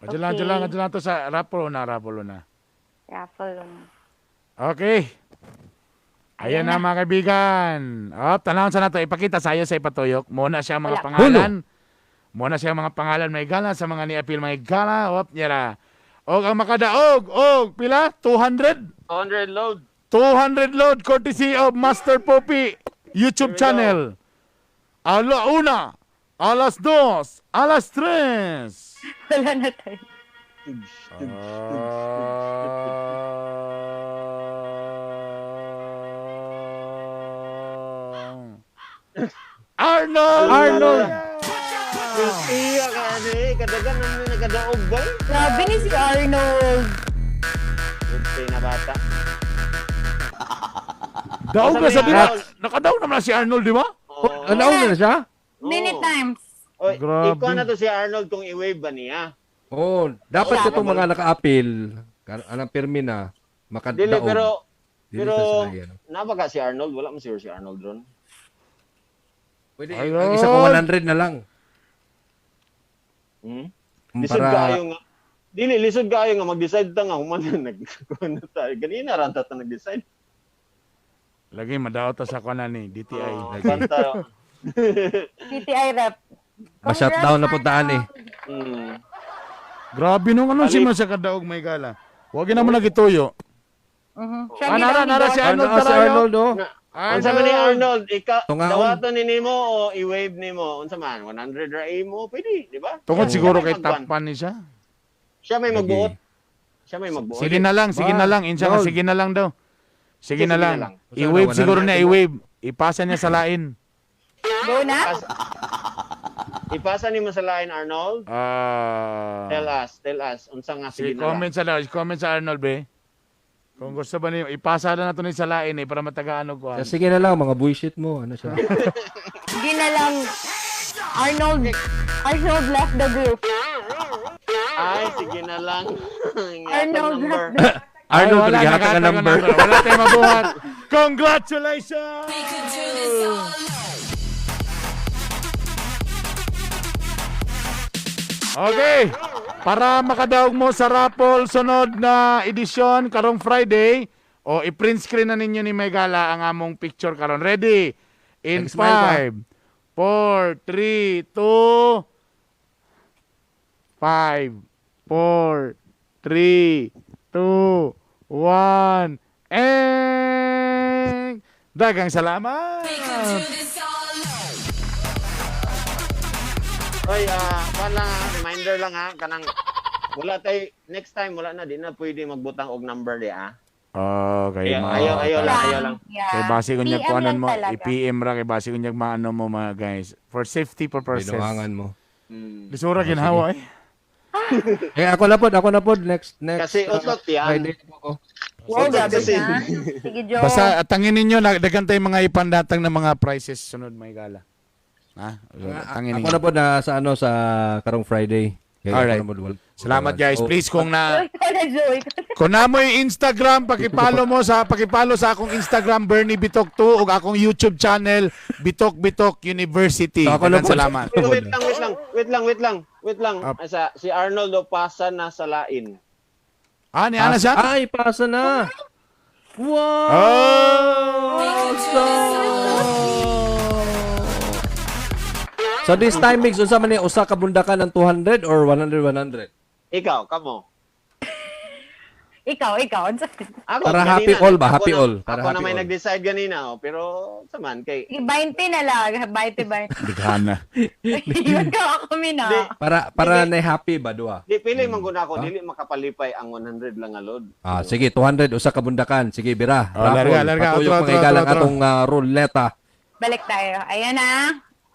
S3: Okay. Diyan lang, diyan lang, diyan lang to sa raffle na, raffle na.
S4: Raffle.
S3: Okay. Ayan na mga kaibigan. Oh, tanawon sa nato ipakita sayo sa ipatuyok. Muna siya ang mga
S4: Wala.
S3: pangalan. Muna siya ang mga pangalan may gala sa mga niapil may gala. Op, nyara. Og ang makadaog og pila 200.
S2: 200 load.
S3: 200 load courtesy of Master Poppy YouTube
S2: Here we go.
S3: channel. Ala una, alas dos, alas tres.
S4: Wala na tayo.
S2: Tugs, tugs, tugs, tugs, tugs.
S3: Arnold!
S1: Arnold!
S2: Diyos, iya ka ano eh. Kadagan naman nagkadaog ba?
S4: Grabe ni si Arnold.
S2: Buti na bata.
S3: Daog na sa
S2: Sabi ni
S3: dila.
S2: Arnold.
S3: Nakadaog naman na si Arnold, di ba?
S2: Oo.
S1: Ano na siya?
S4: Many
S2: Oo.
S4: times.
S2: Oy,
S3: Grabe.
S2: ikaw na to si Arnold kung i-wave ba niya.
S1: Oh, dapat
S4: Wala.
S1: ko itong mga naka-appeal, anang pirmi na, makadaog.
S2: Dili, pero
S1: Dili
S2: pero
S1: sa sila yan.
S2: nabaka si Arnold, wala mo siguro si Arnold ron.
S1: Pwede,
S3: Ayun.
S1: ang isa ko 100 na lang.
S2: Hmm? Lisod
S1: Para,
S2: kaayo nga. Dili lisod kaayo nga mag-decide ta nga human na nag kuan na tayo. Ganina ra ta nag-decide.
S3: Lagi, madaot ta sa kuwan ni DTI.
S2: Oh,
S1: Lagi.
S2: kuan tayo.
S4: DTI rep.
S1: Ma-shutdown na puntaan eh.
S3: Grabe nung ano si man sa kadaog may gala. Huwag na mo nagituyo.
S4: Mhm.
S3: Ah, nara, nara si Arnold
S1: Ano, si
S3: Tarayo.
S1: Arnold, oh.
S2: Unsa man ni Arnold, ika
S1: Tungaon.
S2: dawaton ni nimo o i-wave nimo? Unsa man 100 ra imo, pwede, di ba?
S3: Tungod
S2: Siya
S3: siguro
S2: may
S3: kay
S2: magkuan.
S3: Tappan ni siya.
S2: Siya may
S1: Lagi.
S2: magbuot. Siya may magbuot.
S3: Sige na lang, sige na lang. Insa nga,
S1: Arnold.
S3: sige na lang daw. Sige na
S2: Sige
S3: lang.
S2: na lang.
S3: I-wave siguro niya, i-wave. Ipasa niya sa lain.
S4: Go na?
S2: Ipasa nimo sa line Arnold.
S3: Ah.
S2: Tell us unsa nga
S3: Sige,
S2: sige na lang.
S3: comment sa comment sa Arnold, be. Kung gusto ba niyo, ipasa na nato ni sa lain eh, para matagaan og kuan.
S1: Sige na lang, mga bullshit mo. Ano siya?
S4: Sige na lang. Arnold. Arnold left the group.
S2: Ay, sige na lang.
S4: Arnold
S2: number.
S4: left the
S1: Arnold,
S3: Ay, wala,
S1: naghatag ka
S3: naghatag ang
S1: number.
S3: Wala tayong mabuhat. Congratulations! Okay. Para makadaog mo sa raffle sunod na edisyon karong Friday, o i-print screen na ninyo ni Megala ang among picture karon. Ready? In
S1: Nag-smile
S3: 5, 4, 3, 2, 5, 4, 3, 2, 1, and dagang salamat!
S2: Oy, kuan lang ah, reminder lang ha, kanang wala tay next time wala na di na pwede magbutang og number di ah.
S3: Okay,
S2: Ayaw, ayaw, ayaw lang, ayaw lang.
S4: Yeah.
S3: Kay base kunyag
S4: PM
S3: kuanan
S4: lang
S3: mo,
S4: talaga.
S3: i-PM ra kay base kunyag maano mo mga guys. For safety purposes.
S1: Binuangan mo.
S3: Lisura ginhawa eh.
S1: Eh, ako na pod, ako na pod. Next, next.
S2: Kasi utot yan.
S1: Friday po ko.
S4: Wow, grabe
S2: Kasi-
S4: na. Sige, Joe.
S3: Basta atangin ninyo daghan tayong mga ipandatang ng mga prices sunod may gala. Ha? Tangin
S1: Ako
S3: ninyo.
S1: na pod na sa ano, sa karong Friday. Kaya
S3: Alright.
S1: ako naman
S3: Salamat, guys.
S1: Oh,
S3: Please kung na
S4: Ikaw na, Joey.
S3: kung na mo'y Instagram, pakipalo sa akong Instagram Bernie Bitok 2 ug akong YouTube channel Bitok Bitok University.
S1: Ako na
S3: Daghang
S1: po.
S3: salamat.
S2: Wait, wait lang, wait lang, wait lang, wait lang, wait lang.
S3: Up.
S2: Sa, si Arnold Opasa na sa lain.
S3: Ah, ni ana siya?
S1: Ay, pasa na. Wow! So this time, Mix, unsa man ni usa ka bundakan ng 200 or 100 100?
S2: Ikaw, kamo.
S4: Ikaw, ikaw.
S2: Ako,
S1: Para
S2: ganina,
S1: happy all ba?
S2: ako
S1: Happy
S2: na,
S1: all. Para
S2: ako na
S1: happy
S2: may
S1: all.
S2: nag-decide ganina, oh, pero saman kay
S4: 20 na lang. 20, 20.
S3: Dighana.
S4: Yun ka ako, mina.
S2: Di,
S1: Para na happy ba duha?
S2: di pili man gud ako, dili makapalipay ang 100 lang nga load.
S1: Ah, sige, 200 usa ka bundakan. Sige, bira.
S3: Oh, larga,
S1: Raffle.
S3: larga.
S1: Patuyok
S3: Otro,
S1: mga
S3: otro,
S1: igalang
S3: otro, otro.
S1: atong ruleta.
S4: Balik tayo. Ayan na.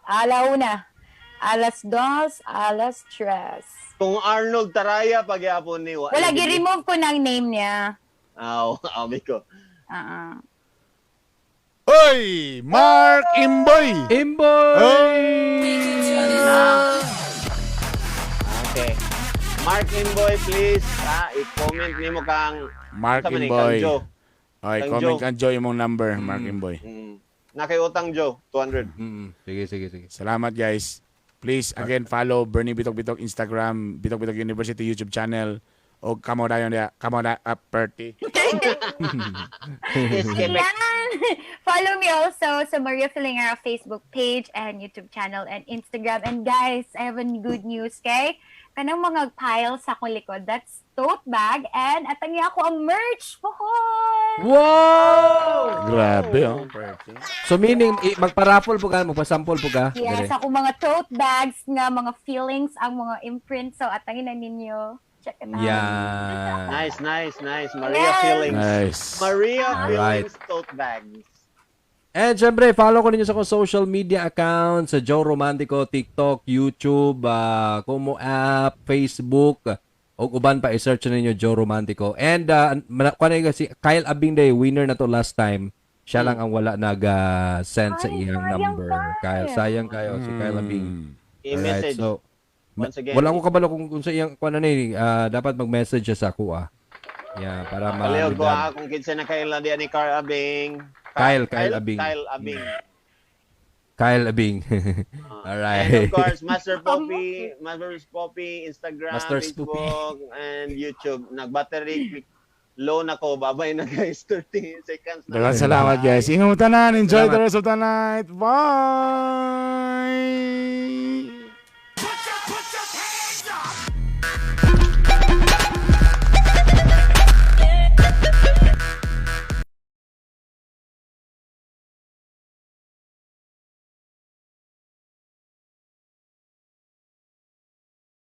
S4: Alauna. 2:00, 3:00.
S2: Kung Arnold Taraya pagyapon ni wa.
S4: Wala, gi-remove ko ng name niya.
S2: Aw, abi ko.
S4: Ah, ah.
S3: Oy, Mark Imboy.
S1: Imboy!
S2: Okay. Mark Imboy, please, ah, i-comment nimo kang
S3: Mark
S2: Sa man eh,
S3: Imboy.
S2: kang Joe.
S3: Oy,
S2: Kang
S3: comment
S2: Joe.
S3: kang Joe imong number, Mark Imboy.
S2: Nakiutang Joe, 200.
S1: Sige, sige, sige.
S3: Salamat, guys. Please again follow Bernie Bitok Bitok Instagram, Bitok Bitok University YouTube channel o kamo dayon dia, kamo da up party.
S4: Ayan. Follow me also sa Maria Filingera Facebook page and YouTube channel and Instagram. And guys, I have a good news, kay? Kanang mga pile sa akong likod, that's tote bag and atangi ako ang merch pohon!
S1: Wow!
S3: Grabe oh.
S1: So meaning magpa-raffle po ka, magpa-sample po ka.
S4: Yes,
S1: Dire.
S4: ako mga tote bags nga mga feelings, ang mga imprint. So, atangin na ninyo. Check it out.
S1: Yan.
S2: Nice, nice, nice. Maria
S4: Yes.
S2: Feelings.
S3: Nice.
S2: Maria
S1: Alright.
S2: Feelings tote bags.
S1: And syempre, follow ko ninyo sa akong social media account sa Joe Romantico, TikTok, YouTube, Kumu app, Facebook, ug uban pa i-search ninyo Joe Romantico. And kuan na si Kyle Abing day winner na to last time. Siya lang ang wala nag-send sa
S4: Ay,
S1: iyang
S4: sayang,
S1: number.
S4: Kyle.
S1: Kyle, sayang kayo si Kyle Abing.
S2: I-message.
S1: Alright, so
S2: Once again.
S1: wala ko kabalo kung sa iyang kuan na ni, dapat mag-message siya sa ako ah. Yeah, para ma
S2: Palihog ko ah, kung kinsa na kaila diyan ni Carl Abing.
S1: Kyle, Kyle Abing.
S2: Kyle Abing.
S1: Kyle Abing.
S2: And
S1: Alright.
S2: of course, Master Poppy, Master Poppy, Instagram,
S1: Master
S2: Facebook, and YouTube. Nag-battery low na ko. Babay na guys. 30 seconds na.
S3: Daghang salamat, guys. Ingat mo tanan. Enjoy
S1: Salamat.
S3: the rest of the night. Bye.